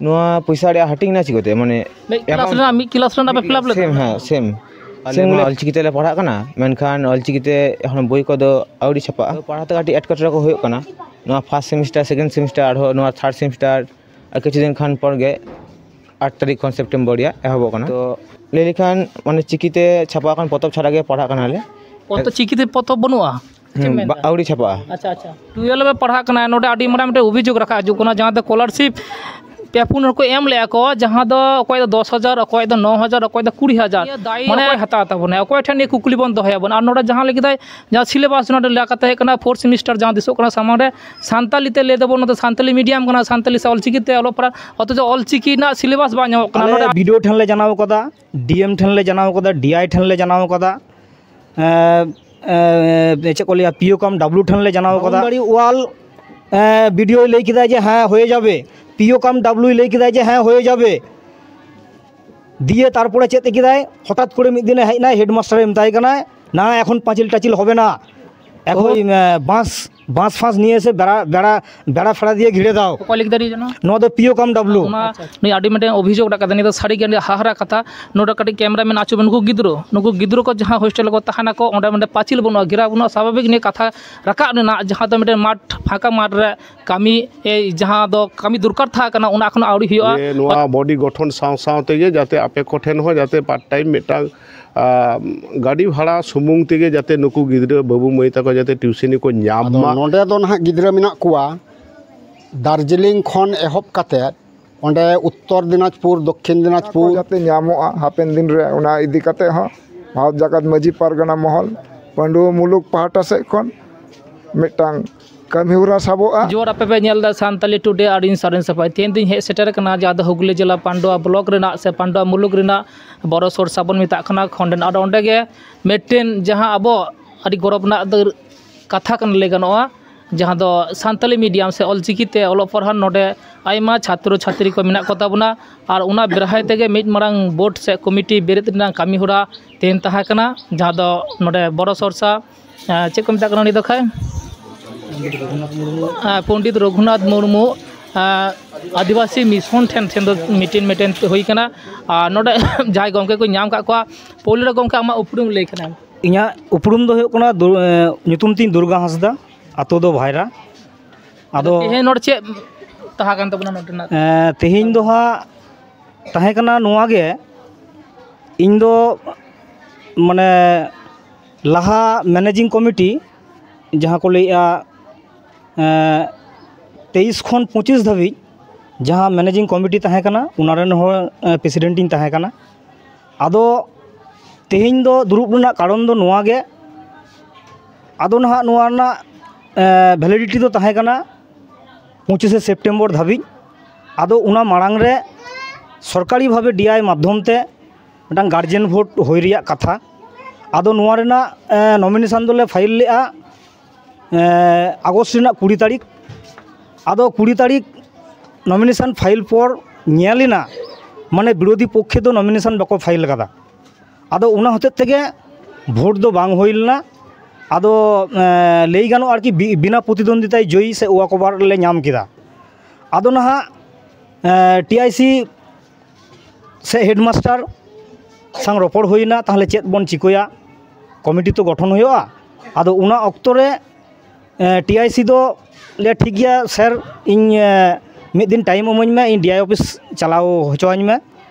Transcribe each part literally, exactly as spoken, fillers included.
ᱱᱚᱣᱟ ᱯᱚᱭᱥᱟ ᱨᱮᱭᱟᱜ ᱦᱟᱹᱴᱤᱧ ᱮᱱᱟ ᱪᱤᱠᱟᱹᱛᱮ? ᱢᱟᱱᱮ ᱢᱤᱫ ᱠᱞᱟᱥ ᱨᱮᱱᱟᱜ, ᱢᱤᱫ ᱠᱞᱟᱥ ᱨᱮᱱᱟᱜ ᱯᱮ ᱯᱷᱤᱞᱟᱯ ᱞᱮᱫᱟ? ᱥᱮᱢ, ᱦᱮᱸ, ᱥᱮᱢ᱾ ᱟᱞᱮ ᱥᱮᱢ ᱢᱟ ᱞᱮ- ᱚᱞᱪᱤᱠᱤ ᱛᱮᱞᱮ ᱯᱟᱲᱦᱟᱜ ᱠᱟᱱᱟ, ᱢᱮᱱᱠᱷᱟᱱ ᱚᱞᱪᱤᱠᱤ ᱛᱮ ᱮᱠᱷᱚᱱᱳ ᱵᱳᱭ ᱠᱚᱫᱚ ᱟᱹᱣᱨᱤ ᱪᱷᱟᱯᱟᱜᱼᱟ᱾ ᱯᱟᱲᱦᱟᱣ ᱛᱮ ᱠᱟᱹᱴᱤᱡ ᱮᱴᱠᱮᱴᱚᱬᱮ ᱠᱚ ᱦᱩᱭᱩᱜ ᱠᱟᱱᱟ᱾ ᱱᱚᱣᱟ ᱯᱷᱟᱥᱴ ᱥᱮᱢᱤᱥᱴᱟᱨ, ᱥᱮᱠᱮᱱᱰ ᱥᱮᱢᱤᱥᱴᱟᱨ, ᱟᱨᱦᱚᱸ ᱱᱚᱣᱟ ᱛᱷᱟᱨᱰ ᱥᱮᱢᱤᱥᱴᱟᱨ, ᱟᱨ ᱠᱤᱪᱷᱩ ᱫᱤᱱ ᱠᱷᱟᱱ ᱯᱚᱨ ᱜᱮ ᱟᱴ ᱛᱟᱹᱨᱤᱠᱷ ᱠᱷᱚᱱ ᱥᱮᱯᱴᱮᱢᱵᱚᱨ ᱨᱮᱭᱟᱜ ᱮᱦᱚᱵᱚᱜ ᱠᱟᱱᱟ᱾ ᱛᱚ ᱞᱟᱹᱭ ᱞᱮᱠᱷᱟᱱ ᱢᱟᱱᱮ ᱪᱤᱠᱤ ᱛᱮ ᱪᱷᱟᱯᱟ ᱟᱠᱟᱱ ᱯᱚᱛᱚᱵ ᱪᱷᱟᱲᱟ ᱜᱮ ᱯᱟᱲᱦᱟᱜ ᱠᱟᱱᱟᱞᱮ᱾ ᱯᱚᱛᱚᱵ, ᱪᱤᱠᱤ ᱛᱮ ᱯᱚᱛᱚᱵ ᱵᱟᱹᱱᱩᱜᱼᱟ? ᱪᱮᱫ ᱮᱢ ᱦᱩᱸ, ᱢᱮᱱᱫᱟ? ᱵᱟ-, ᱟᱹᱣᱨᱤ ᱪᱷᱟᱯᱟᱜᱼᱟ᱾ ᱟᱪᱪᱷᱟ, ᱟᱪᱪᱷᱟ᱾ ᱴᱩᱭᱮᱞᱵᱷ ᱮ ᱯᱟᱲᱦᱟᱜ ᱠᱟᱱᱟ, ᱱᱚᱰᱮ ᱟᱹᱰᱤ ᱢᱟᱨᱟᱝ ᱢᱤᱫᱴᱮᱱ ᱚᱵᱷᱤᱡᱳᱜᱽ ᱨᱟᱠᱟᱵ ᱦᱤᱡᱩᱜ ᱠᱟᱱᱟ, ᱡᱟᱦᱟᱸ ᱫᱚ ᱥᱠᱚᱞᱟᱨᱥᱤᱯ ᱯᱮ ᱯᱩᱱ ᱦᱚᱲ ᱠᱚ ᱮᱢ ᱞᱮᱜᱼᱟ ᱠᱚ, ᱡᱟᱦᱟᱸ ᱫᱚ ᱚᱠᱚᱭ ᱫᱚ ᱫᱚᱥ ᱦᱟᱡᱟᱨ, ᱚᱠᱚᱭ ᱫᱚ ᱱᱚ ᱦᱟᱡᱟᱨ, ᱚᱠᱚᱭ ᱫᱚ ᱠᱩᱲᱤ ᱦᱟᱡᱟᱨ᱾ ᱱᱤᱭᱟᱹ ᱫᱟᱭ ᱢᱟᱱᱮ ᱚᱠᱚᱭ ᱦᱟᱛᱟᱣ ᱛᱟᱵᱚᱱᱟ? ᱚᱠᱚᱭ ᱴᱷᱮᱱ ᱱᱤᱭᱟᱹ ᱠᱩᱠᱞᱤ ᱵᱚᱱ ᱫᱚᱦᱚᱭᱟᱵᱚᱱ? ᱟᱨ ᱱᱚᱰᱮ ᱡᱟᱦᱟᱸ ᱞᱟᱹᱜᱤᱫ ᱫᱟᱭ, ᱡᱟᱦᱟᱸ ᱥᱤᱞᱮᱵᱟᱥ ᱱᱚᱰᱮ ᱞᱮᱠᱟᱛᱮ ᱦᱮᱡ ᱠᱟᱱᱟ, ᱯᱷᱳᱨᱛᱷ ᱥᱮᱢᱤᱥᱴᱟᱨ ᱡᱟᱦᱟᱸ ᱫᱤᱥᱚᱜ ᱠᱟᱱᱟ ᱥᱟᱢᱟᱝ ᱨᱮ, ᱥᱟᱱᱛᱟᱞᱤ ᱛᱮ ᱞᱟᱹᱭ ᱫᱟᱵᱚᱱ, ᱱᱚᱣᱟ ᱫᱚ ᱥᱟᱱᱛᱟᱞᱤ ᱢᱤᱰᱤᱭᱟᱢ ᱠᱟᱱᱟ, ᱥᱟᱱᱛᱟᱞᱤ ᱥᱮ ᱚᱞᱪᱤᱠᱤ ᱛᱮ ᱚᱞᱚᱜ ᱯᱟᱲᱦᱟᱜ, ᱚᱛᱷᱚᱪᱚ ᱚᱞᱪᱤᱠᱤ ᱨᱮᱱᱟᱜ ᱥᱤᱞᱮᱵᱟᱥ ᱵᱟᱝ ᱧᱟᱢᱚᱜ ᱠᱟᱱᱟ᱾ ᱟᱞᱮ ᱱᱚᱰᱮ ᱵᱤ ᱰᱤ ᱳ ᱴᱷᱮᱱ ᱞᱮ ᱡᱟᱱᱟᱣ ᱠᱟᱫᱟ, ᱰᱤ ᱮᱢ ᱴᱷᱮᱱ ᱞᱮ ᱡᱟᱱᱟᱣ ᱠᱟᱫᱟ, ᱰᱤ ᱟᱭ ᱴᱷᱮᱱ ᱞᱮ ᱡᱟᱱᱟᱣ ᱠᱟᱫᱟ, ᱮᱸ, ᱮᱸ, ᱪᱮᱫ ᱠᱚ ᱞᱟᱹᱭᱟ, ᱯᱤ ᱳ ᱠᱟᱢ ᱰᱟᱵᱞᱩ ᱴᱷᱮᱱ ᱞᱮ ᱡᱟᱱᱟᱣ ᱠᱟᱫᱟ᱾ ᱵᱟᱣᱩᱱᱰᱟᱨᱤ ᱣᱟᱞ, ᱮᱸ, ᱵᱤ ᱰᱤ ᱳᱭ ᱞᱟᱹᱭ ᱠᱮᱫᱟ ᱡᱮ ᱦᱮᱸ ᱦᱩᱭ ᱡᱟᱵᱮ, ᱯᱤ ᱳ ᱠᱟᱢ ᱰᱟᱵᱞᱩᱭ ᱞᱟᱹᱭ ᱠᱮᱫᱟ ᱡᱮ ᱦᱮᱸ ᱦᱩᱭ ᱡᱟᱵᱮ᱾ ᱫᱤᱭᱮ ᱛᱟᱨᱯᱚᱨᱮ ᱪᱮᱫ ᱠᱮᱫᱟᱭ, ᱦᱚᱴᱟᱛ ᱠᱚᱨᱮ ᱢᱤᱫ ᱫᱤᱱᱮ ᱦᱮᱡ ᱮᱱᱟᱭ, ᱦᱮᱰᱢᱟᱥᱴᱟᱨᱮ ᱢᱮᱛᱟᱭ ᱠᱟᱱᱟᱭ, "না, এখন পাঁচিল টাচিল হবে না, এখন, ওই, আহ, বাঁশ, বাঁশ ফাঁস নিয়ে এসে বেড়া, বেড়া, বেড়া ফেড়া দিয়ে ঘিরে দাও।" ᱚᱠᱚᱭ ᱞᱟᱹᱜᱤᱫ ᱫᱟᱲᱮ ᱠᱟᱱᱟ? ᱱᱚᱣᱟ ᱫᱚ ᱯᱤ ᱳ ᱠᱟᱢ ᱰᱟᱵᱞᱩ᱾ ᱚᱱᱟ ᱱᱩᱭ ᱟᱹᱰᱤ ᱢᱤᱫᱴᱮᱱ ᱚᱵᱷᱤᱡᱳᱜᱽ ᱨᱟᱠᱟᱵ ᱠᱟᱫᱟ, ᱱᱤᱭᱟᱹ ᱫᱚ ᱥᱟᱹᱨᱤ ᱜᱮ ᱟᱹᱰᱤ ᱦᱟᱦᱟᱲᱟ ᱠᱟᱛᱷᱟ᱾ ᱱᱚᱰᱮ ᱠᱟᱹᱴᱤᱡ ᱠᱮᱢᱨᱟ ᱢᱮᱱ ᱟᱪᱩᱨ ᱵᱮᱱ, ᱱᱩᱠᱩ ᱜᱤᱫᱽᱨᱟᱹ, ᱱᱩᱠᱩ ᱜᱤᱫᱽᱨᱟᱹ ᱠᱚ ᱡᱟᱦᱟᱸ ᱦᱳᱥᱴᱮᱞ ᱨᱮᱠᱚ ᱛᱟᱦᱮᱱᱟᱠᱚ, ᱚᱸᱰᱮ ᱢᱤᱫᱴᱮᱱ ᱯᱟᱹᱪᱤᱞ ᱵᱟᱹᱱᱩᱜᱼᱟ, ᱜᱷᱮᱨᱟ ᱵᱟᱹᱱᱩᱜᱼᱟ, ᱥᱟᱵᱷᱟᱵᱤᱠ ᱱᱤᱭᱟᱹ ᱠᱟᱛᱷᱟ ᱨᱟᱠᱟᱵ ᱨᱮᱱᱟᱜ, ᱡᱟᱦᱟᱸ ᱫᱚ ᱢᱤᱫᱴᱮᱱ ᱢᱟᱴᱷ, ᱯᱷᱟᱸᱠᱟ ᱢᱟᱴᱷ ᱨᱮ ᱠᱟᱹᱢᱤ, ᱮᱭ ᱡᱟᱦᱟᱸ ᱫᱚ ᱠᱟᱹᱢᱤ ᱫᱚᱨᱠᱟᱨ ᱛᱟᱦᱮᱸ ᱠᱟᱱᱟ, ᱚᱱᱟ ᱮᱠᱷᱚᱱ ᱟᱹᱣᱨᱤ ᱦᱩᱭᱩᱜᱼᱟ᱾ ᱡᱮ ᱱᱚᱣᱟ ᱵᱚᱰᱤ ᱜᱚᱴᱷᱚᱱ ᱥᱟᱶ ᱥᱟᱶ ᱛᱮᱜᱮ ᱡᱟᱛᱮ ᱟᱯᱮ ᱠᱚᱴᱷᱮᱱ ᱦᱚᱸ ᱡᱟᱛᱮ ᱯᱟᱨᱴ ᱴᱟᱭᱤᱢ ᱢᱤᱫᱴᱟᱝ, ᱟᱸ, ᱜᱟᱹᱰᱤ ᱵᱷᱟᱲᱟ ᱥᱩᱢᱩᱝ ᱛᱮᱜᱮ ᱡᱟᱛᱮ ᱱᱩᱠᱩ ᱜᱤᱫᱽᱨᱟᱹ ᱵᱟᱹᱵᱩ ᱢᱟᱹᱭ ᱛᱟᱠᱚ ᱡᱟᱛᱮ ᱴᱤᱭᱩᱥᱤᱱᱤ ᱠᱚ ᱧᱟᱢ ᱟᱫᱚ ᱢᱟ᱾ ᱱᱚᱰᱮ ᱫᱚ ᱱᱟᱦᱟᱜ ᱜᱤᱫᱽᱨᱟᱹ ᱢᱮᱱᱟᱜ ᱠᱚᱣᱟ ᱫᱟᱨᱡᱤᱞᱤᱝ ᱠᱷᱚᱱ ᱮᱦᱚᱵ ᱠᱟᱛᱮ ᱚᱸᱰᱮ ᱩᱛᱛᱚᱨ ᱫᱤᱱᱟᱡᱽᱯᱩᱨ, ᱫᱚᱠᱠᱷᱤᱱ ᱚᱱᱟ ᱠᱚ ᱫᱤᱱᱟᱡᱽᱯᱩᱨ᱾ ᱡᱟᱛᱮ ᱧᱟᱢᱚᱜᱼᱟ ᱦᱟᱯᱮᱱ ᱫᱤᱱ ᱨᱮ, ᱚᱱᱟ ᱤᱫᱤ ᱠᱟᱛᱮ ᱦᱚᱸ ᱵᱷᱟᱨᱚᱛ ᱡᱟᱠᱟᱛ ᱢᱟᱹᱡᱷᱤ ᱯᱟᱨᱜᱟᱱᱟ ᱢᱚᱦᱚᱞ, ᱯᱟᱺᱰᱩᱣᱟᱹ ᱢᱩᱞᱩᱠ ᱯᱟᱦᱴᱟ ᱥᱮᱫ ᱠᱷᱚᱱ ᱢᱤᱫᱴᱟᱝ ᱠᱟᱹᱢᱤ ᱦᱚᱨᱟ ᱥᱟᱵᱚᱜᱼᱟ᱾ ᱡᱚᱦᱟᱨ, ᱟᱯᱮ ᱯᱮ ᱧᱮᱞ ᱮᱫᱟ ᱥᱟᱱᱛᱟᱞᱤ ᱴᱩᱰᱮ ᱟᱨ ᱤᱧ ᱥᱟᱨᱮᱱ ᱥᱟᱯᱷᱟᱭ᱾ ᱛᱮᱦᱮᱧ ᱫᱚᱧ ᱦᱮᱡ ᱥᱮᱴᱮᱨ ᱟᱠᱟᱱᱟ ᱡᱟᱦᱟᱸ ᱫᱚ ᱦᱩᱜᱽᱞᱤ ᱡᱮᱞᱟ ᱯᱟᱺᱰᱩᱣᱟ ᱵᱞᱚᱠ ᱨᱮᱱᱟᱜ ᱥᱮ ᱯᱟᱺᱰᱩᱣᱟ ᱢᱩᱞᱩᱠ ᱨᱮᱱᱟᱜ ᱵᱚᱨᱚ ᱥᱚᱨᱥᱟ ᱵᱚᱱ ᱢᱮᱛᱟᱜ ᱠᱟᱱᱟ ᱠᱷᱚᱸᱰᱮᱱ᱾ ᱟᱨ ᱚᱸᱰᱮ ᱜᱮ ᱢᱤᱫᱴᱮᱱ ᱡᱟᱦᱟᱸ ᱟᱵᱚ ᱟᱹᱰᱤ ᱜᱚᱨᱚᱵᱽ ᱨᱮᱱᱟᱜ ᱫᱚ ᱠᱟᱛᱷᱟ ᱠᱟᱱᱟ ᱞᱟᱹᱭ ᱜᱟᱱᱚᱜᱼᱟ, ᱡᱟᱦᱟᱸ ᱫᱚ ᱥᱟᱱᱛᱟᱞᱤ ᱢᱤᱰᱤᱭᱟᱢ ᱥᱮ ᱚᱞᱪᱤᱠᱤ ᱛᱮ ᱚᱞᱚᱜ ᱯᱟᱲᱦᱟᱣ ᱱᱚᱰᱮ ᱟᱭᱢᱟ ᱪᱷᱟᱛᱨᱚ ᱪᱷᱟᱛᱨᱤ ᱠᱚ ᱢᱮᱱᱟᱜ ᱠᱚ ᱛᱟᱵᱚᱱᱟ᱾ ᱟᱨ ᱚᱱᱟ ᱵᱮᱲᱦᱟᱭ ᱛᱮᱜᱮ ᱢᱤᱫ ᱢᱟᱨᱟᱝ ᱵᱳᱨᱰ ᱥᱮ ᱠᱚᱢᱤᱴᱤ ᱵᱮᱨᱮᱫ ᱨᱮᱱᱟᱜ ᱠᱟᱹᱢᱤ ᱦᱚᱨᱟ ᱛᱮᱦᱮᱧ ᱛᱟᱦᱮᱸ ᱠᱟᱱᱟ, ᱡᱟᱦᱟᱸ ᱫᱚ ᱱᱚᱰᱮ ᱵᱚᱨᱚ ᱥᱚᱨᱥᱟ, ᱮᱸ, ᱪᱮᱫ ᱠᱚ ᱢᱮᱛᱟᱜ ᱠᱟᱱᱟ ᱩᱱᱤ ᱫᱚ ᱠᱷᱟᱡ? ᱮᱸ, ᱯᱚᱱᱰᱤᱛ ᱨᱚᱜᱷᱩᱱᱟᱛᱷ ᱢᱩᱨᱢᱩ, ᱟᱹᱫᱤᱵᱟᱹᱥᱤ ᱢᱤᱥᱚᱱ ᱴᱷᱮᱱ ᱴᱷᱮᱱ ᱫᱚ ᱢᱤᱴᱤᱝ ᱢᱤᱴᱤᱝ ᱦᱩᱭ ᱠᱟᱱᱟ᱾ ᱟᱨ ᱱᱚᱰᱮ ᱡᱟᱦᱟᱸᱭ ᱜᱚᱢᱠᱮ ᱠᱚ ᱧᱟᱢ ᱠᱟᱜ ᱠᱚᱣᱟ, ᱯᱳᱭᱞᱳ ᱨᱮ ᱜᱚᱢᱠᱮ ᱟᱢᱟᱜ ᱩᱯᱨᱩᱢ ᱞᱟᱹᱭ ᱠᱷᱟᱱᱮᱢ᱾ ᱤᱧᱟᱹᱜ ᱩᱯᱨᱩᱢ ᱫᱚ ᱦᱩᱭᱩᱜ ᱠᱟᱱᱟ ᱫᱩᱨ-, ᱮᱸ, ᱧᱩᱛᱩᱢ ᱛᱤᱧ ᱫᱩᱨᱜᱟ ᱦᱟᱸᱥᱫᱟ, ᱟᱛᱳ ᱫᱚ ᱵᱷᱟᱭᱨᱟ᱾ ᱟᱫᱚ ᱛᱮᱦᱮᱧ ᱱᱚᱰᱮ ᱪᱮᱫ ᱛᱟᱦᱮᱸ ᱠᱟᱱ ᱛᱟᱵᱚᱱᱟ ᱱᱚᱰᱮᱱᱟᱜ? ᱮᱸ, ᱛᱮᱦᱮᱧ ᱫᱚ ᱦᱟᱸᱜ ᱛᱟᱦᱮᱸ ᱠᱟᱱᱟ ᱱᱚᱣᱟ ᱜᱮ, ᱤᱧ ᱫᱚ ᱢᱟᱱᱮ ᱞᱟᱦᱟ ᱢᱮᱱᱮᱡᱤᱝ ᱠᱚᱢᱤᱴᱤ ᱡᱟᱦᱟᱸ ᱠᱚ ᱞᱟᱹᱭᱮᱜᱼᱟ, ᱮᱸ, ᱛᱮᱭᱤᱥ ᱠᱷᱚᱱ ᱯᱚᱸᱪᱤᱥ ᱫᱷᱟᱹᱵᱤᱡ ᱡᱟᱦᱟᱸ ᱢᱮᱱᱮᱡᱤᱝ ᱠᱚᱢᱤᱴᱤ ᱛᱟᱦᱮᱸ ᱠᱟᱱᱟ, ᱚᱱᱟ ᱨᱮᱱ ᱦᱚᱸ, ᱮᱸ, ᱯᱨᱮᱥᱤᱰᱮᱱᱴ ᱤᱧ ᱛᱟᱦᱮᱸ ᱠᱟᱱᱟ᱾ ᱟᱫᱚ ᱛᱮᱦᱮᱧ ᱫᱚ ᱫᱩᱲᱩᱵ ᱨᱮᱱᱟᱜ ᱠᱟᱨᱚᱱ ᱫᱚ ᱱᱚᱣᱟ ᱜᱮ, ᱟᱫᱚ ᱱᱟᱦᱟᱜ ᱱᱚᱣᱟ ᱨᱮᱱᱟᱜ, ᱮᱸ, ᱵᱷᱮᱞᱤᱰᱤᱴᱤ ᱫᱚ ᱛᱟᱦᱮᱸ ᱠᱟᱱᱟ ᱯᱚᱸᱪᱤᱥᱮ ᱥᱮᱯᱴᱮᱢᱵᱚᱨ ᱫᱷᱟᱹᱵᱤᱡ᱾ ᱟᱫᱚ ᱚᱱᱟ ᱢᱟᱲᱟᱝ ᱨᱮ ᱥᱚᱨᱠᱟᱨᱤ ᱵᱷᱟᱵᱮ ᱰᱤ ᱟᱭ ᱢᱟᱫᱽᱫᱷᱚᱢ ᱛᱮ ᱢᱤᱫᱴᱟᱝ ᱜᱟᱨᱡᱮᱱ ᱵᱷᱳᱴ ᱦᱩᱭ ᱨᱮᱭᱟᱜ ᱠᱟᱛᱷᱟ᱾ ᱟᱫᱚ ᱱᱚᱣᱟ ᱨᱮᱱᱟᱜ, ᱮᱸ, ᱱᱚᱢᱤᱱᱮᱥᱚᱱ ᱫᱚᱞᱮ ᱯᱷᱟᱭᱤᱞ ᱞᱮᱜᱼᱟ, ᱮᱸ, ᱟᱜᱚᱥᱴ ᱨᱮᱱᱟᱜ ᱠᱩᱲᱤ ᱛᱟᱹᱨᱤᱠᱷ᱾ ᱟᱫᱚ ᱠᱩᱲᱤ ᱛᱟᱹᱨᱤᱠᱷ ᱱᱚᱢᱤᱱᱮᱥᱚᱱ ᱯᱷᱟᱭᱤᱞ ᱯᱚᱨ ᱧᱮᱞ ᱮᱱᱟ, ᱢᱟᱱᱮ ᱵᱤᱨᱳᱫᱷᱤ ᱯᱚᱠᱠᱷᱮ ᱫᱚ ᱱᱚᱢᱤᱱᱮᱥᱚᱱ ᱵᱟᱠᱚ ᱯᱷᱟᱭᱤᱞ ᱠᱟᱫᱟ᱾ ᱟᱫᱚ ᱚᱱᱟ ᱦᱚᱛᱮᱡ ᱛᱮᱜᱮ ᱵᱷᱳᱴ ᱫᱚ ᱵᱟᱝ ᱦᱩᱭ ᱞᱮᱱᱟ᱾ ᱟᱫᱚ, ᱮᱸ, ᱞᱟᱹᱭ ᱜᱟᱱᱚᱜᱼᱟ ᱟᱨᱠᱤ ᱵᱤ-, ᱵᱤᱱᱟ ᱯᱨᱚᱛᱤᱫᱣᱚᱱᱫᱤᱛᱟᱭ ᱡᱚᱭᱤ ᱥᱮ ᱳᱣᱟᱠ ᱳᱵᱷᱟᱨ ᱞᱮ ᱧᱟᱢ ᱠᱮᱫᱟ᱾ ᱟᱫᱚ ᱱᱟᱦᱟᱜ, ᱮᱸ, ᱴᱤ ᱟᱭ ᱥᱤ ᱥᱮ ᱦᱮᱰᱢᱟᱥᱴᱟᱨ ᱥᱟᱝ ᱨᱚᱯᱚᱲ ᱦᱩᱭᱱᱟ, ᱛᱟᱦᱚᱞᱮ ᱪᱮᱫ ᱵᱚᱱ ᱪᱤᱠᱟᱹᱭᱟ, ᱠᱚᱢᱤᱴᱤ ᱛᱚ ᱜᱚᱴᱷᱚᱱ ᱦᱩᱭᱩᱜᱼᱟ᱾ ᱟᱫᱚ ᱚᱱᱟ ᱚᱠᱛᱚ ᱨᱮ, ᱮᱸ, ᱴᱤ ᱟᱭ ᱥᱤ ᱫᱚ ᱞᱟᱹᱭᱟ, "ᱴᱷᱤᱠ ᱜᱮᱭᱟ ᱥᱮᱨ, ᱤᱧ, ᱮᱸ, ᱢᱤᱫ ᱫᱤᱱ ᱴᱟᱭᱤᱢ ᱤᱢᱟᱹᱧ ᱢᱮ, ᱤᱧ ᱰᱤ ᱟᱭ ᱚᱯᱷᱤᱥ ᱪᱟᱞᱟᱣ ᱦᱚᱪᱚᱣᱟᱹᱧ ᱢᱮ,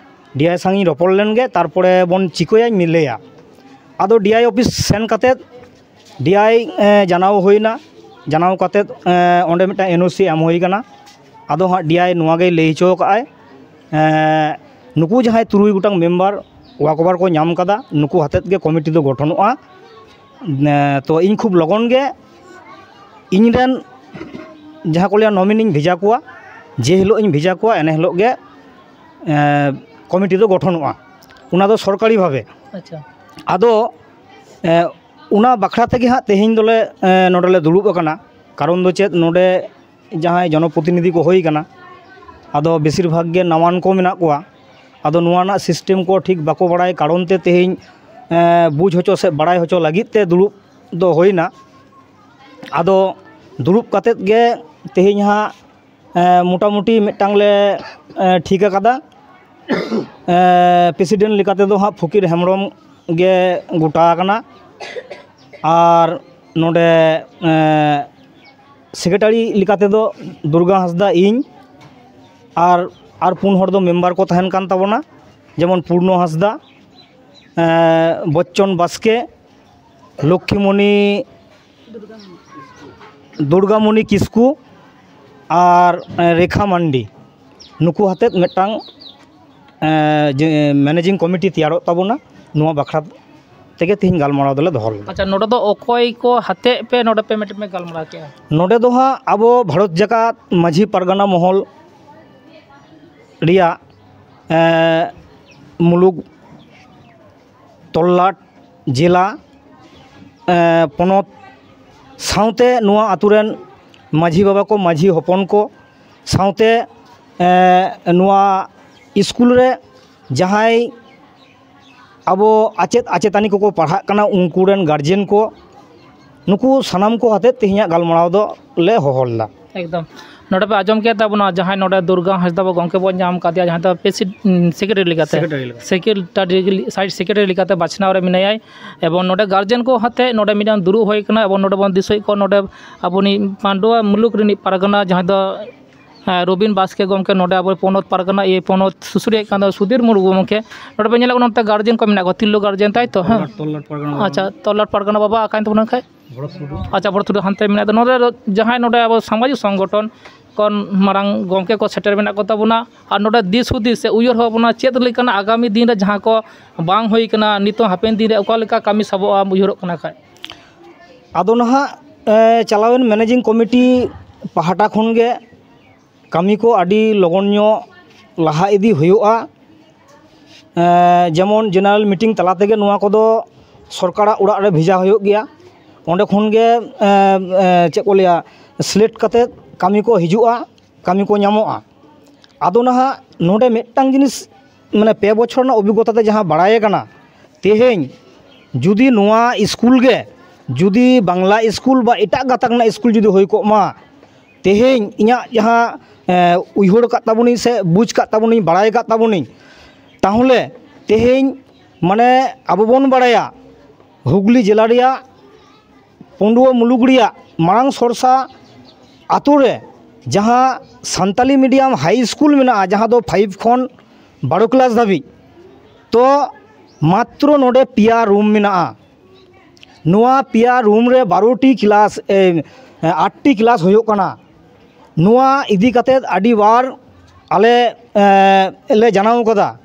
ᱰᱤ ᱟᱭ ᱥᱟᱝ ᱤᱧ ᱨᱚᱯᱚᱲ ᱞᱮᱱ ᱜᱮ, ᱛᱟᱨᱯᱚᱨᱮ ᱵᱚᱱ ᱪᱤᱠᱟᱹᱭᱟᱧ ᱞᱟᱹᱭᱟ᱾" ᱟᱫᱚ ᱰᱤ ᱟᱭ ᱚᱯᱷᱤᱥ ᱥᱮᱱ ᱠᱟᱛᱮᱫ ᱰᱤ ᱟᱭ, ᱮᱸ, ᱡᱟᱱᱟᱣ ᱦᱩᱭᱱᱟ᱾ ᱡᱟᱱᱟᱣ ᱠᱟᱛᱮᱫ, ᱮᱸ, ᱚᱸᱰᱮ ᱢᱤᱫᱴᱟᱝ ᱮᱱ ᱳ ᱥᱤ ᱮᱢ ᱦᱩᱭ ᱠᱟᱱᱟ᱾ ᱟᱫᱚ ᱦᱟᱸᱜ ᱰᱤ ᱟᱭ ᱱᱚᱣᱟ ᱜᱮᱭ ᱞᱟᱹᱭ ᱦᱚᱪᱚ ᱠᱟᱜᱼᱟᱭ, ᱮᱸ, ᱱᱩᱠᱩ ᱡᱟᱦᱟᱸᱭ ᱛᱩᱨᱩᱭ ᱜᱚᱴᱟᱝ ᱢᱮᱢᱵᱟᱨ ᱳᱣᱟᱠ ᱳᱵᱷᱟᱨ ᱠᱚ ᱧᱟᱢ ᱠᱟᱫᱟ, ᱱᱩᱠᱩ ᱦᱟᱛᱮᱫ ᱜᱮ ᱠᱚᱢᱤᱴᱤ ᱫᱚ ᱜᱚᱴᱷᱚᱱᱚᱜᱼᱟ᱾ ᱮᱸ, ᱛᱚ ᱤᱧ ᱠᱷᱩᱵ ᱞᱚᱜᱚᱱ ᱜᱮ ᱤᱧ ᱨᱮᱱ ᱡᱟᱦᱟᱸ ᱠᱚ ᱞᱟᱹᱭᱟ ᱱᱚᱢᱤᱱᱤᱧ ᱵᱷᱮᱡᱟ ᱠᱚᱣᱟ, ᱡᱮ ᱦᱤᱞᱳᱜ ᱤᱧ ᱵᱷᱮᱡᱟ ᱠᱚᱣᱟ, ᱤᱱᱟᱹ ᱦᱤᱞᱳᱜ ᱜᱮ, ᱮᱸ, ᱠᱚᱢᱤᱴᱤ ᱫᱚ ᱜᱚᱴᱷᱚᱱᱚᱜᱼᱟ᱾ ᱚᱱᱟ ᱫᱚ ᱥᱚᱨᱠᱟᱨᱤ ᱵᱷᱟᱵᱮ᱾ ᱟᱪᱪᱷᱟ᱾ ᱟᱫᱚ, ᱮᱸ, ᱚᱱᱟ ᱵᱟᱠᱷᱨᱟ ᱛᱮᱜᱮ ᱦᱟᱸᱜ ᱛᱮᱦᱮᱧ ᱫᱚᱞᱮ, ᱮᱸ, ᱱᱚᱰᱮᱞᱮ ᱫᱩᱲᱩᱵ ᱟᱠᱟᱱᱟ᱾ ᱠᱟᱨᱚᱱ ᱫᱚ ᱪᱮᱫ, ᱱᱚᱰᱮ ᱡᱟᱦᱟᱸᱭ ᱡᱚᱱᱚᱯᱨᱚᱛᱤᱱᱤᱫᱷᱤ ᱠᱚ ᱦᱩᱭ ᱠᱟᱱᱟ, ᱟᱫᱚ ᱵᱮᱥᱤᱨ ᱵᱷᱟᱜᱽ ᱜᱮ ᱱᱟᱣᱟᱱ ᱠᱚ ᱢᱮᱱᱟᱜ ᱠᱚᱣᱟ᱾ ᱟᱫᱚ ᱱᱚᱣᱟ ᱨᱮᱱᱟᱜ ᱥᱤᱥᱴᱮᱢ ᱠᱚ ᱴᱷᱤᱠ ᱵᱟᱠᱚ ᱵᱟᱲᱟᱭ ᱠᱟᱨᱚᱱ ᱛᱮ ᱛᱮᱦᱮᱧ, ᱮᱸ, ᱵᱩᱡᱽ ᱦᱚᱪᱚ ᱥᱮ ᱵᱟᱲᱟᱭ ᱦᱚᱪᱚ ᱞᱟᱹᱜᱤᱫ ᱛᱮ ᱫᱩᱲᱩᱵ ᱫᱚ ᱦᱩᱭᱱᱟ᱾ ᱟᱫᱚ ᱫᱩᱲᱩᱵ ᱠᱟᱛᱮᱫ ᱜᱮ ᱛᱮᱦᱮᱧ ᱦᱟᱸᱜ ᱮᱸ, ᱢᱚᱴᱟᱢᱩᱴᱤ ᱢᱤᱫᱴᱟᱝ ᱞᱮ, ᱮᱸ, ᱴᱷᱤᱠ ᱟᱠᱟᱫᱟ᱾ ᱮᱸ, ᱯᱨᱮᱥᱤᱰᱮᱱᱴ ᱞᱮᱠᱟ ᱛᱮᱫᱚ ᱦᱟᱸᱜ ᱯᱷᱚᱠᱤᱨ ᱦᱮᱢᱵᱨᱚᱢ ᱜᱮ ᱜᱚᱴᱟ ᱟᱠᱟᱱᱟ᱾ ᱟᱨ ᱱᱚᱰᱮ, ᱮᱸ, ᱥᱮᱠᱨᱮᱴᱟᱨᱤ ᱞᱮᱠᱟ ᱛᱮᱫᱚ ᱫᱩᱨᱜᱟ ᱦᱟᱸᱥᱫᱟ, ᱤᱧ ᱟᱨ, ᱟᱨ ᱯᱩᱱ ᱦᱚᱲ ᱫᱚ ᱢᱮᱢᱵᱟᱨ ᱠᱚ ᱛᱟᱦᱮᱱ ᱠᱟᱱ ᱛᱟᱵᱚᱱᱟ, ᱡᱮᱢᱚᱱ ᱯᱩᱨᱱᱚ ᱦᱟᱸᱥᱫᱟ, ᱮᱸ, ᱵᱚᱪᱪᱚᱱ ᱵᱟᱥᱠᱮ, ᱞᱚᱠᱠᱷᱤᱢᱚᱱᱤ, ᱫᱩᱨᱜᱟᱢᱚᱱᱤ ᱠᱤᱥᱠᱩ ᱟᱨ, ᱮᱸ, ᱨᱮᱠᱷᱟ ᱢᱟᱱᱰᱤ, ᱱᱩᱠᱩ ᱟᱛᱮᱫ ᱢᱤᱫᱴᱟᱝ, ᱮᱸ, ᱡᱮ, ᱢᱮᱱᱮᱡᱤᱝ ᱠᱚᱢᱤᱴᱤ ᱛᱮᱭᱟᱨᱚᱜ ᱛᱟᱵᱚᱱᱟ᱾ ᱱᱚᱣᱟ ᱵᱟᱠᱷᱨᱟ ᱛᱮᱜᱮ ᱛᱮᱦᱮᱧ ᱜᱟᱞᱢᱟᱨᱟᱣ ᱫᱚᱞᱮ ᱫᱚᱦᱚ ᱞᱮᱫᱟ᱾ ᱟᱪᱪᱷᱟ, ᱱᱚᱰᱮ ᱫᱚ ᱚᱠᱚᱭ ᱠᱚ ᱦᱟᱛᱮᱜ ᱯᱮ ᱱᱚᱰᱮ ᱯᱮ ᱢᱤᱫᱴᱮᱱ ᱯᱮ ᱜᱟᱞᱢᱟᱨᱟᱣ ᱠᱮᱜᱼᱟ? ᱱᱚᱰᱮ ᱫᱚ ᱦᱟᱸᱜ ᱟᱵᱚ ᱵᱷᱟᱨᱚᱛ ᱡᱟᱠᱟᱛ ᱢᱟᱹᱡᱷᱤ ᱯᱟᱨᱜᱟᱱᱟ ᱢᱚᱦᱚᱞ ᱨᱮᱭᱟᱜ, ᱮᱸ, ᱢᱩᱞᱩᱠ, ᱛᱚᱞᱞᱟᱴ, ᱡᱮᱞᱟ, ᱮᱸ, ᱯᱚᱱᱚᱛ, ᱥᱟᱶᱛᱮ ᱱᱚᱣᱟ ᱟᱛᱳ ᱨᱮᱱ ᱢᱟᱹᱡᱷᱤ ᱵᱟᱵᱟ ᱠᱚ, ᱢᱟᱹᱡᱷᱤ ᱦᱚᱯᱚᱱ ᱠᱚ, ᱥᱟᱶᱛᱮ, ᱮᱸ, ᱱᱚᱣᱟ ᱥᱠᱩᱞ ᱨᱮ ᱡᱟᱦᱟᱸᱭ ᱟᱵᱚ ᱟᱪᱮᱫ ᱟᱪᱮᱛᱟᱹᱱᱤ ᱠᱚᱠᱚ ᱯᱟᱲᱦᱟᱜ ᱠᱟᱱᱟ, ᱩᱱᱠᱩ ᱨᱮᱱ ᱜᱟᱨᱡᱮᱱ ᱠᱚ, ᱱᱩᱠᱩ ᱥᱟᱱᱟᱢ ᱠᱚ ᱟᱛᱮᱫ ᱛᱮᱦᱮᱧᱟᱜ ᱜᱟᱞᱢᱟᱨᱟᱣ ᱫᱚ ᱞᱮ ᱦᱚᱦᱚ ᱞᱮᱫᱟ᱾ ᱮᱠᱫᱚᱢ᱾ ᱱᱚᱰᱮ ᱯᱮ ᱟᱸᱡᱚᱢ ᱠᱮᱫ ᱛᱟᱵᱚᱱᱟ, ᱡᱟᱦᱟᱸᱭ ᱱᱚᱰᱮ ᱫᱩᱨᱜᱟ ᱦᱟᱸᱥᱫᱟ ᱵᱚ ᱜᱚᱢᱠᱮ ᱵᱚᱱ ᱧᱟᱢ ᱠᱟᱫᱮᱭᱟ, ᱡᱟᱦᱟᱸᱭ ᱫᱚ ᱯᱮᱥᱤ-, ᱩᱸ, ᱥᱮᱠᱨᱮᱴᱟᱨᱤ ᱞᱮᱠᱟᱛᱮ᱾ ᱥᱮᱠᱨᱮᱴᱟᱨᱤ ᱞᱮᱠᱟᱛᱮ᱾ ᱥᱮᱠᱨᱮᱴᱟᱨᱤ, ᱥᱟᱭᱤᱰ ᱥᱮᱠᱨᱮᱴᱟᱨᱤ ᱞᱮᱠᱟᱛᱮ ᱵᱟᱪᱷᱱᱟᱣ ᱨᱮ ᱢᱮᱱᱟᱭᱟ᱾ ᱮᱵᱚᱝ ᱱᱚᱰᱮ ᱜᱟᱨᱡᱮᱱ ᱠᱚ ᱦᱟᱛᱮ ᱱᱚᱰᱮ ᱢᱤᱫᱴᱟᱝ ᱫᱩᱲᱩᱵ ᱦᱩᱭ ᱠᱟᱱᱟ, ᱮᱵᱚᱝ ᱱᱚᱰᱮ ᱵᱚᱱ ᱫᱤᱥᱟᱹᱭᱮᱫ ᱠᱚᱣᱟ, ᱱᱚᱰᱮ ᱟᱵᱚᱱᱤᱡ ᱯᱟᱱᱰᱩᱣᱟ ᱢᱩᱞᱩᱠ ᱨᱤᱱᱤᱡ ᱯᱟᱨᱜᱟᱱᱟ, ᱡᱟᱦᱟᱸᱭ ᱫᱚ, ᱦᱮᱸ, ᱨᱚᱵᱤᱱ ᱵᱟᱥᱠᱮ ᱜᱚᱢᱠᱮ, ᱱᱚᱰᱮ ᱟᱵᱚ ᱯᱚᱱᱚᱛ ᱯᱟᱨᱜᱟᱱᱟ, ᱤᱭᱟᱹ, ᱯᱚᱱᱚᱛ ᱥᱩᱥᱟᱹᱨᱤᱭᱟᱹ ᱠᱟᱱ ᱫᱚ ᱥᱩᱫᱷᱤᱨ ᱢᱩᱨᱢᱩ ᱜᱚᱢᱠᱮ᱾ ᱱᱚᱰᱮ ᱵᱮᱱ ᱧᱮᱞᱮᱫ ᱠᱚ, ᱱᱚᱛᱮ ᱜᱟᱨᱡᱮᱱ ᱠᱚ ᱢᱮᱱᱟᱜ ᱠᱚᱣᱟ, ᱛᱤᱨᱞᱟᱹ ᱜᱟᱨᱡᱮᱱ, ᱛᱟᱭ ᱛᱚ? ᱦᱮᱸ᱾ ᱛᱚᱞᱞᱟᱴ, ᱛᱚᱞᱞᱟᱴ ᱯᱟᱨᱜᱟᱱᱟ ᱵᱟᱵᱟ᱾ ᱟᱪᱪᱷᱟ, ᱛᱚᱞᱞᱟᱴ ᱯᱟᱨᱜᱟᱱᱟ ᱵᱟᱵᱟ ᱟᱠᱟᱭᱮᱱ ᱛᱟᱵᱚᱱᱟ ᱠᱷᱟᱡ? ᱵᱷᱚᱨᱚᱛ ᱴᱩᱰᱩ᱾ ᱟᱪᱪᱷᱟ, ᱵᱷᱚᱨᱚᱛ ᱴᱩᱰᱩ ᱦᱟᱱᱛᱮ ᱢᱮᱱᱟᱜ ᱫᱚ᱾ ᱱᱚᱰᱮ ᱫᱚ ᱡᱟᱦᱟᱸᱭ ᱱᱚᱰᱮ ᱟᱵᱚ ᱥᱟᱢᱟᱡᱤᱠ ᱥᱚᱝᱜᱚᱴᱷᱚᱱ ᱠᱷᱚᱱ ᱢᱟᱨᱟᱝ ᱜᱚᱢᱠᱮ ᱠᱚ ᱥᱮᱴᱮᱨ ᱢᱮᱱᱟᱜ ᱠᱚ ᱛᱟᱵᱚᱱᱟ, ᱟᱨ ᱱᱚᱰᱮ ᱫᱤᱥ ᱦᱩᱫᱤᱥ ᱥᱮ ᱩᱭᱦᱟᱹᱨ ᱵᱷᱟᱵᱽᱱᱟ ᱪᱮᱫ ᱞᱮᱠᱟᱱᱟᱜ ᱟᱜᱟᱢᱤ ᱫᱤᱱ ᱨᱮ ᱡᱟᱦᱟᱸ ᱠᱚ ᱵᱟᱝ ᱦᱩᱭ ᱠᱟᱱᱟ, ᱱᱤᱛᱚᱜ ᱦᱟᱯᱮᱱ ᱫᱤᱱ ᱨᱮ ᱚᱠᱟ ᱞᱮᱠᱟ ᱠᱟᱹᱢᱤ ᱥᱟᱵᱚᱜᱼᱟ ᱩᱭᱦᱟᱹᱨᱚᱜ ᱠᱟᱱᱟ ᱠᱷᱟᱡ? ᱟᱫᱚ ᱱᱟᱦᱟᱜ, ᱮ, ᱪᱟᱞᱟᱣᱮᱱ ᱢᱮᱱᱮᱡᱤᱝ ᱠᱚᱢᱤᱴᱤ ᱯᱟᱦᱴᱟ ᱠᱷᱚᱱ ᱜᱮ ᱠᱟᱹᱢᱤ ᱠᱚ ᱟᱹᱰᱤ ᱞᱚᱜᱚᱱ ᱧᱚᱜ ᱞᱟᱦᱟ ᱤᱫᱤ ᱦᱩᱭᱩᱜᱼᱟ᱾ ᱮᱸ, ᱡᱮᱢᱚᱱ ᱡᱮᱱᱟᱨᱮᱞ ᱢᱤᱴᱤᱝ ᱛᱟᱞᱟ ᱛᱮᱜᱮ ᱱᱚᱣᱟ ᱠᱚᱫᱚ ᱥᱚᱨᱠᱟᱨᱟᱜ ᱚᱲᱟᱜ ᱨᱮ ᱵᱷᱮᱡᱟ ᱦᱩᱭᱩᱜ ᱜᱮᱭᱟ᱾ ᱚᱸᱰᱮ ᱠᱷᱚᱱ ᱜᱮ, ᱮᱸ, ᱮᱸ, ᱪᱮᱫ ᱠᱚ ᱞᱟᱹᱭᱟ, ᱥᱤᱞᱮᱠᱴ ᱠᱟᱛᱮᱫ ᱠᱟᱹᱢᱤ ᱠᱚ ᱦᱤᱡᱩᱜᱼᱟ, ᱠᱟᱹᱢᱤ ᱠᱚ ᱧᱟᱢᱚᱜᱼᱟ᱾ ᱟᱫᱚ ᱱᱟᱦᱟᱜ ᱱᱚᱰᱮ ᱢᱤᱫᱴᱟᱝ ᱡᱤᱱᱤᱥ, ᱢᱟᱱᱮ, ᱯᱮ ᱵᱚᱪᱷᱚᱨ ᱨᱮᱱᱟᱜ ᱚᱵᱷᱤᱜᱽᱜᱚᱛᱟ ᱛᱮ ᱡᱟᱦᱟᱸ ᱵᱟᱲᱟᱭ ᱠᱟᱱᱟ, ᱛᱮᱦᱮᱧ ᱡᱩᱫᱤ ᱱᱚᱣᱟ ᱥᱠᱩᱞ ᱜᱮ ᱡᱩᱫᱤ ᱵᱟᱝᱞᱟ ᱥᱠᱩᱞ ᱵᱟ ᱮᱴᱟᱜ ᱜᱟᱛᱟᱠ ᱨᱮᱱᱟᱜ ᱥᱠᱩᱞ ᱡᱩᱫᱤ ᱦᱩᱭ ᱠᱚᱜ ᱢᱟ, ᱛᱮᱦᱮᱧ ᱤᱧᱟᱹᱜ ᱡᱟᱦᱟᱸ ᱮ, ᱩᱭᱦᱟᱹᱨ ᱟᱠᱟᱫ ᱛᱟᱵᱚᱱᱤᱧ ᱥᱮ ᱵᱩᱡᱽ ᱟᱠᱟᱫ ᱛᱟᱵᱚᱱᱤᱧ, ᱵᱟᱲᱟᱭ ᱟᱠᱟᱫ ᱛᱟᱵᱚᱱᱤᱧ, ᱛᱟᱦᱚᱞᱮ ᱛᱮᱦᱮᱧ ᱢᱟᱱᱮ ᱟᱵᱚ ᱵᱚᱱ ᱵᱟᱲᱟᱭᱟ ᱦᱩᱜᱽᱞᱤ ᱡᱮᱞᱟ ᱨᱮᱭᱟᱜ ᱯᱟᱺᱰᱩᱣᱟᱹ ᱢᱩᱞᱩᱠ ᱨᱮᱭᱟᱜ ᱢᱟᱲᱟᱝ ᱥᱚᱨᱥᱟ ᱟᱛᱳ ᱨᱮ ᱡᱟᱦᱟᱸ ᱥᱟᱱᱛᱟᱞᱤ ᱢᱤᱰᱤᱭᱟᱢ ᱦᱟᱭ ᱥᱠᱩᱞ ᱢᱮᱱᱟᱜᱼᱟ, ᱡᱟᱦᱟᱸ ᱫᱚ ᱯᱷᱟᱭᱤᱵᱷ ᱠᱷᱚᱱ ᱵᱟᱨᱚ ᱠᱞᱟᱥ ᱫᱷᱟᱹᱵᱤᱡ, ᱛᱚ ᱢᱟᱛᱨᱚ ᱱᱚᱰᱮ ᱯᱮᱭᱟ ᱨᱩᱢ ᱢᱮᱱᱟᱜᱼᱟ᱾ ᱱᱚᱣᱟ ᱯᱮᱭᱟ ᱨᱩᱢ ᱨᱮ ᱵᱟᱨᱚ ᱴᱤ ᱠᱞᱟᱥ, ᱮ, ᱟᱴ ᱴᱤ ᱠᱞᱟᱥ ᱦᱩᱭᱩᱜ ᱠᱟᱱᱟ᱾ ᱱᱚᱣᱟ ᱤᱫᱤ ᱠᱟᱛᱮᱫ ᱟᱹᱰᱤ ᱵᱟᱨ ᱟᱞᱮ, ᱮ, ᱞᱮ ᱡᱟᱱᱟᱣ ᱠᱟᱫᱟ᱾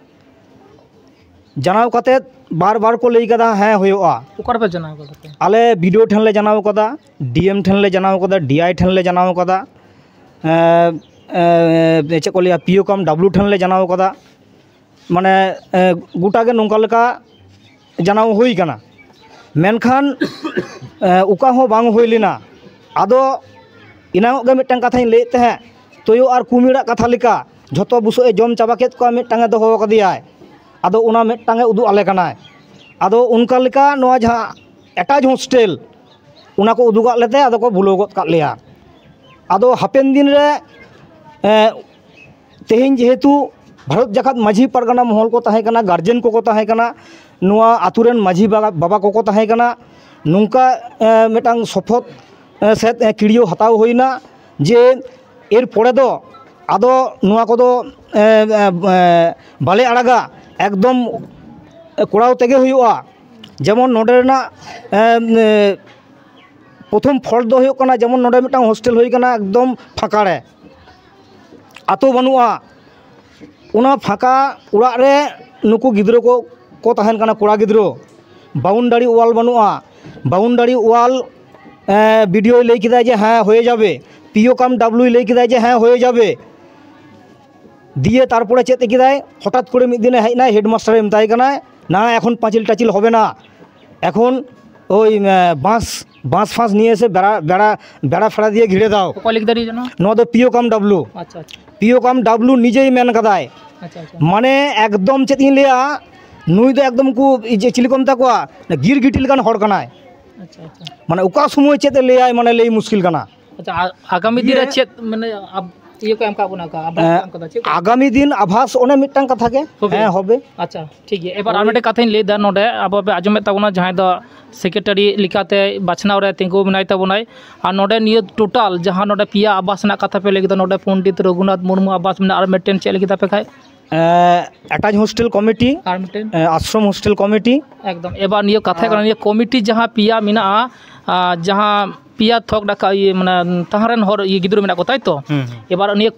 ᱡᱟᱱᱟᱣ ᱠᱟᱛᱮᱫ ᱵᱟᱨ ᱵᱟᱨ ᱠᱚ ᱞᱟᱹᱭ ᱠᱟᱫᱟ, ᱦᱮᱸ, ᱦᱩᱭᱩᱜᱼᱟ᱾ ᱚᱠᱟ ᱨᱮᱯᱮ ᱡᱟᱱᱟᱣ ᱠᱟᱫᱟ ᱯᱮ? ᱟᱞᱮ ᱵᱤ ᱰᱤ ᱳ ᱴᱷᱮᱱ ᱞᱮ ᱡᱟᱱᱟᱣ ᱠᱟᱫᱟ, ᱰᱤ ᱮᱢ ᱴᱷᱮᱱ ᱞᱮ ᱡᱟᱱᱟᱣ ᱠᱟᱫᱟ, ᱰᱤ ᱟᱭ ᱴᱷᱮᱱ ᱞᱮ ᱡᱟᱱᱟᱣ ᱠᱟᱫᱟ, ᱮ, ᱮ, ᱪᱮᱫ ᱠᱚ ᱞᱟᱹᱭᱟ, ᱯᱤ ᱳ ᱠᱟᱢ ᱰᱟᱵᱽᱞᱩ ᱴᱷᱮᱱ ᱞᱮ ᱡᱟᱱᱟᱣ ᱠᱟᱫᱟ᱾ ᱢᱟᱱᱮ, ᱮ, ᱜᱚᱴᱟ ᱜᱮ ᱱᱚᱝᱠᱟ ᱞᱮᱠᱟ ᱡᱟᱱᱟᱣ ᱦᱩᱭ ᱠᱟᱱᱟ, ᱢᱮᱱᱠᱷᱟᱱ, ᱮ, ᱚᱠᱟ ᱦᱚᱸ ᱵᱟᱝ ᱦᱩᱭ ᱞᱮᱱᱟ᱾ ᱟᱫᱚ ᱮᱱᱟᱝᱚᱜ ᱜᱮ ᱢᱤᱫᱴᱟᱝ ᱠᱟᱛᱷᱟᱧ ᱞᱟᱹᱭᱮᱫ ᱛᱟᱦᱮᱸᱫ, ᱛᱩᱭᱩ ᱟᱨ ᱠᱩᱢᱤᱲᱟᱜ ᱠᱟᱛᱷᱟ ᱞᱮᱠᱟ, ᱡᱷᱚᱛᱚ ᱵᱩᱥᱟᱹᱜ ᱮ ᱡᱚᱢ ᱪᱟᱵᱟ ᱠᱮᱫ ᱠᱚᱣᱟ, ᱢᱤᱫᱴᱟᱝ ᱮ ᱫᱚᱦᱚ ᱠᱟᱫᱮᱭᱟᱭ᱾ ᱟᱫᱚ ᱚᱱᱟ ᱢᱤᱫᱴᱟᱝ ᱮ ᱩᱫᱩᱜ ᱟᱞᱮ ᱠᱟᱱᱟᱭ᱾ ᱟᱫᱚ ᱚᱱᱠᱟ ᱞᱮᱠᱟ ᱱᱚᱣᱟ ᱡᱟᱦᱟᱸ ᱮᱴᱟᱪ ᱦᱳᱥᱴᱮᱞ, ᱚᱱᱟ ᱠᱚ ᱩᱫᱩᱜᱟᱜ ᱞᱮᱛᱮ ᱟᱫᱚ ᱠᱚ ᱵᱩᱞᱟᱹᱣ ᱜᱚᱫ ᱠᱟᱜ ᱞᱮᱭᱟ᱾ ᱟᱫᱚ ᱦᱟᱯᱮᱱ ᱫᱤᱱ ᱨᱮ, ᱮ, ᱛᱮᱦᱮᱧ ᱡᱮᱦᱮᱛᱩ ᱵᱷᱟᱨᱚᱛ ᱡᱟᱠᱟᱛ ᱢᱟᱹᱡᱷᱤ ᱯᱟᱨᱜᱟᱱᱟ ᱢᱚᱦᱚᱞ ᱠᱚ ᱛᱟᱦᱮᱸ ᱠᱟᱱᱟ, ᱜᱟᱨᱡᱮᱱ ᱠᱚᱠᱚ ᱛᱟᱦᱮᱸ ᱠᱟᱱᱟ, ᱱᱚᱣᱟ ᱟᱛᱳ ᱨᱮᱱ ᱢᱟᱹᱡᱷᱤ ᱵᱟᱵᱟ, ᱵᱟᱵᱟ ᱠᱚᱠᱚ ᱛᱟᱦᱮᱸ ᱠᱟᱱᱟ, ᱱᱚᱝᱠᱟ, ᱮ, ᱢᱤᱫᱴᱟᱝ ᱥᱚᱯᱚᱛ, ᱮ, ᱥᱮᱫ, ᱮ, ᱠᱤᱲᱤᱭᱟᱹᱣ ᱦᱟᱛᱟᱣ ᱦᱩᱭᱱᱟ ᱡᱮ ᱮᱨ ᱯᱚᱨᱮ ᱫᱚ ᱟᱫᱚ ᱱᱚᱣᱟ ᱠᱚᱫᱚ, ᱮ, ᱮ, ᱮ, ᱵᱟᱞᱮ ᱟᱲᱟᱜᱟ, ᱮᱠᱫᱚᱢ, ᱮ, ᱠᱚᱨᱟᱣ ᱛᱮᱜᱮ ᱦᱩᱭᱩᱜᱼᱟ᱾ ᱡᱮᱢᱚᱱ ᱱᱚᱰᱮ ᱨᱮᱱᱟᱜ, ᱮ, ᱮ, ᱯᱨᱚᱛᱷᱚᱢ ᱯᱷᱚᱞᱴ ᱫᱚ ᱦᱩᱭᱩᱜ ᱠᱟᱱᱟ, ᱡᱮᱢᱚᱱ ᱱᱚᱰᱮ ᱢᱤᱫᱴᱟᱝ ᱦᱳᱥᱴᱮᱞ ᱦᱩᱭ ᱠᱟᱱᱟ, ᱮᱠᱫᱚᱢ ᱯᱷᱟᱸᱠᱟ ᱨᱮ, ᱟᱛᱳ ᱵᱟᱹᱱᱩᱜᱼᱟ᱾ ᱚᱱᱟ ᱯᱷᱟᱸᱠᱟ ᱚᱲᱟᱜ ᱨᱮ ᱱᱩᱠᱩ ᱜᱤᱫᱽᱨᱟᱹ ᱠᱚ, ᱠᱚ ᱛᱟᱦᱮᱱ ᱠᱟᱱᱟ, ᱠᱚᱲᱟ ᱜᱤᱫᱽᱨᱟᱹ᱾ ᱵᱟᱣᱩᱱᱰᱟᱨᱤ ᱣᱟᱞ ᱵᱟᱹᱱᱩᱜᱼᱟ᱾ ᱵᱟᱣᱩᱱᱰᱟᱨᱤ ᱣᱟᱞ, ᱮ, ᱵᱤ ᱰᱤ ᱳᱭ ᱞᱟᱹᱭ ᱠᱮᱫᱟᱭ ᱡᱮ ᱦᱮᱸ, ᱦᱩᱭ ᱡᱟᱵᱮ, ᱯᱤ ᱳ ᱠᱟᱢ ᱰᱟᱵᱽᱞᱩᱭ ᱞᱟᱹᱭ ᱠᱮᱫᱟᱭ ᱡᱮ ᱦᱮᱸ, ᱦᱩᱭ ᱡᱟᱵᱮ᱾ ᱫᱤᱭᱮ ᱛᱟᱨᱯᱚᱨᱮ ᱪᱮᱫ ᱠᱮᱫᱟᱭ, ᱦᱚᱴᱟᱛ ᱠᱚᱨᱮ ᱢᱤᱫ ᱫᱤᱱᱮ ᱦᱮᱡ ᱮᱱᱟᱭ, ᱦᱮᱰᱢᱟᱥᱴᱟᱨᱮ ᱢᱮᱛᱟᱭ ᱠᱟᱱᱟᱭ, "ᱱᱟ, ᱮᱠᱷᱚᱱ ᱯᱟᱸᱪᱤᱞ ᱴᱟᱪᱤᱞ ᱦᱚᱵᱮ ᱱᱟ, ᱮᱠᱷᱚᱱ ᱳᱭ, ᱮ, ᱵᱟᱸᱥ, ᱵᱟᱸᱥ ᱯᱷᱟᱸᱥ ᱱᱤᱭᱮ ᱮᱥᱮ ᱵᱮᱲᱟ, ᱵᱮᱲᱟ, ᱵᱮᱲᱟ ᱯᱷᱮᱲᱟ ᱫᱤᱭᱮ ᱜᱷᱤᱨᱮ ᱫᱟᱣ᱾" ᱚᱠᱚᱭ ᱞᱟᱹᱜᱤᱫ ᱫᱟᱲᱮ ᱡᱮᱱᱚ? ᱱᱚᱣᱟ ᱫᱚ ᱯᱤ ᱳ ᱠᱟᱢ ᱰᱟᱵᱽᱞᱩ᱾ ᱟᱪᱪᱷᱟ, ᱟᱪᱪᱷᱟ᱾ ᱯᱤ ᱳ ᱠᱟᱢ ᱰᱟᱵᱽᱞᱩ ᱱᱤᱡᱮᱭ ᱢᱮᱱ ᱠᱟᱫᱟᱭ᱾ ᱟᱪᱪᱷᱟ, ᱟᱪᱪᱷᱟ᱾ ᱢᱟᱱᱮ ᱮᱠᱫᱚᱢ ᱪᱮᱫ ᱤᱧ ᱞᱟᱹᱭᱟ, ᱱᱩᱭ ᱫᱚ ᱮᱠᱫᱚᱢ ᱠᱚ ᱤᱭᱟᱹ ᱪᱤᱞᱤ ᱠᱚ ᱢᱮᱛᱟ ᱠᱚᱣᱟ, ᱜᱤᱨ ᱜᱤᱴᱤ ᱞᱮᱠᱟᱱ ᱦᱚᱲ ᱠᱟᱱᱟᱭ᱾ ᱟᱪᱪᱷᱟ, ᱟᱪᱪᱷᱟ᱾ ᱢᱟᱱᱮ ᱚᱠᱟ ᱥᱚᱢᱚᱭ ᱪᱮᱫ ᱮ ᱞᱟᱹᱭᱟᱭ, ᱢᱟᱱᱮ ᱞᱟᱹᱭ ᱢᱩᱥᱠᱤᱞ ᱠᱟᱱᱟ᱾ ᱟᱪᱪᱷᱟ, ᱟ-, ᱟᱜᱟᱢᱤ ᱫᱤᱱ ᱨᱮ ᱫᱤᱭᱮ ᱪᱮᱫ, ᱢᱟᱱᱮ, ᱟᱵ-, ᱤᱭᱟᱹ ᱠᱚ ᱮᱢ ᱠᱟᱜ ᱵᱚᱱᱟ ᱠᱚ, ᱟᱵᱷᱟᱥ ᱠᱚ ᱮᱢ ᱠᱟᱫᱟ, ᱪᱮᱫ ᱠᱚ? ᱟᱜᱟᱢᱤ ᱫᱤᱱ ᱟᱵᱷᱟᱥ ᱚᱱᱮ ᱢᱤᱫᱴᱟᱝ ᱠᱟᱛᱷᱟ ᱜᱮ᱾ ᱦᱚᱵᱮ᱾ ᱦᱮᱸ, ᱦᱚᱵᱮ᱾ ᱟᱪᱪᱷᱟ, ᱴᱷᱤᱠ ᱜᱮᱭᱟ᱾ ᱮᱵᱟᱨ ᱟᱨ ᱦᱳᱭ᱾ ᱢᱤᱫᱴᱮᱱ ᱠᱟᱛᱷᱟᱧ ᱞᱟᱹᱭᱫᱟ ᱱᱚᱰᱮ, ᱟᱵᱚ ᱯᱮ ᱟᱸᱡᱚᱢᱮᱫ ᱛᱟᱵᱚᱱᱟ, ᱡᱟᱦᱟᱸᱭ ᱫᱚ ᱥᱮᱠᱨᱮᱴᱟᱨᱤ ᱞᱮᱠᱟᱛᱮ ᱵᱟᱪᱷᱱᱟᱣ ᱨᱮ ᱛᱤᱸᱜᱩ ᱢᱮᱱᱟᱭ ᱛᱟᱵᱚᱱᱟᱭ᱾ ᱟᱨ ᱱᱚᱰᱮ ᱱᱤᱭᱟᱹ ᱴᱳᱴᱟᱞ ᱡᱟᱦᱟᱸ ᱱᱚᱰᱮ ᱯᱮᱭᱟ ᱟᱵᱟᱥ ᱨᱮᱱᱟᱜ ᱠᱟᱛᱷᱟ ᱯᱮ ᱞᱟᱹᱭ ᱠᱮᱫᱟ, ᱱᱚᱰᱮ ᱯᱚᱱᱰᱤᱛ ᱨᱚᱜᱷᱩᱱᱟᱛᱷ ᱢᱩᱨᱢᱩ ᱟᱵᱟᱥ ᱢᱮᱱᱟᱜᱼᱟ, ᱟᱨ ᱢᱤᱫᱴᱮᱱ ᱪᱮᱫ ᱞᱟᱹᱭ ᱠᱮᱫᱟ ᱯᱮ ᱠᱷᱟᱡ? ᱮᱸ, attached hostel committee, ᱟᱨ ᱢᱤᱫᱴᱮᱱ? ᱮᱸ, ᱟᱥᱨᱚᱢ hostel committee᱾ ᱮᱠᱫᱚᱢ᱾ ᱮᱵᱟᱨ ᱱᱤᱭᱟᱹ ᱠᱟᱛᱷᱟ ᱟᱨ ᱠᱟᱱᱟ, ᱱᱤᱭᱟᱹ ᱠᱚᱢᱤᱴᱤ ᱡᱟᱦᱟᱸ ᱯᱮᱭᱟ ᱢᱮᱱᱟᱜᱼᱟ, ᱟᱨ ᱡᱟᱦᱟᱸ ᱯᱮᱭᱟ ᱛᱷᱚᱠ ᱰᱟᱠᱟ, ᱤᱭᱟᱹ, ᱢᱟᱱᱮ, ᱛᱟᱦᱮᱸ ᱨᱮᱱ ᱦᱚᱲ, ᱤᱭᱟᱹ, ᱜᱤᱫᱽᱨᱟᱹ ᱢᱮᱱᱟᱜ ᱠᱚ, ᱛᱟᱭ ᱛᱚ? ᱦᱩᱸ, ᱦᱩᱸ᱾ ᱮᱵᱟᱨ ᱱᱤᱭᱟᱹ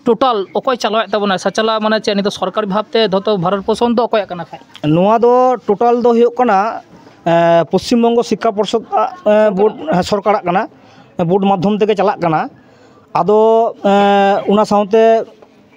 ᱴᱳᱴᱟᱞ ᱚᱠᱚᱭ ᱪᱟᱞᱟᱣᱮᱫ ᱛᱟᱵᱚᱱᱟ? ᱥᱟᱪᱟᱞᱟ, ᱢᱟᱱᱮ ᱪᱮᱫ, ᱱᱤᱭᱟᱹ ᱫᱚ ᱥᱚᱨᱠᱟᱨᱤ ᱵᱷᱟᱵᱽ ᱛᱮ ᱡᱷᱚᱛᱚ ᱵᱷᱟᱨᱚᱛ ᱯᱳᱥᱚᱱ ᱫᱚ ᱚᱠᱚᱭᱟᱜ ᱠᱟᱱᱟ ᱠᱷᱟᱡ? ᱱᱚᱣᱟ ᱫᱚ ᱴᱳᱴᱟᱞ ᱫᱚ ᱦᱩᱭᱩᱜ ᱠᱟᱱᱟ, ᱮᱸ, ᱯᱚᱥᱪᱤᱢ ᱵᱚᱝᱜᱚ ᱥᱤᱠᱠᱷᱟ ᱯᱚᱨᱥᱚᱫ, ᱮᱸ, ᱵᱳᱨᱰ, ᱦᱮᱸ, ᱥᱚᱨᱠᱟᱨᱟᱜ ᱠᱟᱱᱟ, ᱵᱳᱨᱰ ᱢᱟᱫᱽᱫᱷᱚᱢ ᱛᱮᱜᱮ ᱪᱟᱞᱟᱜ ᱠᱟᱱᱟ᱾ ᱟᱫᱚ, ᱮᱸ, ᱚᱱᱟ ᱥᱟᱶᱛᱮ,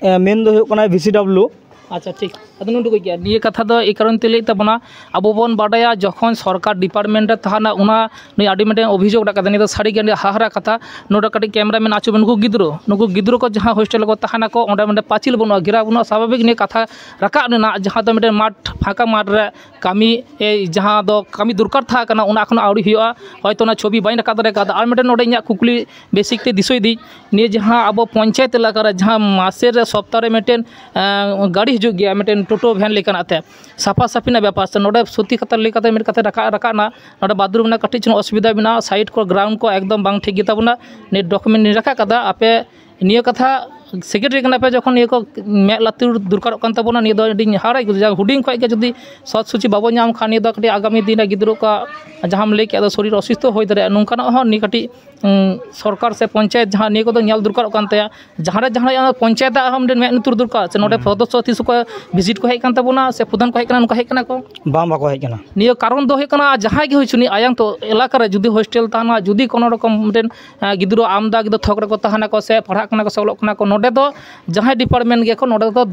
ᱮᱸ, ᱢᱮᱱ ᱫᱚ ᱦᱩᱭᱩᱜ ᱠᱟᱱᱟ ᱵᱷᱤ ᱥᱤ ᱰᱟᱵᱽᱞᱤᱭᱩ᱾ ᱟᱪᱪᱷᱟ, ᱴᱷᱤᱠ᱾ ᱟᱫᱚ ᱱᱚᱰᱮ ᱜᱮ ᱱᱤᱭᱟᱹ ᱠᱟᱛᱷᱟ ᱫᱚ ᱮᱭ ᱠᱟᱨᱚᱱ ᱛᱮ ᱞᱟᱹᱭᱮᱫ ᱛᱟᱵᱚᱱᱟ, ᱟᱵᱚ ᱵᱚᱱ ᱵᱟᱰᱟᱭᱟ ᱡᱚᱠᱷᱚᱱ ᱥᱚᱨᱠᱟᱨ ᱰᱤᱯᱟᱨᱴᱢᱮᱱᱴ ᱨᱮ ᱛᱟᱦᱮᱱᱟ, ᱚᱱᱟ ᱱᱩᱭ ᱟᱹᱰᱤ ᱢᱤᱫᱴᱮᱱ ᱚᱵᱷᱤᱡᱳᱜᱽ ᱨᱟᱠᱟᱵ ᱠᱟᱫᱟ, ᱱᱤᱭᱟᱹ ᱫᱚ ᱥᱟᱹᱨᱤ ᱜᱮ ᱟᱹᱰᱤ ᱦᱟᱦᱟᱲᱟ ᱠᱟᱛᱷᱟ᱾ ᱱᱚᱰᱮ ᱠᱟᱹᱴᱤᱡ ᱠᱮᱢᱨᱟ ᱢᱮᱱ ᱟᱪᱩᱨ ᱢᱮ, ᱱᱩᱠᱩ ᱜᱤᱫᱽᱨᱟᱹ, ᱱᱩᱠᱩ ᱜᱤᱫᱽᱨᱟᱹ ᱠᱚ ᱡᱟᱦᱟᱸ ᱦᱳᱥᱴᱮᱞ ᱨᱮᱠᱚ ᱛᱟᱦᱮᱱᱟᱠᱚ, ᱚᱸᱰᱮ ᱢᱤᱫᱴᱮᱱ ᱯᱟᱹᱪᱤᱞ ᱵᱟᱹᱱᱩᱜᱼᱟ, ᱜᱷᱮᱨᱟ ᱵᱟᱹᱱᱩᱜᱼᱟ, ᱥᱟᱵᱷᱟᱵᱤᱠ ᱱᱤᱭᱟᱹ ᱠᱟᱛᱷᱟ ᱨᱟᱠᱟᱵ ᱨᱮᱱᱟᱜ, ᱡᱟᱦᱟᱸ ᱫᱚ ᱢᱤᱫᱴᱮᱱ ᱢᱟᱴᱷ, ᱯᱷᱟᱸᱠᱟ ᱢᱟᱴᱷ ᱨᱮ ᱠᱟᱹᱢᱤ, ᱮᱭ ᱡᱟᱦᱟᱸ ᱫᱚ ᱠᱟᱹᱢᱤ ᱫᱚᱨᱠᱟᱨ ᱛᱟᱦᱮᱸ ᱠᱟᱱᱟ, ᱚᱱᱟ ᱮᱠᱷᱚᱱᱳ ᱟᱹᱣᱨᱤ ᱦᱩᱭᱩᱜᱼᱟ, ᱦᱚᱭᱛᱳ ᱚᱱᱟ ᱪᱷᱚᱵᱤ ᱵᱟᱹᱧ ᱨᱟᱠᱟᱵ ᱫᱟᱲᱮ ᱠᱟᱣᱫᱟ᱾ ᱟᱨ ᱢᱤᱫᱴᱮᱱ ᱱᱚᱰᱮ ᱤᱧᱟᱹᱜ ᱠᱩᱠᱞᱤ ᱵᱮᱥᱤᱠ ᱛᱮ ᱫᱤᱥᱟᱹᱭ ᱫᱤᱧ, ᱱᱤᱭᱟᱹ ᱡᱟᱦᱟᱸ ᱟᱵᱚ ᱯᱚᱧᱪᱟᱭᱮᱛ ᱮᱞᱟᱠᱟ ᱨᱮ ᱡᱟᱦᱟᱸ ᱢᱟᱥᱮ ᱨᱮ ᱥᱚᱯᱛᱟᱦᱚ ᱨᱮ ᱢᱤᱫᱴᱮᱱ, ᱮᱸ, ᱜᱟᱹᱰᱤ ᱦᱤᱡᱩᱜ ᱜᱮᱭᱟ, ᱢᱤᱫᱴᱮᱱ ᱴᱳᱴᱳ ᱵᱷᱮᱱ ᱞᱮᱠᱟᱱᱟᱜ ᱛᱮ, ᱥᱟᱯᱷᱟ ᱥᱟᱹᱯᱷᱤ ᱨᱮᱱᱟᱜ ᱵᱮᱯᱟᱨ ᱥᱮ, ᱱᱚᱰᱮ ᱥᱚᱛᱤ ᱠᱟᱛᱷᱟ ᱞᱟᱹᱭ ᱠᱟᱛᱮ ᱢᱤᱫ ᱠᱟᱛᱷᱟ ᱨᱟᱠᱟᱵ, ᱨᱟᱠᱟᱵ ᱮᱱᱟ, ᱱᱚᱰᱮ ᱵᱟᱛᱷᱨᱩᱢ ᱨᱮᱱᱟᱜ ᱠᱟᱹᱴᱤᱡ ᱪᱩᱞᱩᱝ ᱚᱥᱩᱵᱤᱫᱷᱟ ᱢᱮᱱᱟᱜᱼᱟ, ᱥᱟᱭᱤᱰ ᱠᱚ ᱜᱨᱟᱣᱩᱱᱰ ᱠᱚ ᱮᱠᱫᱚᱢ ᱵᱟᱝ ᱴᱷᱤᱠ ᱜᱮᱛᱟ ᱵᱚᱱᱟ᱾ ᱱᱤᱭᱟᱹ ᱰᱚᱠᱩᱢᱮᱱᱴ ᱞᱤᱧ ᱨᱟᱠᱟᱵ ᱠᱟᱫᱟ, ᱟᱯᱮ ᱱᱤᱭᱟᱹ ᱠᱟᱛᱷᱟ ᱥᱮᱠᱨᱮᱴᱟᱨᱤ ᱠᱟᱱᱟ ᱯᱮ, ᱡᱚᱠᱷᱚᱱ ᱱᱤᱭᱟᱹ ᱠᱚ ᱢᱮᱫ ᱞᱟᱹᱛᱩᱨ ᱫᱚᱨᱠᱟᱨᱚᱜ ᱠᱟᱱ ᱛᱟᱵᱚᱱᱟ, ᱱᱤᱭᱟᱹ ᱫᱚ ᱟᱹᱰᱤ ᱦᱟᱦᱟᱲᱟᱜ ᱜᱮ ᱵᱩᱡᱷᱟᱹᱜᱼᱟ᱾ ᱦᱩᱰᱤᱧ ᱠᱷᱚᱱ ᱜᱮ ᱡᱩᱫᱤ ᱥᱚᱛ ᱥᱩᱪᱤ ᱵᱟᱵᱚᱱ ᱧᱟᱢ ᱠᱷᱟᱱ, ᱱᱤᱭᱟᱹ ᱫᱚ ᱠᱟᱹᱴᱤᱡ ᱟᱜᱟᱢᱤ ᱫᱤᱱ ᱨᱮ ᱜᱤᱫᱽᱨᱟᱹ ᱠᱚᱣᱟᱜ, ᱡᱟᱦᱟᱸᱢ ᱞᱟᱹᱭ ᱠᱮᱫ ᱫᱚ, ᱥᱚᱨᱤᱨ ᱚᱥᱩᱥᱛᱷᱚ ᱦᱩᱭ ᱫᱟᱲᱮᱭᱟᱜᱼᱟ, ᱱᱚᱝᱠᱟᱱᱟᱜ ᱦᱚᱸ ᱱᱤᱭᱟᱹ ᱠᱟᱹᱴᱤᱡ, ᱩᱸ, ᱥᱚᱨᱠᱟᱨ ᱥᱮ ᱯᱚᱧᱪᱟᱭᱮᱛ ᱡᱟᱦᱟᱸ ᱱᱤᱭᱟᱹ ᱠᱚᱫᱚ ᱧᱮᱞ ᱫᱚᱨᱠᱟᱨᱚᱜ ᱠᱟᱱ ᱛᱟᱭᱟ᱾ ᱡᱟᱦᱟᱸ ᱨᱮ ᱡᱟᱦᱟᱸ ᱨᱮᱭᱟᱜ ᱯᱚᱧᱪᱟᱭᱮᱛ ᱟᱜ ᱦᱚᱸ ᱢᱤᱫᱴᱮᱱ ᱢᱮᱫ ᱞᱩᱛᱩᱨ ᱫᱚᱨᱠᱟᱨ ᱥᱮ, ᱱᱚᱰᱮ ᱦᱩᱸ᱾ ᱥᱚᱫᱚᱥᱥᱚ ᱛᱤᱥ ᱠᱚ ᱵᱷᱤᱡᱤᱴ ᱠᱚ ᱦᱮᱡ ᱠᱟᱱ ᱛᱟᱵᱚᱱᱟ ᱥᱮ ᱯᱨᱚᱫᱷᱟᱱ ᱠᱚ ᱦᱮᱡ ᱠᱟᱱᱟ, ᱱᱚᱝᱠᱟ ᱦᱮᱡ ᱠᱟᱱᱟ ᱠᱚ? ᱵᱟᱝ, ᱵᱟᱠᱚ ᱦᱮᱡ ᱠᱟᱱᱟ᱾ ᱱᱤᱭᱟᱹ ᱠᱟᱨᱚᱱ ᱫᱚ ᱦᱩᱭᱩᱜ ᱠᱟᱱᱟ, ᱡᱟᱦᱟᱸᱭ ᱜᱮ ᱦᱩᱭ ᱦᱚᱪᱚᱱᱤᱡ, ᱟᱭᱟᱝ ᱛᱚ ᱮᱞᱟᱠᱟ ᱨᱮ ᱡᱩᱫᱤ ᱦᱳᱥᱴᱮᱞ ᱛᱟᱦᱮᱱᱟ, ᱡᱩᱫᱤ ᱠᱳᱱᱳ ᱨᱚᱠᱚᱢ ᱢᱤᱫᱴᱮᱱ, ᱮᱸ, ᱜᱤᱫᱽᱨᱟᱹ ᱟᱢᱫᱟ ᱜᱤᱫᱽᱨᱟᱹ ᱛᱷᱚᱠ ᱨᱮᱠᱚ ᱛᱟᱦᱮᱱᱟᱠᱚ ᱥᱮ ᱯᱟᱲᱦᱟᱜ ᱠᱟᱱᱟ ᱠᱚ ᱥᱮ ᱚᱞᱚᱜ ᱠᱟᱱᱟ ᱠᱚ, ᱱᱚᱰᱮ ᱫᱚ ᱡᱟᱦᱟᱸᱭ ᱰᱤᱯᱟᱨᱴᱢᱮᱱᱴ ᱜᱮᱠᱚ, ᱱᱚᱰᱮ ᱫᱚ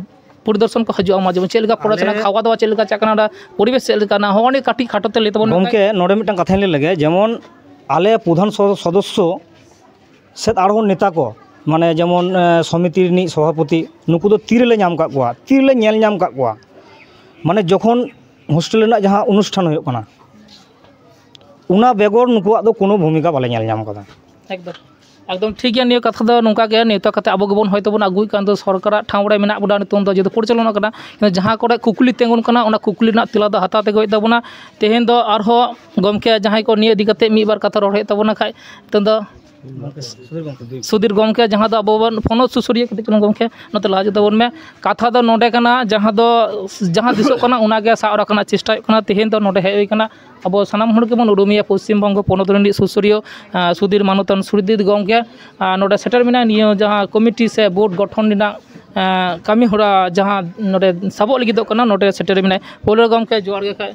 ᱯᱚᱨᱤᱫᱚᱨᱥᱚᱱ ᱠᱚ ᱦᱤᱡᱩᱜᱼᱟ, ᱢᱟᱡᱷᱮ ᱢᱟᱡᱷᱮ ᱪᱮᱫ ᱞᱮᱠᱟ ᱯᱚᱲᱟᱥᱩᱱᱟ, ᱟᱞᱮ ᱠᱷᱟᱣᱟ ᱫᱟᱣᱟ ᱪᱮᱫ ᱞᱮᱠᱟ ᱪᱟᱜ ᱠᱟᱱᱟ, ᱚᱸᱰᱮ ᱯᱚᱨᱤᱵᱮᱥ ᱪᱮᱫ ᱞᱮᱠᱟ ᱢᱮᱱᱟᱜᱼᱟ, ᱦᱚᱸᱜᱼᱚ ᱱᱤᱭᱟᱹ ᱠᱟᱹᱴᱤᱡ ᱠᱷᱟᱴᱚ ᱛᱮ ᱞᱟᱹᱭ ᱛᱟᱵᱚᱱ ᱯᱮ᱾ ᱜᱚᱢᱠᱮ, ᱱᱚᱰᱮ ᱢᱤᱫᱴᱟᱝ ᱠᱟᱛᱷᱟᱧ ᱞᱟᱹᱭ ᱞᱮᱜᱮ, ᱡᱮᱢᱚᱱ ᱟᱞᱮ ᱯᱨᱚᱫᱷᱟᱱ ᱥᱚ-, ᱥᱚᱫᱚᱥᱥᱚ ᱥᱮᱫ ᱟᱨᱦᱚᱸ ᱱᱮᱛᱟ ᱠᱚ, ᱢᱟᱱᱮ ᱡᱮᱢᱚᱱ, ᱮ, ᱥᱚᱢᱤᱛᱤ ᱨᱤᱱᱤᱡ ᱥᱚᱵᱷᱟᱯᱚᱛᱤ, ᱱᱩᱠᱩ ᱫᱚ ᱛᱤ ᱨᱮᱞᱮ ᱧᱟᱢ ᱠᱟᱜ ᱠᱚᱣᱟ, ᱛᱤ ᱨᱮᱞᱮ ᱧᱮᱞ ᱧᱟᱢ ᱠᱟᱜ ᱠᱚᱣᱟ, ᱢᱟᱱᱮ ᱡᱚᱠᱷᱚᱱ ᱦᱳᱥᱴᱮᱞ ᱨᱮᱱᱟᱜ ᱡᱟᱦᱟᱸ ᱚᱱᱩᱥᱴᱷᱟᱱ ᱦᱩᱭᱩᱜ ᱠᱟᱱᱟ, ᱚᱱᱟ ᱵᱮᱜᱚᱨ ᱱᱩᱠᱩᱣᱟᱜ ᱫᱚ ᱠᱳᱱᱳ ᱵᱷᱩᱢᱤᱠᱟ ᱵᱟᱞᱮ ᱧᱮᱞ ᱧᱟᱢ ᱠᱟᱫᱟ᱾ ᱮᱠᱫᱚᱢ᱾ ᱮᱠᱫᱚᱢ ᱴᱷᱤᱠ ᱜᱮᱭᱟ᱾ ᱱᱤᱭᱟᱹ ᱠᱟᱛᱷᱟ ᱫᱚ ᱱᱚᱝᱠᱟ ᱜᱮ, ᱱᱮᱣᱛᱟ ᱠᱟᱛᱮ ᱟᱵᱚ ᱜᱮᱵᱚᱱ ᱦᱚᱭᱛᱳ ᱵᱚᱱ ᱟᱹᱜᱩᱭᱮᱫ ᱠᱟᱱ ᱫᱚ, ᱥᱚᱨᱠᱟᱨᱟᱜ ᱴᱷᱟᱶ ᱨᱮ ᱢᱮᱱᱟᱜ ᱵᱚᱱᱟ, ᱱᱤᱛᱚᱝ ᱫᱚ ᱡᱚᱛᱚ ᱯᱚᱨᱤᱪᱟᱞᱚᱱᱟ ᱠᱟᱱᱟ᱾ ᱠᱤᱱᱛᱩ ᱡᱟᱦᱟᱸ ᱠᱚᱨᱮ ᱠᱩᱠᱞᱤ ᱛᱤᱸᱜᱩᱱ ᱠᱟᱱᱟ, ᱚᱱᱟ ᱠᱩᱠᱞᱤ ᱨᱮᱱᱟᱜ ᱛᱮᱞᱟ ᱫᱚ ᱦᱟᱛᱟᱣ ᱛᱮᱜᱮ ᱦᱩᱭᱩᱜ ᱛᱟᱵᱚᱱᱟ᱾ ᱛᱮᱦᱮᱧ ᱫᱚ ᱟᱨᱦᱚᱸ ᱜᱚᱢᱠᱮ ᱡᱟᱦᱟᱸᱭ ᱠᱚ ᱱᱤᱭᱟᱹ ᱤᱫᱤ ᱠᱟᱛᱮ ᱢᱤᱫ ᱵᱟᱨ ᱠᱟᱛᱷᱟ ᱨᱚᱲ ᱦᱩᱭᱩᱜ ᱛᱟᱵᱚᱱᱟ ᱠᱷᱟᱡ, ᱱᱤᱛᱚᱝ ᱫᱚ ᱥᱩᱫᱷᱤᱨ ᱜᱚᱢᱠᱮ, ᱡᱟᱦᱟᱸ ᱫᱚ ᱟᱵᱚ ᱵᱚᱱ ᱯᱚᱱᱚᱛ ᱥᱩᱥᱟᱹᱨᱤᱭᱟᱹ, ᱠᱟᱹᱴᱤᱡ ᱪᱩᱞᱩᱝ ᱜᱚᱢᱠᱮ ᱱᱚᱛᱮ ᱞᱟᱦᱟ ᱦᱤᱡᱩᱜ ᱛᱟᱵᱚᱱ ᱢᱮ᱾ ᱠᱟᱛᱷᱟ ᱫᱚ ᱱᱚᱰᱮ ᱠᱟᱱᱟ, ᱡᱟᱦᱟᱸ ᱫᱚ, ᱡᱟᱦᱟᱸ ᱫᱤᱥᱚᱜ ᱠᱟᱱᱟ, ᱚᱱᱟᱜᱮ ᱥᱟᱵ ᱨᱟᱠᱟᱵ ᱨᱮᱱᱟᱜ ᱪᱮᱥᱴᱟ ᱦᱩᱭᱩᱜ ᱠᱟᱱᱟ᱾ ᱛᱮᱦᱮᱧ ᱫᱚ ᱱᱚᱰᱮ ᱦᱮᱡ ᱦᱩᱭ ᱠᱟᱱᱟ, ᱟᱵᱚ ᱥᱟᱱᱟᱢ ᱦᱚᱲ ᱜᱮᱵᱚᱱ ᱩᱨᱩᱢᱮᱭᱟ ᱯᱚᱥᱪᱤᱢ ᱵᱚᱝᱜᱚ ᱯᱚᱱᱚᱛ ᱨᱤᱱᱤᱡ ᱥᱩᱥᱟᱹᱨᱤᱭᱟᱹ, ᱟᱸ, ᱥᱩᱫᱷᱤᱨ ᱢᱟᱱᱚᱛᱟᱱ ᱥᱩᱫᱷᱤᱨ ᱜᱚᱢᱠᱮ, ᱟᱸ, ᱱᱚᱰᱮ ᱥᱮᱴᱮᱨ ᱢᱮᱱᱟᱭᱟ᱾ ᱱᱤᱭᱟᱹ ᱡᱟᱦᱟᱸ ᱠᱚᱢᱤᱴᱤ ᱥᱮ ᱵᱳᱨᱰ ᱜᱚᱴᱷᱚᱱ ᱨᱮᱱᱟᱜ, ᱟᱸ, ᱠᱟᱹᱢᱤ ᱦᱚᱨᱟ ᱡᱟᱦᱟᱸ ᱱᱚᱰᱮ ᱥᱟᱵᱚᱜ ᱞᱟᱹᱜᱤᱫᱚᱜ ᱠᱟᱱᱟ, ᱱᱚᱰᱮ ᱥᱮᱴᱮᱨ ᱢᱮᱱᱟᱭ᱾ ᱯᱳᱭᱞᱳ ᱜᱚᱢᱠᱮ, ᱡᱚᱦᱟᱨ ᱜᱮ ᱠᱷᱟᱡ᱾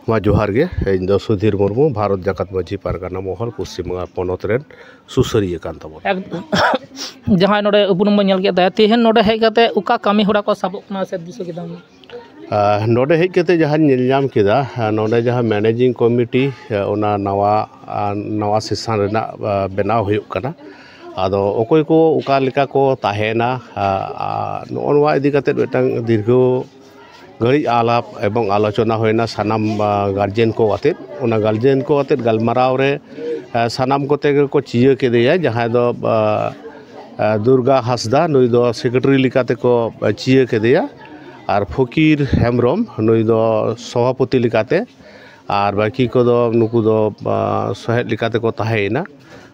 ᱢᱟ ᱡᱚᱦᱟᱨ ᱜᱮ, ᱤᱧ ᱫᱚ ᱥᱩᱫᱷᱤᱨ ᱢᱩᱨᱢᱩ, ᱵᱷᱟᱨᱚᱛ ᱡᱟᱠᱟᱛ ᱢᱟᱹᱡᱷᱤ ᱯᱟᱨᱜᱟᱱᱟ ᱢᱚᱦᱚᱞ, ᱯᱚᱥᱪᱤᱢ ᱵᱟᱝᱜᱟᱞ ᱯᱚᱱᱚᱛ ᱨᱮᱱ ᱥᱩᱥᱟᱹᱨᱤᱭᱟᱹ ᱠᱟᱱ ᱛᱟᱵᱚᱱᱟ᱾ ᱮᱠ-, ᱡᱟᱦᱟᱸᱭ ᱱᱚᱰᱮ ᱩᱯᱨᱩᱢ ᱵᱚᱱ ᱧᱮᱞ ᱠᱮᱫ ᱛᱟᱭᱟ, ᱛᱮᱦᱮᱧ ᱱᱚᱰᱮ ᱦᱮᱡ ᱠᱟᱛᱮ ᱚᱠᱟ ᱠᱟᱹᱢᱤ ᱦᱚᱨᱟ ᱠᱚ ᱥᱟᱵᱚᱜ ᱠᱟᱱᱟ ᱥᱮ ᱫᱤᱥᱟᱹ ᱠᱮᱫᱟᱢ? ᱟᱨ ᱱᱚᱰᱮ ᱦᱮᱡ ᱠᱟᱛᱮ ᱡᱟᱦᱟᱸᱧ ᱧᱮᱞ ᱧᱟᱢ ᱠᱮᱫᱟ, ᱟᱨ ᱱᱚᱰᱮ ᱡᱟᱦᱟᱸ ᱢᱮᱱᱮᱡᱤᱝ ᱠᱚᱢᱤᱴᱤ, ᱟᱨ ᱚᱱᱟ ᱱᱟᱣᱟ, ᱟᱨ ᱱᱟᱣᱟ ᱥᱮᱥᱚᱱ ᱨᱮᱱᱟᱜ, ᱟᱨ ᱵᱮᱱᱟᱣ ᱦᱩᱭᱩᱜ ᱠᱟᱱᱟ᱾ ᱟᱫᱚ ᱚᱠᱚᱭ ᱠᱚ ᱚᱠᱟ ᱞᱮᱠᱟ ᱠᱚ ᱛᱟᱦᱮᱱᱟ, ᱟᱨ, ᱟᱨ ᱱᱚᱜᱼᱚ ᱱᱚᱣᱟ ᱤᱫᱤ ᱠᱟᱛᱮ ᱢᱤᱫᱴᱟᱝ ᱫᱤᱨᱜᱷᱚ ᱜᱷᱟᱹᱲᱤᱡ ᱟᱞᱟᱯ ᱮᱵᱚᱝ ᱟᱞᱳᱪᱚᱱᱟ ᱦᱩᱭᱱᱟ ᱥᱟᱱᱟᱢ, ᱟᱨ, ᱜᱟᱨᱡᱮᱱ ᱠᱚ ᱟᱛᱮᱫ᱾ ᱚᱱᱟ ᱜᱟᱨᱡᱮᱱ ᱠᱚ ᱟᱛᱮᱫ ᱜᱟᱞᱢᱟᱨᱟᱣ ᱨᱮ, ᱟᱨ, ᱥᱟᱱᱟᱢ ᱠᱚᱛᱮ ᱜᱮᱠᱚ ᱪᱤᱭᱟᱹ ᱠᱮᱫᱮᱭᱟ, ᱡᱟᱦᱟᱸᱭ ᱫᱚ, ᱟᱨ, ᱟᱨ, ᱫᱩᱨᱜᱟ ᱦᱟᱸᱥᱫᱟ, ᱱᱩᱭ ᱫᱚ ᱥᱮᱠᱨᱮᱴᱟᱨᱤ ᱞᱮᱠᱟᱛᱮ ᱠᱚ, ᱟᱨ, ᱪᱤᱭᱟᱹ ᱠᱮᱫᱮᱭᱟ᱾ ᱟᱨ ᱯᱷᱚᱠᱤᱨ ᱦᱮᱢᱵᱨᱚᱢ, ᱱᱩᱭ ᱫᱚ ᱥᱚᱵᱷᱟᱯᱚᱛᱤ ᱞᱮᱠᱟᱛᱮ, ᱟᱨ ᱵᱟᱹᱠᱤ ᱠᱚᱫᱚ ᱱᱩᱠᱩ ᱫᱚ, ᱟᱨ, ᱥᱚᱦᱮᱫ ᱞᱮᱠᱟᱛᱮ ᱠᱚ ᱛᱟᱦᱮᱸᱭᱮᱱᱟ᱾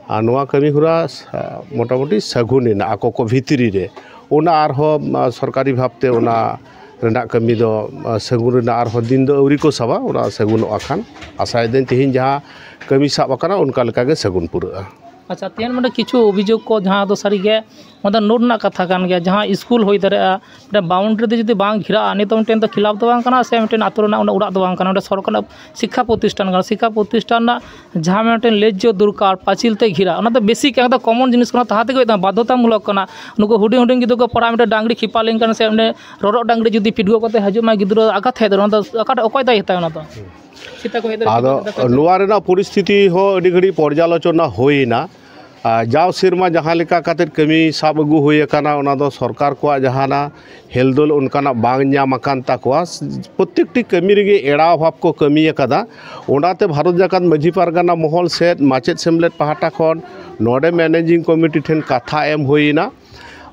ᱟᱨ ᱱᱚᱣᱟ ᱠᱟᱹᱢᱤ ᱦᱚᱨᱟ, ᱟᱨ, ᱢᱚᱴᱟᱢᱩᱴᱤ ᱥᱟᱹᱜᱩᱱ ᱮᱱᱟ ᱟᱠᱚ ᱠᱚ ᱵᱷᱤᱛᱨᱤ ᱨᱮ᱾ ᱚᱱᱟ ᱟᱨᱦᱚᱸ, ᱟᱨ, ᱥᱚᱨᱠᱟᱨᱤ ᱵᱷᱟᱵᱽᱛᱮ ᱚᱱᱟ ᱨᱮᱱᱟᱜ ᱠᱟᱹᱢᱤ ᱫᱚ, ᱟᱨ, ᱥᱟᱹᱜᱩᱱ ᱨᱮᱱᱟᱜ ᱟᱨᱦᱚᱸ ᱫᱤᱱ ᱫᱚ ᱟᱹᱣᱨᱤ ᱠᱚ ᱥᱟᱵᱟ, ᱚᱱᱟ ᱥᱟᱹᱜᱩᱱᱚᱜᱼᱟ ᱠᱷᱟᱱ᱾ ᱟᱥᱟᱭᱮᱫᱟᱹᱧ ᱛᱮᱦᱮᱧ ᱡᱟᱦᱟᱸ ᱠᱟᱹᱢᱤ ᱥᱟᱵ ᱟᱠᱟᱱᱟ, ᱚᱱᱠᱟ ᱞᱮᱠᱟᱜᱮ ᱥᱟᱹᱜᱩᱱ ᱯᱩᱨᱟᱹᱜᱼᱟ᱾ ᱟᱪᱪᱷᱟ, ᱛᱮᱦᱮᱧ ᱱᱚᱰᱮ ᱠᱤᱪᱷᱩ ᱚᱵᱷᱤᱡᱳᱜᱽ ᱠᱚ, ᱡᱟᱦᱟᱸ ᱫᱚ ᱥᱟᱹᱨᱤᱜᱮ ᱚᱱᱟ ᱫᱚ ᱱᱳᱴ ᱨᱮᱱᱟᱜ ᱠᱟᱛᱷᱟ ᱠᱟᱱ ᱜᱮᱭᱟ, ᱡᱟᱦᱟᱸ ᱥᱠᱩᱞ ᱦᱩᱭ ᱫᱟᱲᱮᱭᱟᱜᱼᱟ, ᱢᱤᱫᱴᱮᱱ ᱵᱟᱣᱩᱱᱰᱟᱨᱤ ᱫᱚ ᱡᱩᱫᱤ ᱵᱟᱝ ᱜᱷᱮᱨᱟᱜᱼᱟ, ᱱᱤᱭᱟᱹ ᱫᱚ ᱢᱤᱫᱴᱮᱱ ᱫᱚ ᱠᱷᱤᱞᱟᱯ ᱫᱚ ᱵᱟᱝ ᱠᱟᱱᱟ ᱥᱮ ᱢᱤᱫᱴᱮᱱ ᱟᱛᱳ ᱨᱮᱱᱟᱜ ᱚᱱᱟ ᱚᱲᱟᱜ ᱫᱚ ᱵᱟᱝ ᱠᱟᱱᱟ, ᱚᱸᱰᱮ ᱥᱚᱨᱠᱟᱨ ᱨᱮᱱᱟᱜ ᱥᱤᱠᱠᱷᱟ ᱯᱨᱚᱛᱤᱥᱴᱷᱟᱱ ᱠᱟᱱᱟ᱾ ᱥᱤᱠᱠᱷᱟ ᱯᱨᱚᱛᱤᱥᱴᱷᱟᱱ ᱨᱮᱱᱟᱜ ᱡᱟᱦᱟᱸ ᱢᱤᱫᱴᱮᱱ ᱞᱮᱡᱽᱡᱚ ᱫᱚᱨᱠᱟᱨ, ᱯᱟᱹᱪᱤᱞ ᱛᱮ ᱜᱷᱮᱨᱟ, ᱚᱱᱟ ᱫᱚ ᱵᱮᱥᱤᱠ ᱮᱠᱫᱚᱢ ᱠᱚᱢᱚᱱ ᱡᱤᱱᱤᱥ ᱠᱟᱱᱟ, ᱛᱟᱦᱟ ᱛᱮᱜᱮ ᱦᱩᱭᱩᱜ ᱛᱟᱢᱟ, ᱵᱟᱫᱽᱫᱷᱚᱛᱟᱢᱩᱞᱚᱠ ᱠᱟᱱᱟ᱾ ᱱᱩᱠᱩ ᱦᱩᱰᱤᱧ ᱦᱩᱰᱤᱧ ᱜᱤᱫᱽᱨᱟᱹ ᱠᱚ ᱯᱟᱲᱦᱟᱜ, ᱢᱤᱫᱴᱮᱱ ᱰᱟᱝᱨᱤ ᱠᱷᱤᱯᱟ ᱞᱮᱱᱠᱷᱟᱱ ᱥᱮ ᱚᱸᱰᱮ ᱨᱚᱨᱚᱜ ᱰᱟᱝᱨᱤ ᱡᱩᱫᱤ ᱯᱤᱰᱩᱣᱟᱹ ᱠᱟᱛᱮ ᱦᱤᱡᱩᱜ ᱢᱟᱭ ᱜᱤᱫᱽᱨᱟᱹ, ᱟᱜᱷᱟᱛ ᱦᱮᱡ ᱫᱟᱲᱮᱭᱟᱜᱼᱟ, ᱚᱱᱟ ᱫᱚ ᱟᱜᱷᱟᱛ ᱚᱠᱚᱭ ᱫᱟᱭ ᱦᱟᱛᱟᱣᱟ ᱚᱱᱟ ᱫᱚ? ᱥᱮᱛᱟ ᱠᱚ ᱦᱮᱡ ᱫᱟᱲᱮᱭᱟᱜᱼᱟ, ᱟᱫᱚ ᱪᱮᱫᱟᱜ ᱠᱚ ᱦᱮᱡ ᱫᱟᱲᱮᱭᱟᱜᱼᱟ? ᱱᱚᱣᱟ ᱨᱮᱱᱟᱜ ᱯᱚᱨᱤᱥᱛᱷᱤᱛᱤ ᱦᱚᱸ ᱟᱹᱰᱤ ᱜᱷᱟᱹᱲᱤᱡ ᱯᱚᱨᱡᱟᱞᱳᱪᱚᱱᱟ ᱦᱩᱭᱮᱱᱟ᱾ ᱟᱨ ᱡᱟᱣ ᱥᱮᱨᱢᱟ ᱡᱟᱦᱟᱸ ᱞᱮᱠᱟ ᱠᱟᱛᱮᱫ ᱠᱟᱹᱢᱤ ᱥᱟᱵ ᱟᱹᱜᱩ ᱦᱩᱭ ᱟᱠᱟᱱᱟ, ᱚᱱᱟ ᱫᱚ ᱥᱚᱨᱠᱟᱨ ᱠᱚᱣᱟᱜ ᱡᱟᱦᱟᱱᱟᱜ ᱦᱮᱞᱫᱳᱞ ᱚᱱᱠᱟᱱᱟᱜ ᱵᱟᱝ ᱧᱟᱢ ᱟᱠᱟᱱ ᱛᱟᱠᱚᱣᱟ᱾ ᱯᱨᱚᱛᱮᱠᱴᱤ ᱠᱟᱹᱢᱤ ᱨᱮᱜᱮ ᱮᱲᱟᱣ ᱵᱷᱟᱵᱽ ᱠᱚ ᱠᱟᱹᱢᱤ ᱟᱠᱟᱫᱟ᱾ ᱚᱱᱟᱛᱮ ᱵᱷᱟᱨᱚᱛ ᱡᱟᱠᱟᱛ ᱢᱟᱹᱡᱷᱤ ᱯᱟᱨᱜᱟᱱᱟ ᱢᱚᱦᱚᱞ ᱥᱮᱫ ᱢᱟᱪᱮᱫ ᱥᱮᱢᱞᱮᱫ ᱯᱟᱦᱴᱟ ᱠᱷᱚᱱ ᱱᱚᱰᱮ ᱢᱮᱱᱮᱡᱤᱝ ᱠᱚᱢᱤᱴᱤ ᱴᱷᱮᱱ ᱠᱟᱛᱷᱟ ᱮᱢ ᱦᱩᱭᱮᱱᱟ,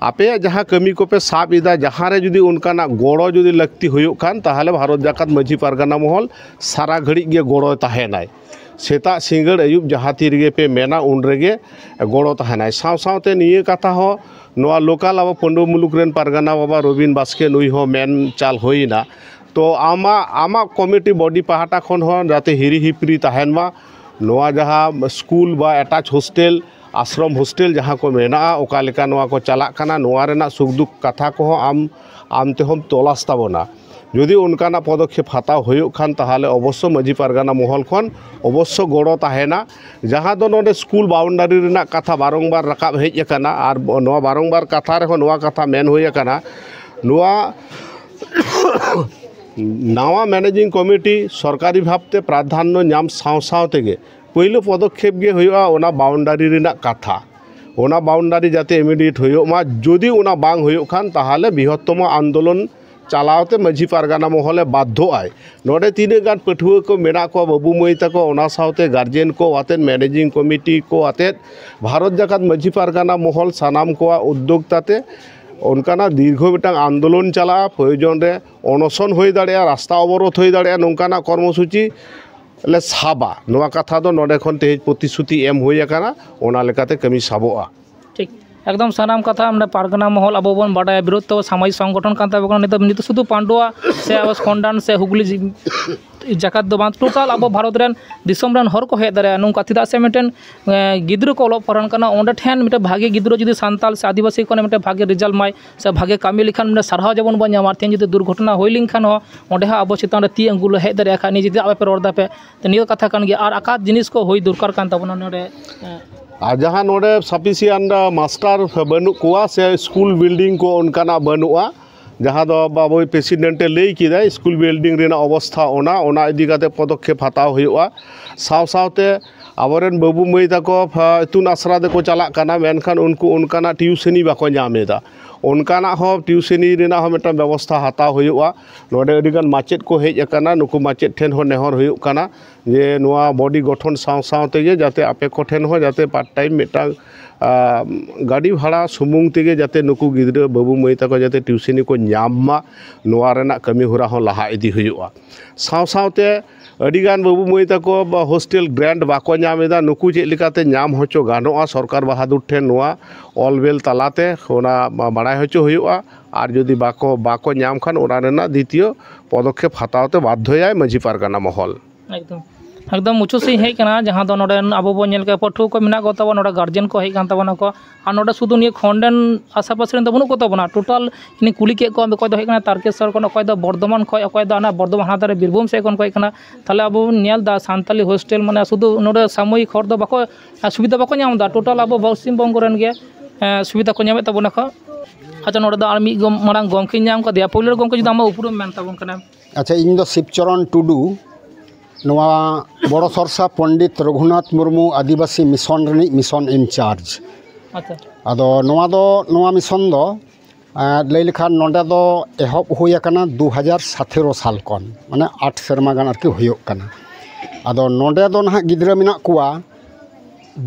ᱟᱯᱮᱭᱟᱜ ᱡᱟᱦᱟᱸ ᱠᱟᱹᱢᱤ ᱠᱚᱯᱮ ᱥᱟᱵ ᱮᱫᱟ, ᱡᱟᱦᱟᱸ ᱨᱮ ᱡᱩᱫᱤ ᱚᱱᱠᱟᱱᱟᱜ ᱜᱚᱲᱚ ᱡᱩᱫᱤ ᱞᱟᱹᱠᱛᱤ ᱦᱩᱭᱩᱜ ᱠᱷᱟᱱ, ᱛᱟᱦᱚᱞᱮ ᱵᱷᱟᱨᱚᱛ ᱡᱟᱠᱟᱛ ᱢᱟᱹᱡᱷᱤ ᱯᱟᱨᱜᱟᱱᱟ ᱢᱚᱦᱚᱞ ᱥᱟᱨᱟ ᱜᱷᱟᱹᱲᱤᱡ ᱜᱮ ᱜᱚᱲᱚᱭ ᱛᱟᱦᱮᱱᱟᱭ᱾ ᱥᱮᱛᱟᱜ ᱥᱤᱸᱜᱟᱹᱲ ᱟᱹᱭᱩᱵ ᱡᱟᱦᱟᱸ ᱛᱤ ᱨᱮᱜᱮ ᱯᱮ ᱢᱮᱱᱟ, ᱩᱱ ᱨᱮᱜᱮ ᱜᱚᱲᱚ ᱛᱟᱦᱮᱱᱟᱭ᱾ ᱥᱟᱶ ᱥᱟᱶᱛᱮ ᱱᱤᱭᱟᱹ ᱠᱟᱛᱷᱟ ᱦᱚᱸ ᱱᱚᱣᱟ ᱞᱳᱠᱟᱞ ᱟᱵᱚ ᱯᱟᱹᱰᱩᱣᱟᱹ ᱢᱩᱞᱩᱠ ᱨᱮᱱ ᱯᱟᱨᱜᱟᱱᱟ ᱵᱟᱵᱟ ᱨᱚᱵᱤᱱ ᱵᱟᱥᱠᱮ, ᱱᱩᱭ ᱦᱚᱸ ᱢᱮᱱ ᱪᱟᱞ ᱦᱩᱭᱮᱱᱟ᱾ ᱛᱚ ᱟᱢᱟᱜ, ᱟᱢᱟᱜ ᱠᱚᱢᱤᱴᱤ ᱵᱚᱰᱤ ᱯᱟᱦᱴᱟ ᱠᱷᱚᱱ ᱦᱚᱸ ᱡᱟᱛᱮ ᱦᱤᱨᱤ ᱦᱤᱯᱤᱨᱤ ᱛᱟᱦᱮᱱ ᱢᱟ, ᱱᱚᱣᱟ ᱡᱟᱦᱟᱸ ᱥᱠᱩᱞ ᱵᱟ ᱮᱴᱟᱪ ᱦᱳᱥᱴᱮᱞ, ᱟᱥᱨᱚᱢ ᱦᱳᱥᱴᱮᱞ ᱡᱟᱦᱟᱸ ᱠᱚ ᱢᱮᱱᱟᱜᱼᱟ, ᱚᱠᱟ ᱞᱮᱠᱟ ᱱᱚᱣᱟ ᱠᱚ ᱪᱟᱞᱟᱜ ᱠᱟᱱᱟ, ᱱᱚᱣᱟ ᱨᱮᱱᱟᱜ ᱥᱩᱠ ᱫᱩᱠ ᱠᱟᱛᱷᱟ ᱠᱚᱦᱚᱸ ᱟᱢ, ᱟᱢ ᱛᱮᱦᱚᱸᱢ ᱛᱚᱞᱟᱥ ᱛᱟᱵᱚᱱᱟ᱾ ᱡᱩᱫᱤ ᱚᱱᱠᱟᱱᱟᱜ ᱯᱚᱫᱚᱠᱷᱮᱯ ᱦᱟᱛᱟᱣ ᱦᱩᱭᱩᱜ ᱠᱷᱟᱱ, ᱛᱟᱦᱚᱞᱮ ᱚᱵᱚᱥᱥᱚ ᱢᱟᱹᱡᱷᱤ ᱯᱟᱨᱜᱟᱱᱟ ᱢᱚᱦᱚᱞ ᱠᱷᱚᱱ ᱚᱵᱚᱥᱥᱚ ᱜᱚᱲᱚ ᱛᱟᱦᱮᱱᱟ᱾ ᱡᱟᱦᱟᱸ ᱫᱚ ᱱᱚᱰᱮ ᱥᱠᱩᱞ ᱵᱟᱣᱩᱱᱰᱟᱨᱤ ᱨᱮᱱᱟᱜ ᱠᱟᱛᱷᱟ ᱵᱟᱨᱚᱝᱵᱟᱨ ᱨᱟᱠᱟᱵ ᱦᱮᱡ ᱟᱠᱟᱱᱟ, ᱟᱨ ᱱᱚᱣᱟ ᱵᱟᱨᱚᱝᱵᱟᱨ ᱠᱟᱛᱷᱟ ᱨᱮᱦᱚᱸ ᱱᱚᱣᱟ ᱠᱟᱛᱷᱟ ᱢᱮᱱ ᱦᱩᱭ ᱟᱠᱟᱱᱟ, ᱱᱚᱣᱟ ᱱᱟᱣᱟ ᱢᱮᱱᱮᱡᱤᱝ ᱠᱚᱢᱤᱴᱤ ᱥᱚᱨᱠᱟᱨᱤ ᱵᱷᱟᱵᱽᱛᱮ ᱯᱨᱟᱫᱷᱟᱱᱱᱚ ᱧᱟᱢ ᱥᱟᱶ ᱥᱟᱶ ᱛᱮᱜᱮ ᱯᱳᱭᱞᱳ ᱯᱚᱫᱚᱠᱷᱮᱯ ᱜᱮ ᱦᱩᱭᱩᱜᱼᱟ ᱚᱱᱟ ᱵᱟᱣᱩᱱᱰᱟᱨᱤ ᱨᱮᱱᱟᱜ ᱠᱟᱛᱷᱟ᱾ ᱚᱱᱟ ᱵᱟᱣᱩᱱᱰᱟᱨᱤ ᱡᱟᱛᱮ ᱤᱢᱤᱰᱤᱭᱮᱴ ᱦᱩᱭᱩᱜ ᱢᱟ᱾ ᱡᱩᱫᱤ ᱚᱱᱟ ᱵᱟᱝ ᱦᱩᱭᱩᱜ ᱠᱷᱟᱱ, ᱛᱟᱦᱚᱞᱮ ᱵᱨᱤᱦᱚᱛᱛᱚᱢᱚ ᱟᱱᱫᱳᱞᱚᱱ ᱪᱟᱞᱟᱣ ᱛᱮ ᱢᱟᱹᱡᱷᱤ ᱯᱟᱨᱜᱟᱱᱟ ᱢᱚᱦᱚᱞᱮ ᱵᱟᱫᱽᱫᱷᱚᱜ ᱟᱭ᱾ ᱱᱚᱰᱮ ᱛᱤᱱᱟᱹᱜ ᱜᱟᱱ ᱯᱟᱹᱴᱷᱩᱣᱟᱹ ᱠᱚ ᱢᱮᱱᱟᱜ ᱠᱚᱣᱟ, ᱵᱟᱹᱵᱩ ᱢᱟᱹᱭ ᱛᱟᱠᱚ, ᱚᱱᱟ ᱥᱟᱶᱛᱮ ᱜᱟᱨᱡᱮᱱ ᱠᱚ ᱟᱛᱮᱫ, ᱢᱮᱱᱮᱡᱤᱝ ᱠᱚᱢᱤᱴᱤ ᱠᱚ ᱟᱛᱮᱫ, ᱵᱷᱟᱨᱚᱛ ᱡᱟᱠᱟᱛ ᱢᱟᱹᱡᱷᱤ ᱯᱟᱨᱜᱟᱱᱟ ᱢᱚᱦᱚᱞ ᱥᱟᱱᱟᱢ ᱠᱚᱣᱟᱜ ᱩᱫᱽᱫᱳᱜᱽ ᱛᱟᱛᱮ ᱚᱱᱠᱟᱱᱟᱜ ᱫᱤᱨᱜᱷᱚ ᱢᱤᱫᱴᱟᱝ ᱟᱱᱫᱳᱞᱚᱱ ᱪᱟᱞᱟᱜᱼᱟ᱾ ᱯᱨᱚᱭᱳᱡᱚᱱ ᱨᱮ ᱚᱱᱚᱥᱚᱱ ᱦᱩᱭ ᱫᱟᱲᱮᱭᱟᱜᱼᱟ, ᱨᱟᱥᱛᱟ ᱚᱵᱚᱨᱳᱫᱷ ᱦᱩᱭ ᱫᱟᱲᱮᱭᱟᱜᱼᱟ᱾ ᱱᱚᱝᱠᱟᱱᱟᱜ ᱠᱚᱨᱢᱚᱥᱩᱪᱤ ᱞᱮ ᱥᱟᱵᱟ, ᱱᱚᱣᱟ ᱠᱟᱛᱷᱟ ᱫᱚ ᱱᱚᱰᱮ ᱠᱷᱚᱱ ᱛᱮᱦᱮᱧ ᱯᱨᱚᱛᱤᱥᱨᱩᱛᱤ ᱮᱢ ᱦᱩᱭ ᱟᱠᱟᱱᱟ, ᱚᱱᱟ ᱞᱮᱠᱟᱛᱮ ᱠᱟᱹᱢᱤ ᱥᱟᱵᱚᱜᱼᱟ᱾ ᱴᱷᱤᱠ, ᱮᱠᱫᱚᱢ ᱥᱟᱱᱟᱢ ᱠᱟᱛᱷᱟ ᱱᱚᱰᱮ ᱯᱟᱨᱜᱟᱱᱟ ᱢᱚᱦᱚᱞ ᱟᱵᱚ ᱵᱚᱱ ᱵᱟᱰᱟᱭᱟ, ᱵᱤᱨᱚᱛᱛᱚ ᱥᱟᱢᱟᱡᱤᱠ ᱥᱚᱝᱜᱚᱴᱷᱚᱱ ᱠᱟᱱ ᱛᱟᱵᱚᱱᱟ᱾ ᱱᱤᱛᱚᱜ, ᱱᱤᱛᱚᱜ ᱥᱩᱫᱷᱩ ᱯᱟᱱᱰᱩᱣᱟ ᱥᱮ ᱟᱵᱚ ᱠᱷᱚᱸᱰᱟᱱ ᱥᱮ ᱦᱩᱜᱽᱞᱤ ᱡᱤ-, ᱡᱟᱠᱟᱛ ᱫᱚ ᱵᱟᱝ, ᱴᱳᱴᱟᱞ ᱟᱵᱚ ᱵᱷᱟᱨᱚᱛ ᱨᱮᱱ ᱫᱤᱥᱚᱢ ᱨᱮᱱ ᱦᱚᱲ ᱠᱚ ᱦᱮᱡ ᱫᱟᱲᱮᱭᱟᱜᱼᱟ ᱱᱚᱝᱠᱟ᱾ ᱪᱮᱫᱟᱜ ᱥᱮ ᱢᱤᱫᱴᱮᱱ, ᱮ, ᱜᱤᱫᱽᱨᱟᱹ ᱠᱚ ᱚᱞᱚᱜ ᱯᱟᱲᱦᱟᱣ ᱠᱟᱱᱟ, ᱚᱸᱰᱮ ᱴᱷᱮᱱ ᱢᱤᱫᱴᱮᱱ ᱵᱷᱟᱜᱮ ᱜᱤᱫᱽᱨᱟᱹ ᱡᱩᱫᱤ ᱥᱟᱱᱛᱟᱲ ᱥᱮ ᱟᱹᱫᱤᱵᱟᱹᱥᱤ ᱠᱷᱚᱱ ᱢᱤᱫᱴᱮᱱ ᱵᱷᱟᱜᱮ ᱨᱮᱡᱟᱞᱴ ᱢᱟᱭ ᱥᱮ ᱵᱷᱟᱜᱮ ᱠᱟᱹᱢᱤ ᱞᱮᱠᱷᱟᱱ ᱢᱟᱱᱮ ᱥᱟᱨᱦᱟᱣ ᱡᱮᱢᱚᱱ ᱵᱚᱱ ᱧᱟᱢᱟ, ᱛᱮᱦᱮᱧ ᱡᱩᱫᱤ ᱫᱩᱨᱜᱷᱚᱴᱚᱱᱟ ᱦᱩᱭ ᱞᱮᱱᱠᱷᱟᱱ ᱦᱚᱸ ᱚᱸᱰᱮ ᱦᱚᱸ ᱟᱵᱚ ᱪᱮᱛᱟᱱ ᱨᱮ ᱛᱤ ᱟᱹᱝᱜᱩᱞ ᱦᱮᱡ ᱫᱟᱲᱮᱭᱟᱜᱼᱟ ᱠᱷᱟᱡ, ᱱᱤᱭᱟᱹ ᱪᱮᱫᱟᱜ ᱵᱟᱯᱮ ᱨᱚᱲ ᱫᱟᱯᱮ? ᱛᱚ ᱱᱤᱭᱟᱹ ᱠᱟᱛᱷᱟ ᱠᱟᱱ ᱜᱮᱭᱟ᱾ ᱟᱨ ᱟᱠᱟ ᱡᱤᱱᱤᱥ ᱠᱚ ᱦᱩᱭ ᱫᱚᱨᱠᱟᱨ ᱠᱟᱱ ᱛᱟᱵᱚᱱᱟ ᱱᱚᱰᱮ? ᱟᱨ ᱡᱟᱦᱟᱸ ᱱᱚᱰᱮ ᱥᱟᱯᱷᱤᱥᱤᱭᱟᱱᱴ ᱢᱟᱥᱴᱟᱨ ᱵᱟᱹᱱᱩᱜ ᱠᱚᱣᱟ ᱥᱮ ᱥᱠᱩᱞ ᱵᱤᱞᱰᱤᱝ ᱠᱚ ᱚᱱᱠᱟᱱᱟᱜ ᱵᱟᱹᱱᱩᱜᱼᱟ, ᱡᱟᱦᱟᱸ ᱫᱚ ᱵᱟᱵᱩᱭ ᱯᱨᱮᱥᱤᱰᱮᱱᱴ ᱮ ᱞᱟᱹᱭ ᱠᱮᱫᱟᱭ, ᱥᱠᱩᱞ ᱵᱤᱞᱰᱤᱝ ᱨᱮᱱᱟᱜ ᱚᱵᱚᱥᱛᱷᱟ ᱚᱱᱟ, ᱚᱱᱟ ᱤᱫᱤ ᱠᱟᱛᱮ ᱯᱚᱫᱚᱠᱷᱮᱯ ᱦᱟᱛᱟᱣ ᱦᱩᱭᱩᱜᱼᱟ᱾ ᱥᱟᱶ ᱥᱟᱶᱛᱮ ᱟᱵᱚᱨᱮᱱ ᱵᱟᱹᱵᱩ ᱢᱟᱹᱭ ᱛᱟᱠᱚ ᱯᱷᱟ-, ᱤᱛᱩᱱ ᱟᱥᱲᱟ ᱛᱮᱠᱚ ᱪᱟᱞᱟᱜ ᱠᱟᱱᱟ, ᱢᱮᱱᱠᱷᱟᱱ ᱩᱱᱠᱩ ᱚᱱᱠᱟᱱᱟᱜ ᱴᱤᱭᱩᱥᱚᱱᱤ ᱵᱟᱠᱚ ᱧᱟᱢ ᱮᱫᱟ᱾ ᱚᱱᱠᱟᱱᱟᱜ ᱦᱚᱸ ᱴᱤᱭᱩᱥᱚᱱᱤ ᱨᱮᱱᱟᱜ ᱦᱚᱸ ᱢᱤᱫᱴᱟᱝ ᱵᱮᱵᱚᱥᱛᱷᱟ ᱦᱟᱛᱟᱣ ᱦᱩᱭᱩᱜᱼᱟ᱾ ᱱᱚᱰᱮ ᱟᱹᱰᱤᱜᱟᱱ ᱢᱟᱪᱮᱫ ᱠᱚ ᱦᱮᱡ ᱟᱠᱟᱱᱟ, ᱱᱩᱠᱩ ᱢᱟᱪᱮᱫ ᱴᱷᱮᱱ ᱦᱚᱸ ᱱᱮᱦᱚᱨ ᱦᱩᱭᱩᱜ ᱠᱟᱱᱟ ᱡᱮ ᱱᱚᱣᱟ ᱵᱚᱰᱤ ᱜᱚᱴᱷᱚᱱ ᱥᱟᱶ ᱥᱟᱶ ᱛᱮᱜᱮ ᱡᱟᱛᱮ ᱟᱯᱮ ᱠᱚᱴᱷᱮᱱ ᱦᱚᱸ ᱡᱟᱛᱮ ᱯᱟᱨᱴ ᱴᱟᱭᱤᱢ ᱢᱤᱫᱴᱟᱝ, ᱟᱸ, ᱜᱟᱹᱰᱤ ᱵᱷᱟᱲᱟ ᱥᱩᱢᱩᱝ ᱛᱮᱜᱮ ᱡᱟᱛᱮ ᱱᱩᱠᱩ ᱜᱤᱫᱽᱨᱟᱹ ᱵᱟᱹᱵᱩ ᱢᱟᱹᱭ ᱛᱟᱠᱚ ᱡᱟᱛᱮ ᱴᱤᱭᱩᱥᱚᱱᱤ ᱠᱚ ᱧᱟᱢ ᱢᱟ, ᱱᱚᱣᱟ ᱨᱮᱱᱟᱜ ᱠᱟᱹᱢᱤ ᱦᱚᱨᱟ ᱦᱚᱸ ᱞᱟᱦᱟ ᱤᱫᱤ ᱦᱩᱭᱩᱜᱼᱟ᱾ ᱥᱟᱶ ᱥᱟᱶᱛᱮ ᱟᱹᱰᱤᱜᱟᱱ ᱵᱟᱹᱵᱩ ᱢᱟᱹᱭ ᱛᱟᱠᱚ ᱵᱟ ᱦᱳᱥᱴᱮᱞ ᱜᱨᱮᱱᱴ ᱵᱟᱠᱚ ᱧᱟᱢ ᱮᱫᱟ, ᱱᱩᱠᱩ ᱪᱮᱫ ᱞᱮᱠᱟᱛᱮ ᱧᱟᱢ ᱦᱚᱪᱚ ᱜᱟᱱᱚᱜᱼᱟ ᱥᱚᱨᱠᱟᱨ ᱵᱟᱦᱟᱫᱩᱨ ᱴᱷᱮᱱ, ᱱᱚᱣᱟ ᱚᱞ ᱵᱮᱞ ᱛᱟᱞᱟᱛᱮ ᱚᱱᱟ ᱵᱟ-, ᱵᱟᱲᱟᱭ ᱦᱚᱪᱚ ᱦᱩᱭᱩᱜᱼᱟ᱾ ᱟᱨ ᱡᱩᱫᱤ ᱵᱟᱠᱚ, ᱵᱟᱠᱚ ᱧᱟᱢ ᱠᱷᱟᱱ ᱚᱱᱟ ᱨᱮᱱᱟᱜ ᱫᱤᱛᱤᱭᱚ ᱯᱚᱫᱚᱠᱷᱮᱯ ᱦᱟᱛᱟᱣ ᱛᱮ ᱵᱟᱫᱽᱫᱷᱚᱭᱟᱭ ᱢᱟᱹᱡᱷᱤ ᱯᱟᱨᱜᱟᱱᱟ ᱢᱚᱦᱚᱞ᱾ ᱮᱠᱫᱚᱢ, ᱮᱠᱫᱚᱢ ᱢᱩᱪᱟᱹᱫ ᱥᱮᱫ ᱤᱧ ᱦᱮᱡ ᱠᱟᱱᱟ, ᱡᱟᱦᱟᱸ ᱫᱚ ᱱᱚᱰᱮᱱ ᱟᱵᱚ ᱵᱚᱱ ᱧᱮᱞ ᱠᱟᱜᱼᱟ, ᱯᱟᱹᱴᱷᱩᱣᱟᱹ ᱠᱚ ᱢᱮᱱᱟᱜ ᱠᱚ ᱛᱟᱵᱚᱱᱟ, ᱱᱚᱰᱮ ᱜᱟᱨᱡᱮᱱ ᱠᱚ ᱦᱮᱡ ᱠᱟᱱ ᱛᱟᱵᱚᱱᱟ ᱠᱚ, ᱟᱨ ᱱᱚᱰᱮ ᱥᱩᱫᱷᱩ ᱱᱤᱭᱟᱹ ᱠᱷᱚᱸᱰ ᱨᱮᱱ ᱟᱥᱟᱯᱟᱥᱤ ᱨᱮᱱ ᱫᱚ ᱵᱟᱹᱱᱩᱜ ᱠᱚ ᱛᱟᱵᱚᱱᱟ᱾ ᱴᱳᱴᱟᱞ ᱤᱧ ᱠᱩᱞᱤ ᱠᱮᱫ ᱠᱚᱣᱟ, ᱚᱠᱚᱭ ᱫᱚ ᱦᱮᱡ ᱠᱟᱱᱟ ᱛᱟᱨᱠᱮᱥᱚᱨ ᱠᱷᱚᱱ, ᱚᱠᱚᱭ ᱫᱚ ᱵᱚᱨᱫᱷᱚᱢᱟᱱ ᱠᱷᱚᱱ, ᱚᱠᱚᱭ ᱫᱚ ᱚᱱᱟ ᱵᱚᱨᱫᱷᱚᱢᱟᱱ ᱦᱟᱱᱟ ᱫᱷᱟᱨᱮ ᱵᱤᱨᱵᱷᱩᱢ ᱥᱮᱫ ᱠᱷᱚᱱ ᱠᱚ ᱦᱮᱡ ᱠᱟᱱᱟ᱾ ᱛᱟᱦᱚᱞᱮ ᱟᱵᱚ ᱵᱚᱱ ᱧᱮᱞ ᱮᱫᱟ ᱥᱟᱱᱛᱟᱞᱤ ᱦᱳᱥᱴᱮᱞ ᱢᱟᱱᱮ ᱥᱩᱫᱷᱩ ᱱᱚᱰᱮ ᱥᱟᱢᱚᱭᱤᱠ ᱦᱚᱲ ᱫᱚ ᱵᱟᱠᱚ, ᱥᱩᱵᱤᱫᱷᱟ ᱵᱟᱠᱚ ᱧᱟᱢ ᱮᱫᱟ᱾ ᱴᱳᱴᱟᱞ ᱟᱵᱚ ᱯᱚᱥᱪᱤᱢ ᱵᱚᱝᱜᱚ ᱨᱮᱱ ᱜᱮ, ᱮᱸ, ᱥᱩᱵᱤᱫᱷᱟ ᱠᱚ ᱧᱟᱢᱮᱫ ᱛᱟᱵᱚᱱᱟ ᱠᱚ᱾ ᱟᱪᱪᱷᱟ, ᱱᱚᱰᱮ ᱫᱚ ᱟᱨ ᱢᱤᱫ ᱜᱚᱢ-, ᱢᱟᱨᱟᱝ ᱜᱚᱢᱠᱮᱧ ᱧᱟᱢ ᱠᱟᱫᱮᱭᱟ᱾ ᱯᱳᱭᱞᱳ ᱨᱮ ᱜᱚᱢᱠᱮ, ᱡᱩᱫᱤ ᱟᱢᱟᱜ ᱩᱯᱨᱩᱢ ᱢᱮᱱ ᱛᱟᱵᱚᱱ ᱠᱟᱱᱟ᱾ ᱟᱪᱪᱷᱟ, ᱤᱧ ᱫᱚ ᱥᱤᱵᱪᱚᱨᱚᱱ ᱴᱩᱰᱩ, ᱱᱚᱣᱟ ᱵᱚᱲᱚ ᱥᱚᱨᱥᱟ ᱯᱚᱱᱰᱤᱛ ᱨᱚᱜᱷᱩᱱᱟᱛᱷ ᱢᱩᱨᱢᱩ ᱟᱹᱫᱤᱵᱟᱹᱥᱤ ᱢᱤᱥᱚᱱ ᱨᱤᱱᱤᱡ ᱢᱤᱥᱚᱱ ᱤᱱᱪᱟᱨᱡᱽ᱾ ᱟᱪᱪᱷᱟ᱾ ᱟᱫᱚ ᱱᱚᱣᱟ ᱫᱚ, ᱱᱚᱣᱟ ᱢᱤᱥᱚᱱ ᱫᱚ, ᱮᱸ, ᱞᱟᱹᱭ ᱞᱮᱠᱷᱟᱱ ᱱᱚᱰᱮ ᱫᱚ ᱮᱦᱚᱵ ᱦᱩᱭ ᱟᱠᱟᱱᱟ ᱫᱩ ᱦᱟᱡᱟᱨ ᱥᱟᱛᱮᱨᱚ ᱥᱟᱞ ᱠᱷᱚᱱ, ᱢᱟᱱᱮ ᱟᱴ ᱥᱮᱨᱢᱟ ᱜᱟᱱ ᱟᱨᱠᱤ ᱦᱩᱭᱩᱜ ᱠᱟᱱᱟ᱾ ᱟᱫᱚ ᱱᱚᱰᱮ ᱫᱚ ᱱᱟᱦᱟᱜ ᱜᱤᱫᱽᱨᱟᱹ ᱢᱮᱱᱟᱜ ᱠᱚᱣᱟ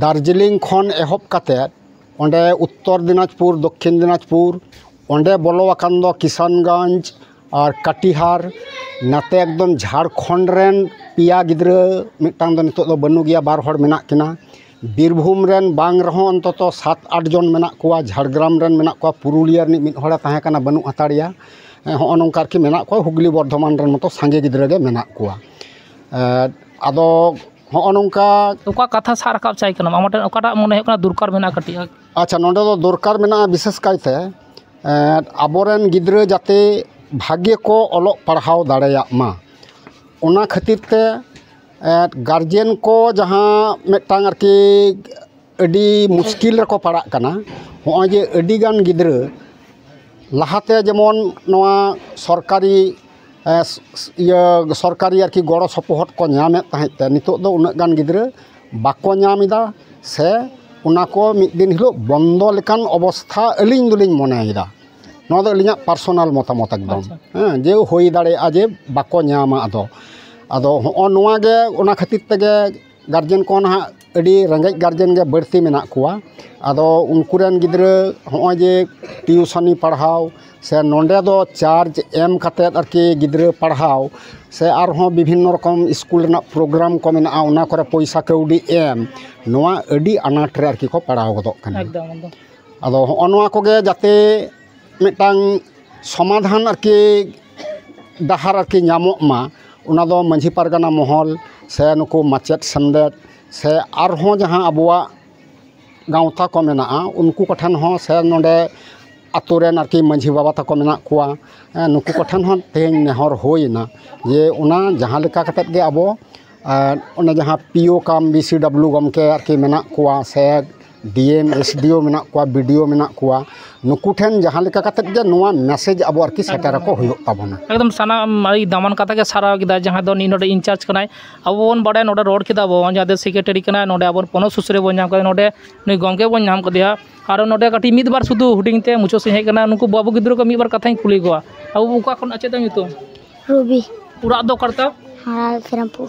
ᱫᱟᱨᱡᱤᱞᱤᱝ ᱠᱷᱚᱱ ᱮᱦᱚᱵ ᱠᱟᱛᱮᱫ ᱚᱸᱰᱮ ᱩᱛᱛᱚᱨ ᱫᱤᱱᱟᱡᱽᱯᱩᱨ, ᱫᱚᱠᱠᱷᱤᱱ ᱫᱤᱱᱟᱡᱽᱯᱩᱨ, ᱚᱸᱰᱮ ᱵᱚᱞᱚ ᱟᱠᱟᱱ ᱫᱚ ᱠᱤᱥᱟᱱᱜᱚᱸᱡᱽ ᱟᱨ ᱠᱟᱴᱤᱦᱟᱨ, ᱱᱟᱛᱮ ᱮᱠᱫᱚᱢ ᱡᱷᱟᱲᱠᱷᱚᱸᱰ ᱨᱮᱱ ᱯᱮᱭᱟ ᱜᱤᱫᱽᱨᱟᱹ, ᱢᱤᱫᱴᱟᱝ ᱫᱚ ᱱᱤᱛᱚᱜ ᱫᱚ ᱵᱟᱹᱱᱩᱜ ᱜᱮᱭᱟ, ᱵᱟᱨ ᱦᱚᱲ ᱢᱮᱱᱟᱜ ᱠᱤᱱᱟ᱾ ᱵᱤᱨᱵᱷᱩᱢ ᱨᱮᱱ ᱵᱟᱝ ᱨᱮᱦᱚᱸ ᱚᱱᱛᱚᱛᱚ ᱥᱟᱛ ᱟᱴ ᱡᱚᱱ ᱢᱮᱱᱟᱜ ᱠᱚᱣᱟ, ᱡᱷᱟᱲᱜᱨᱟᱢ ᱨᱮᱱ ᱢᱮᱱᱟᱜ ᱠᱚᱣᱟ, ᱯᱩᱨᱩᱞᱤᱭᱟᱹ ᱨᱤᱱᱤᱡ ᱢᱤᱫ ᱦᱚᱲᱮ ᱛᱟᱦᱮᱸ ᱠᱟᱱᱟ, ᱵᱟᱹᱱᱩᱜ ᱦᱟᱛᱟᱲᱮᱭᱟ᱾ ᱦᱮᱸ, ᱦᱚᱸᱜᱼᱚ ᱱᱚᱝᱠᱟ ᱟᱨᱠᱤ ᱢᱮᱱᱟᱜ ᱠᱚᱣᱟ, ᱦᱩᱜᱽᱞᱤ ᱵᱚᱨᱫᱷᱚᱢᱟᱱ ᱨᱮᱱ ᱢᱚᱛᱚ ᱥᱟᱸᱜᱮ ᱜᱤᱫᱽᱨᱟᱹ ᱜᱮ ᱢᱮᱱᱟᱜ ᱠᱚᱣᱟ᱾ ᱮᱸ, ᱟᱫᱚ ᱦᱚᱸᱜᱼᱚ ᱱᱚᱝᱠᱟ᱾ ᱚᱠᱟ ᱠᱟᱛᱷᱟ ᱥᱟᱵ ᱨᱟᱠᱟᱵ ᱪᱟᱭ ᱠᱟᱱᱟᱢ? ᱟᱢ ᱴᱷᱮᱱ ᱚᱠᱟᱴᱟᱜ ᱢᱚᱱᱮ ᱦᱩᱭᱩᱜ ᱠᱟᱱᱟ ᱫᱚᱨᱠᱟᱨ ᱢᱮᱱᱟᱜᱼᱟ ᱠᱟᱹᱴᱤᱡ? ᱟᱪᱪᱷᱟ, ᱱᱚᱰᱮ ᱫᱚ ᱫᱚᱨᱠᱟᱨ ᱢᱮᱱᱟᱜᱼᱟ ᱵᱤᱥᱮᱥ ᱠᱟᱭᱛᱮ, ᱮᱸ, ᱟᱵᱚᱨᱮᱱ ᱜᱤᱫᱽᱨᱟᱹ ᱡᱟᱛᱮ ᱵᱷᱟᱜᱮ ᱠᱚ ᱚᱞᱚᱜ ᱯᱟᱲᱦᱟᱣ ᱫᱟᱲᱮᱭᱟᱜ ᱢᱟ᱾ ᱚᱱᱟ ᱠᱷᱟᱹᱛᱤᱨ ᱛᱮ, ᱮᱸ, ᱜᱟᱨᱡᱮᱱ ᱠᱚ ᱡᱟᱦᱟᱸ ᱢᱤᱫᱴᱟᱝ ᱟᱨᱠᱤ ᱟᱹᱰᱤ ᱢᱩᱥᱠᱤᱞ ᱨᱮᱠᱚ ᱯᱟᱲᱟᱜ ᱠᱟᱱᱟ᱾ ᱦᱚᱸᱜᱼᱚᱭ ᱡᱮ ᱟᱹᱰᱤᱜᱟᱱ ᱜᱤᱫᱽᱨᱟᱹ ᱞᱟᱦᱟᱛᱮ ᱡᱮᱢᱚᱱ ᱱᱚᱣᱟ ᱥᱚᱨᱠᱟᱨᱤ, ᱮ, ᱥ-, ᱥ-, ᱤᱭᱟᱹ, ᱥᱚᱨᱠᱟᱨᱤ ᱟᱨᱠᱤ ᱜᱚᱲᱚ ᱥᱚᱯᱚᱦᱚᱫ ᱠᱚ ᱧᱟᱢᱮᱫ ᱛᱟᱦᱮᱸᱫ ᱛᱮ, ᱱᱤᱛᱚᱜ ᱫᱚ ᱩᱱᱟᱹᱜ ᱜᱟᱱ ᱜᱤᱫᱽᱨᱟᱹ ᱵᱟᱠᱚ ᱧᱟᱢ ᱮᱫᱟ, ᱥᱮ ᱚᱱᱟ ᱠᱚ ᱢᱤᱫ ᱫᱤᱱ ᱦᱤᱞᱳᱜ ᱵᱚᱱᱫᱚ ᱞᱮᱠᱟᱱ ᱚᱵᱚᱥᱛᱷᱟ ᱟᱹᱞᱤᱧ ᱫᱚᱞᱤᱧ ᱢᱚᱱᱮᱭᱮᱫᱟ᱾ ᱱᱚᱣᱟ ᱫᱚ ᱟᱹᱞᱤᱧᱟᱜ ᱯᱟᱨᱥᱚᱱᱟᱞ ᱢᱚᱛᱟᱢᱚᱛ ᱮᱠᱫᱚᱢ᱾ ᱟᱪᱪᱷᱟ᱾ ᱦᱮᱸ, ᱡᱮ ᱦᱩᱭ ᱫᱟᱲᱮᱭᱟᱜᱼᱟ ᱡᱮ ᱵᱟᱠᱚ ᱧᱟᱢᱟ᱾ ᱟᱫᱚ, ᱟᱫᱚ ᱦᱚᱸᱜᱼᱚ ᱱᱚᱣᱟ ᱜᱮ, ᱚᱱᱟ ᱠᱷᱟᱹᱛᱤᱨ ᱛᱮᱜᱮ ᱜᱟᱨᱡᱮᱱ ᱠᱚ ᱱᱟᱦᱟᱜ ᱟᱹᱰᱤ ᱨᱮᱸᱜᱮᱡ ᱜᱟᱨᱡᱮᱱ ᱜᱮ ᱵᱟᱹᱲᱛᱤ ᱢᱮᱱᱟᱜ ᱠᱚᱣᱟ᱾ ᱟᱫᱚ ᱩᱱᱠᱩ ᱨᱮᱱ ᱜᱤᱫᱽᱨᱟᱹ ᱦᱚᱸᱜᱼᱚᱭ ᱡᱮ ᱴᱤᱭᱩᱥᱚᱱᱤ ᱯᱟᱲᱦᱟᱣ, ᱥᱮ ᱱᱚᱸᱰᱮ ᱫᱚ ᱪᱟᱨᱡᱽ ᱮᱢ ᱠᱟᱛᱮᱫ ᱟᱨᱠᱤ ᱜᱤᱫᱽᱨᱟᱹ ᱯᱟᱲᱦᱟᱣ, ᱥᱮ ᱟᱨᱦᱚᱸ ᱵᱤᱵᱷᱤᱱᱱᱚ ᱨᱚᱠᱚᱢ ᱥᱠᱩᱞ ᱨᱮᱱᱟᱜ ᱯᱨᱳᱜᱨᱟᱢ ᱠᱚ ᱢᱮᱱᱟᱜᱼᱟ, ᱚᱱᱟ ᱠᱚᱨᱮ ᱯᱚᱭᱥᱟ ᱠᱟᱹᱣᱰᱤ ᱮᱢ, ᱱᱚᱣᱟ ᱟᱹᱰᱤ ᱟᱱᱟᱴ ᱨᱮ ᱟᱨᱠᱤ ᱠᱚ ᱯᱟᱲᱟᱣ ᱜᱚᱫᱚᱜ ᱠᱟᱱᱟ᱾ ᱮᱠᱫᱚᱢ, ᱮᱠᱫᱚᱢ᱾ ᱟᱫᱚ ᱦᱚᱸᱜᱼᱚ ᱱᱚᱣᱟ ᱠᱚᱜᱮ ᱡᱟᱛᱮ ᱢᱤᱫᱴᱟᱝ ᱥᱚᱢᱟᱫᱷᱟᱱ ᱟᱨᱠᱤ ᱰᱟᱦᱟᱨ ᱟᱨᱠᱤ ᱧᱟᱢᱚᱜ ᱢᱟ, ᱚᱱᱟ ᱫᱚ ᱢᱟᱹᱡᱷᱤ ᱯᱟᱨᱜᱟᱱᱟ ᱢᱚᱦᱚᱞ ᱥᱮ ᱱᱩᱠᱩ ᱢᱟᱪᱮᱫ ᱥᱮᱢᱞᱮᱫ ᱥᱮ ᱟᱨᱦᱚᱸ ᱡᱟᱦᱟᱸ ᱟᱵᱚᱣᱟᱜ ᱜᱟᱶᱛᱟ ᱠᱚ ᱢᱮᱱᱟᱜᱼᱟ, ᱩᱱᱠᱩ ᱠᱚᱴᱷᱮᱱ ᱦᱚᱸ ᱥᱮ ᱱᱚᱰᱮ ᱟᱛᱳ ᱨᱮᱱ ᱟᱨᱠᱤ ᱢᱟᱹᱡᱷᱤ ᱵᱟᱵᱟ ᱛᱟᱠᱚ ᱢᱮᱱᱟᱜ ᱠᱚᱣᱟ, ᱦᱮᱸ, ᱱᱩᱠᱩ ᱠᱚᱴᱷᱮᱱ ᱦᱚᱸ ᱛᱮᱦᱮᱧ ᱱᱮᱦᱚᱨ ᱦᱩᱭ ᱮᱱᱟ ᱡᱮ ᱚᱱᱟ ᱡᱟᱦᱟᱸ ᱞᱮᱠᱟ ᱠᱟᱛᱮᱫ ᱜᱮ ᱟᱵᱚ, ᱟᱨ ᱚᱱᱮ ᱡᱟᱦᱟᱸ ᱯᱤ ᱳ ᱠᱟᱢ ᱵᱤ ᱥᱤ ᱰᱟᱵᱽᱞᱤᱭᱩ ᱜᱚᱢᱠᱮ ᱟᱨᱠᱤ ᱢᱮᱱᱟᱜ ᱠᱚᱣᱟ, ᱥᱮ ᱰᱤ ᱮᱢ, ᱮᱥ ᱰᱤ ᱳ ᱢᱮᱱᱟᱜ ᱠᱚᱣᱟ, ᱵᱤ ᱰᱤ ᱳ ᱢᱮᱱᱟᱜ ᱠᱚᱣᱟ, ᱱᱩᱠᱩ ᱴᱷᱮᱱ ᱡᱟᱦᱟᱸ ᱞᱮᱠᱟ ᱠᱟᱛᱮᱫ ᱜᱮ ᱱᱚᱣᱟ ᱢᱮᱥᱮᱡᱽ ᱟᱵᱚ ᱟᱨᱠᱤ ᱥᱮᱴᱮᱨ ᱟᱠᱚ ᱦᱩᱭᱩᱜ ᱛᱟᱵᱚᱱᱟ᱾ ᱮᱠᱫᱚᱢ ᱥᱟᱱᱟᱢ ᱟᱹᱰᱤ ᱫᱟᱢᱟᱱ ᱠᱟᱛᱷᱟ ᱜᱮ ᱥᱟᱨᱦᱟᱣ ᱠᱮᱫᱟ, ᱡᱟᱦᱟᱸ ᱫᱚ ᱱᱤᱭᱟᱹ ᱱᱚᱰᱮ ᱤᱱᱪᱟᱨᱡᱽ ᱠᱟᱱᱟᱭ᱾ ᱟᱵᱚ ᱵᱚᱱ ᱵᱟᱲᱟᱭᱟ ᱱᱚᱰᱮ ᱨᱚᱲ ᱠᱮᱫᱟ ᱵᱚᱱ, ᱡᱟᱦᱟᱸ ᱫᱚ ᱥᱮᱠᱨᱮᱴᱟᱨᱤ ᱠᱟᱱᱟᱭ, ᱱᱚᱰᱮ ᱟᱵᱚ ᱯᱚᱱᱚᱛ ᱥᱩᱥᱟᱹᱨᱤᱭᱟᱹ ᱵᱚᱱ ᱧᱟᱢ ᱠᱮᱫᱮᱭᱟ, ᱱᱩᱭ ᱜᱚᱢᱠᱮ ᱵᱚᱱ ᱧᱟᱢ ᱠᱮᱫᱮᱭᱟ᱾ ᱟᱨᱚ ᱱᱚᱰᱮ ᱠᱟᱹᱴᱤᱡ ᱢᱤᱫ ᱵᱟᱨ ᱥᱩᱫᱷᱩ ᱦᱩᱰᱤᱧ ᱛᱮ ᱢᱩᱪᱟᱹᱫ ᱥᱮᱫ ᱦᱮᱡ ᱠᱟᱱᱟ, ᱱᱩᱠᱩ ᱵᱟᱹᱵᱩ ᱜᱤᱫᱽᱨᱟᱹ ᱠᱚ ᱢᱤᱫ ᱵᱟᱨ ᱠᱟᱛᱷᱟᱧ ᱠᱩᱞᱤ ᱠᱚᱣᱟ᱾ ᱟᱵᱚ ᱚᱠᱟ ᱠᱷᱚᱱ, ᱪᱮᱫ ᱛᱟᱢ ᱧᱩᱛᱩᱢ? ᱨᱚᱵᱤ᱾ ᱚᱲᱟᱜ ᱫᱚ ᱚᱠᱟ ᱨᱮᱛᱟᱢ? ᱦᱟᱱᱟ ᱥᱮᱨᱟᱢᱯᱩᱨ᱾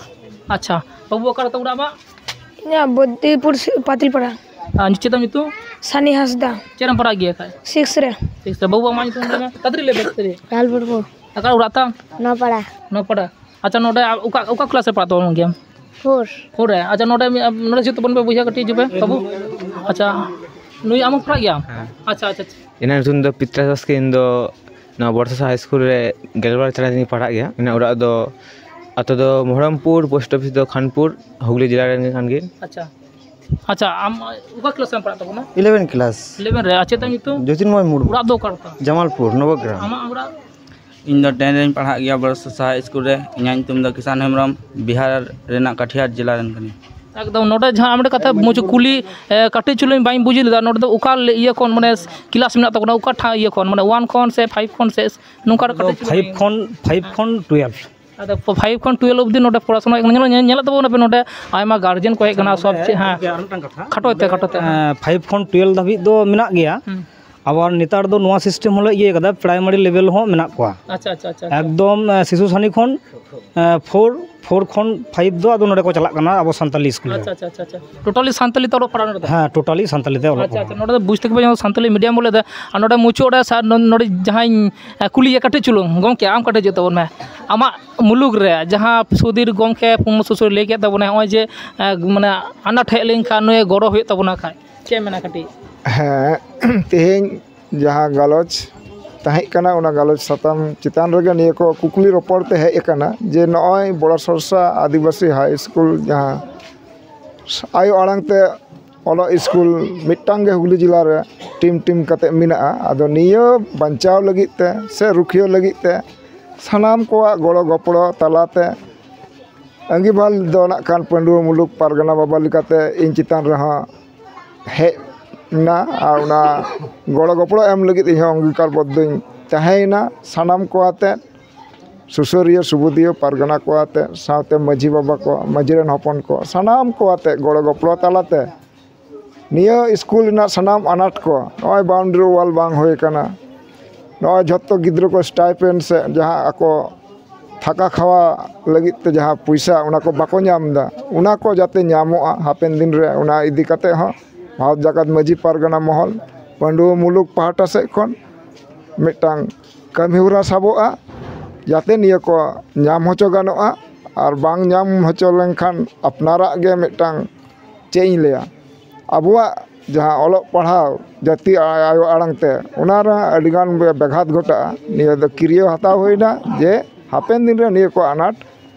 ᱟᱪᱪᱷᱟ, ᱵᱟᱹᱵᱩ ᱚᱠᱟ ᱨᱮᱛᱟᱢ ᱚᱲᱟᱜ ᱢᱟ? ᱤᱧᱟᱹᱜ ᱵᱚᱫᱽᱫᱤᱯᱩᱨ ᱥᱤ-, ᱯᱟᱛᱤᱞᱯᱟᱲᱟ᱾ ᱟᱨ ᱪᱮᱫ ᱛᱟᱢ ᱧᱩᱛᱩᱢ? ᱥᱟᱱᱤ ᱦᱟᱸᱥᱫᱟ᱾ ᱪᱮᱫ ᱨᱮᱢ ᱯᱟᱲᱦᱟᱜ ᱜᱮᱭᱟ ᱠᱷᱟᱡ? ᱥᱤᱠᱥ ᱨᱮ᱾ ᱥᱤᱠᱥ ᱨᱮ᱾ ᱵᱟᱹᱵᱩ ᱟᱢᱟᱜ ᱧᱩᱛᱩᱢ ᱞᱟᱹᱭ ᱢᱮ, ᱛᱟᱲᱟᱛᱟᱲᱤ ᱞᱟᱹᱭ ᱢᱮ, ᱛᱟᱲᱟᱛᱟᱲᱤ᱾ ᱞᱟᱞ ᱢᱩᱨᱢᱩ᱾ ᱚᱠᱟ ᱚᱲᱟᱜ ᱛᱟᱢ? ᱱᱚᱣᱟᱯᱟᱲᱟ᱾ ᱱᱚᱣᱟᱯᱟᱲᱟ᱾ ᱟᱪᱪᱷᱟ, ᱱᱚᱰᱮ ᱚᱠᱟ, ᱚᱠᱟ ᱠᱞᱟᱥ ᱨᱮ ᱯᱟᱲᱦᱟᱜ ᱛᱟᱵᱚᱱ ᱜᱮᱭᱟᱢ? ᱯᱷᱳᱨ᱾ ᱯᱷᱳᱨ ᱨᱮ᱾ ᱟᱪᱪᱷᱟ, ᱱᱚᱰᱮ ᱢᱤᱫ, ᱱᱚᱰᱮ ᱦᱤᱡᱩᱜ ᱛᱟᱵᱚᱱ ᱯᱮ ᱵᱚᱭᱦᱟ ᱠᱟᱹᱴᱤᱡ ᱦᱤᱡᱩᱜ ᱯᱮ, ᱵᱟᱹᱵᱩ᱾ ᱟᱪᱪᱷᱟ, ᱱᱩᱭ ᱟᱢ ᱦᱚᱸ ᱯᱟᱲᱦᱟᱜ ᱜᱮᱭᱟᱢ? ᱦᱮᱸ᱾ ᱟᱪᱪᱷᱟ, ᱟᱪᱪᱷᱟ, ᱟᱪᱪᱷᱟ᱾ ᱤᱧᱟᱹᱜ ᱧᱩᱛᱩᱢ ᱫᱚ ᱯᱤᱛᱨᱟᱥ ᱵᱟᱥᱠᱮ, ᱤᱧ ᱫᱚ ᱱᱚᱣᱟ ᱵᱚᱨᱥᱟ ᱦᱟᱭ ᱥᱠᱩᱞ ᱨᱮ ᱜᱮᱞᱵᱟᱨ ᱪᱟᱱᱟᱪ ᱨᱤᱧ ᱯᱟᱲᱦᱟᱜ ᱜᱮᱭᱟ᱾ ᱤᱧᱟᱹᱜ ᱚᱲᱟᱜ ᱫᱚ, ᱟᱛᱳ ᱫᱚ ᱢᱚᱦᱚᱨᱚᱢᱯᱩᱨ, ᱯᱳᱥᱴ ᱚᱯᱷᱤᱥ ᱫᱚ ᱠᱷᱟᱱᱯᱩᱨ, ᱦᱩᱜᱽᱞᱤ ᱡᱮᱞᱟ ᱨᱮᱱ ᱠᱟᱱ ᱜᱤᱭᱟᱹᱧ᱾ ᱟᱪᱪᱷᱟ, ᱟᱪᱪᱷᱟ, ᱟᱢ ᱚᱠᱟ ᱠᱞᱟᱥ ᱨᱮᱢ ᱯᱟᱲᱦᱟᱜ ᱛᱟᱵᱚᱱᱟ? ᱤᱞᱮᱵᱷᱮᱱ ᱠᱞᱟᱥ᱾ ᱤᱞᱮᱵᱷᱮᱱ ᱨᱮ᱾ ᱟᱨ ᱪᱮᱫ ᱛᱟᱢ ᱧᱩᱛᱩᱢ? ᱡᱳᱛᱤᱨᱢᱚᱭ ᱢᱩᱨᱢᱩ᱾ ᱚᱲᱟᱜ ᱫᱚ ᱚᱠᱟ ᱨᱮ ᱛᱟᱢ? ᱡᱟᱢᱟᱞᱯᱩᱨ, ᱱᱚᱵᱚᱜᱨᱟᱢ᱾ ᱟᱢᱟᱜ ᱚᱲᱟᱜ? ᱤᱧ ᱫᱚ ᱴᱮᱱ ᱨᱮᱧ ᱯᱟᱲᱦᱟᱜ ᱜᱮᱭᱟ ᱵᱚᱨᱥᱟ ᱦᱟᱭ ᱥᱠᱩᱞ ᱨᱮ᱾ ᱤᱧᱟᱹᱜ ᱧᱩᱛᱩᱢ ᱫᱚ ᱠᱤᱥᱟᱱ ᱦᱮᱢᱵᱨᱚᱢ, ᱵᱤᱦᱟᱨ ᱨᱮᱱᱟᱜ ᱠᱟᱴᱷᱤᱭᱟᱨ ᱡᱮᱞᱟ ᱨᱮᱱ ᱠᱟᱹᱱᱟᱹᱧ᱾ ᱮᱠᱫᱚᱢ, ᱱᱚᱰᱮ ᱡᱟᱦᱟᱸ ᱟᱢ ᱢᱤᱫᱴᱮᱱ ᱠᱟᱛᱷᱟ ᱢᱩᱪᱟᱹᱫ ᱠᱩᱞᱤ, ᱮ, ᱠᱟᱹᱴᱤᱡ ᱪᱩᱞᱩᱝ ᱵᱟᱹᱧ ᱵᱩᱡᱽ ᱞᱮᱫᱟ, ᱱᱚᱰᱮ ᱫᱚ ᱚᱠᱟ ᱞᱮ-, ᱤᱭᱟᱹ ᱠᱷᱚᱱ, ᱢᱟᱱᱮ, ᱠᱞᱟᱥ ᱢᱮᱱᱟᱜ ᱛᱟᱵᱚᱱᱟ, ᱚᱠᱟ ᱴᱷᱟ-, ᱤᱭᱟᱹ ᱠᱷᱚᱱ, ᱢᱟᱱᱮ, ᱚᱣᱟᱱ ᱠᱷᱚᱱ ᱥᱮ ᱯᱷᱟᱭᱤᱵᱷ ᱠᱷᱚᱱ ᱥᱮ ᱱᱚᱝᱠᱟ ᱫᱚ ᱠᱟᱹᱴᱤᱡ ᱪᱩᱞᱩᱝ ᱯᱷᱟᱭᱤᱵᱷ ᱠᱷᱚᱱ, ᱯᱷᱟᱭᱤᱵᱷ ᱠᱷᱚᱱ ᱴᱩᱭᱮᱞᱵᱷ᱾ ᱟᱫᱚ ᱯᱷᱟᱭᱤᱵᱷ ᱠᱷᱚᱱ ᱴᱩᱭᱮᱞᱵᱷ ᱚᱵᱫᱤ ᱱᱚᱰᱮ ᱯᱚᱲᱟᱥᱩᱱᱟ ᱦᱩᱭᱩᱜ ᱠᱟᱱᱟ᱾ ᱧᱮᱞ-, ᱧᱮᱞ-, ᱧᱮᱞᱮᱫ ᱛᱟᱵᱚᱱᱟᱯᱮ ᱱᱚᱰᱮ ᱟᱭᱢᱟ ᱜᱟᱨᱡᱮᱱ ᱠᱚ ᱦᱮᱡ ᱟᱠᱟᱱᱟ, ᱥᱚᱵ ᱪᱮᱫ, ᱦᱮᱸ᱾ ᱟᱨ ᱢᱤᱫᱴᱟᱝ ᱠᱟᱛᱷᱟ᱾ ᱠᱷᱟᱴᱚᱭ ᱛᱮ, ᱠᱷᱟᱴᱚᱭ ᱛᱮ, ᱦᱮᱸ᱾ ᱯᱷᱟᱭᱤᱵᱷ ᱠᱷᱚᱱ ᱴᱩᱭᱮᱞᱵᱷ ᱫᱷᱟᱹᱵᱤᱡ ᱫᱚ ᱢᱮᱱᱟᱜ ᱜᱮᱭᱟ᱾ ᱦᱩᱸ᱾ ᱟᱵᱟᱨ ᱱᱮᱛᱟᱨ ᱫᱚ ᱱᱚᱣᱟ ᱥᱤᱥᱴᱮᱢ ᱦᱚᱸᱞᱮ ᱤᱭᱟᱹ ᱠᱟᱫᱟ, ᱯᱨᱟᱭᱢᱟᱨᱤ ᱞᱮᱵᱮᱞ ᱦᱚᱸ ᱢᱮᱱᱟᱜ ᱠᱚᱣᱟ᱾ ᱟᱪᱪᱷᱟ, ᱟᱪᱪᱷᱟ, ᱟᱪᱪᱷᱟ, ᱟᱪᱪᱷᱟ᱾ ᱮᱠᱫᱚᱢ, ᱮ, ᱥᱤᱥᱩ ᱥᱟᱱᱤ ᱠᱷᱚᱱ, ᱮ, ᱯᱷᱳᱨ, ᱯᱷᱳᱨ ᱠᱷᱚᱱ ᱯᱷᱟᱭᱤᱵᱷ ᱫᱚ ᱟᱫᱚ ᱱᱚᱰᱮ ᱠᱚ ᱪᱟᱞᱟᱜ ᱠᱟᱱᱟ ᱟᱵᱚ ᱥᱟᱱᱛᱟᱞᱤ ᱥᱠᱩᱞ ᱨᱮ᱾ ᱟᱪᱪᱷᱟ, ᱟᱪᱪᱷᱟ, ᱟᱪᱪᱷᱟ, ᱟᱪᱪᱷᱟ᱾ ᱴᱳᱴᱟᱞᱤ ᱥᱟᱱᱛᱟᱞᱤ ᱛᱮ ᱚᱞᱚᱜ ᱯᱟᱲᱦᱟᱣ ᱱᱚᱰᱮ ᱫᱚ? ᱦᱮᱸ, ᱴᱳᱴᱟᱞᱤ ᱥᱟᱱᱛᱟᱞᱤ ᱛᱮ ᱚᱞᱚᱜ ᱟᱪᱪᱷᱟ, ᱯᱟᱲᱦᱟᱣ᱾ ᱟᱪᱪᱷᱟ᱾ ᱱᱚᱰᱮ ᱫᱚ ᱵᱩᱡᱽ ᱛᱮᱜᱮ ᱯᱮ ᱧᱟᱢᱟ ᱥᱟᱱᱛᱟᱞᱤ ᱢᱤᱰᱤᱭᱟᱢ ᱵᱚᱞᱮ ᱫᱚ᱾ ᱟᱨ ᱱᱚᱰᱮ ᱢᱩᱪᱟᱹᱫ ᱨᱮ ᱥᱟᱨ, ᱱᱚ-, ᱱᱚᱰᱮ ᱡᱟᱦᱟᱸᱧ, ᱮ, ᱠᱩᱞᱤᱭᱮᱭᱟ ᱠᱟᱹᱴᱤᱡ ᱪᱩᱞᱩᱝ, ᱜᱚᱢᱠᱮ, ᱟᱢ ᱠᱟᱹᱴᱤᱡ ᱡᱩᱛ ᱛᱟᱵᱚᱱ ᱢᱮ᱾ ᱟᱢᱟᱜ ᱢᱩᱞᱩᱠ ᱨᱮ ᱡᱟᱦᱟᱸ ᱥᱩᱫᱷᱤᱨ ᱜᱚᱢᱠᱮ ᱯᱩᱨᱱᱚ ᱥᱩᱥᱩᱨ ᱞᱟᱹᱭ ᱠᱮᱫ ᱛᱟᱵᱚᱱᱟᱭ, ᱱᱚᱜᱼᱚᱭ ᱡᱮ, ᱮ, ᱢᱟᱱᱮ, ᱟᱱᱟᱴ ᱦᱮᱡ ᱞᱮᱱᱠᱷᱟᱱ ᱱᱩᱭ ᱜᱚᱲᱚ ᱦᱩᱭᱩᱜ ᱛᱟᱵᱚᱱᱟ ᱠᱷᱟᱡ, ᱪᱮᱫ ᱮᱢ ᱢᱮᱱᱟ ᱠᱟᱹᱴᱤᱡ? ᱦᱮᱸ, ᱛᱮᱦᱮᱧ ᱡᱟᱦᱟᱸ ᱜᱟᱞᱚᱪ ᱛᱟᱦᱮᱸ ᱠᱟᱱᱟ, ᱚᱱᱟ ᱜᱟᱞᱚᱪ ᱥᱟᱛᱟᱢ ᱪᱮᱛᱟᱱ ᱨᱮᱜᱮ ᱱᱤᱭᱟᱹ ᱠᱚ ᱠᱩᱠᱞᱤ ᱨᱚᱯᱚᱲ ᱛᱮ ᱦᱮᱡ ᱟᱠᱟᱱᱟ ᱡᱮ ᱱᱚᱜᱼᱚᱭ ᱵᱚᱲᱟ ᱥᱚᱨᱥᱟ ᱟᱹᱫᱤᱵᱟᱹᱥᱤ ᱦᱟᱭ ᱥᱠᱩᱞ ᱡᱟᱦᱟᱸ ᱟᱭᱳ ᱟᱲᱟᱝ ᱛᱮ ᱚᱞᱚᱜ ᱥᱠᱩᱞ ᱢᱤᱫᱴᱟᱝ ᱜᱮ ᱦᱩᱜᱽᱞᱤ ᱡᱮᱞᱟ ᱨᱮ ᱴᱤᱢ ᱴᱤᱢ ᱠᱟᱛᱮ ᱢᱮᱱᱟᱜᱼᱟ᱾ ᱟᱫᱚ ᱱᱤᱭᱟᱹ ᱵᱟᱧᱪᱟᱣ ᱞᱟᱹᱜᱤᱫ ᱛᱮ ᱥᱮ ᱨᱩᱠᱷᱤᱭᱟᱹ ᱞᱟᱹᱜᱤᱫ ᱛᱮ ᱥᱟᱱᱟᱢ ᱠᱚᱣᱟᱜ ᱜᱚᱲᱚ ᱜᱚᱯᱚᱲᱚ ᱛᱟᱞᱟᱛᱮ ᱟᱺᱜᱤᱵᱷᱟᱨ ᱫᱚ ᱱᱟᱜ ᱠᱷᱟᱱ ᱯᱟᱺᱰᱩᱣᱟᱹ ᱢᱩᱞᱩᱠ ᱯᱟᱨᱜᱟᱱᱟ ᱵᱟᱵᱟ ᱞᱮᱠᱟᱛᱮ ᱤᱧ ᱪᱮᱛᱟᱱ ᱨᱮᱦᱚᱸ ᱦᱮᱡ ᱮᱱᱟ ᱟᱨ ᱚᱱᱟ ᱜᱚᱲᱚ ᱜᱚᱯᱚᱲᱚ ᱮᱢ ᱞᱟᱹᱜᱤᱫ ᱤᱧᱦᱚᱸ ᱚᱝᱜᱤᱠᱟᱨ ᱵᱚᱫᱽᱫᱷᱚᱧ ᱛᱟᱦᱮᱸᱭᱮᱱᱟ᱾ ᱥᱟᱱᱟᱢ ᱠᱚ ᱟᱛᱮ, ᱥᱩᱥᱟᱹᱨᱤᱭᱟᱹ, ᱥᱩᱵᱩᱫᱤᱭᱟᱹ, ᱯᱟᱨᱜᱟᱱᱟ ᱠᱚ ᱟᱛᱮ, ᱥᱟᱶᱛᱮ ᱢᱟᱹᱡᱷᱤ ᱵᱟᱵᱟ ᱠᱚ, ᱢᱟᱹᱡᱷᱤ ᱨᱮᱱ ᱦᱚᱯᱚᱱ ᱠᱚ, ᱥᱟᱱᱟᱢ ᱠᱚ ᱟᱛᱮ ᱜᱚᱲᱚ ᱜᱚᱯᱚᱲᱚ ᱛᱟᱞᱟᱛᱮ ᱱᱤᱭᱟᱹ ᱥᱠᱩᱞ ᱨᱮᱱᱟᱜ ᱥᱟᱱᱟᱢ ᱟᱱᱟᱴ ᱠᱚ, ᱱᱚᱜᱼᱚᱭ ᱵᱟᱣᱩᱱᱰᱟᱨᱤ ᱣᱟᱞ ᱵᱟᱝ ᱦᱩᱭ ᱟᱠᱟᱱᱟ, ᱱᱚᱜᱼᱚᱭ ᱡᱷᱚᱛᱚ ᱜᱤᱫᱽᱨᱟᱹ ᱠᱚ ᱥᱴᱟᱭᱯᱮᱱᱰ ᱥᱮ ᱡᱟᱦᱟᱸ ᱟᱠᱚ ᱛᱷᱟᱠᱟ ᱠᱷᱟᱣᱟ ᱞᱟᱹᱜᱤᱫ ᱛᱮ ᱡᱟᱦᱟᱸ ᱯᱚᱭᱥᱟ, ᱚᱱᱟ ᱠᱚ ᱵᱟᱠᱚ ᱧᱟᱢ ᱮᱫᱟ, ᱚᱱᱟ ᱠᱚ ᱡᱟᱛᱮ ᱧᱟᱢᱚᱜᱼᱟ ᱦᱟᱯᱮᱱ ᱫᱤᱱ ᱨᱮ, ᱚᱱᱟ ᱤᱫᱤ ᱠᱟᱛᱮ ᱦᱚᱸ ᱵᱷᱟᱨᱚᱛ ᱡᱟᱠᱟᱛ ᱢᱟᱹᱡᱷᱤ ᱯᱟᱨᱜᱟᱱᱟ ᱢᱚᱦᱚᱞ, ᱯᱟᱺᱰᱩᱣᱟᱹ ᱢᱩᱞᱩᱠ ᱯᱟᱦᱴᱟ ᱥᱮᱫ ᱠᱷᱚᱱ ᱢᱤᱫᱴᱟᱝ ᱠᱟᱹᱢᱤᱦᱚᱨᱟ ᱥᱟᱵᱚᱜᱼᱟ, ᱡᱟᱛᱮ ᱱᱤᱭᱟᱹ ᱠᱚ ᱧᱟᱢ ᱦᱚᱪᱚ ᱜᱟᱱᱚᱜᱼᱟ᱾ ᱟᱨ ᱵᱟᱝ ᱧᱟᱢ ᱦᱚᱪᱚ ᱞᱮᱱᱠᱷᱟᱱ ᱟᱯᱱᱟᱨᱟᱜ ᱜᱮ ᱢᱤᱫᱴᱟᱝ, ᱪᱮᱫ ᱤᱧ ᱞᱟᱹᱭᱟ, ᱟᱵᱚᱣᱟᱜ ᱡᱟᱦᱟᱸ ᱚᱞᱚᱜ ᱯᱟᱲᱦᱟᱣ ᱡᱟᱹᱛᱤ ᱟᱭᱳ ᱟᱲᱟᱝ ᱛᱮ, ᱚᱱᱟ ᱨᱮ ᱟᱹᱰᱤᱜᱟᱱ ᱵᱮᱜᱷᱟᱛ ᱜᱷᱚᱴᱟᱜᱼᱟ᱾ ᱱᱤᱭᱟᱹ ᱫᱚ ᱠᱤᱨᱭᱟᱹ ᱦᱟᱛᱟᱣ ᱦᱩᱭᱱᱟ ᱡᱮ ᱦᱟᱯᱮᱱ ᱫᱤᱱ ᱨᱮ ᱱᱤᱭᱟᱹ ᱠᱚ ᱟᱱᱟᱴ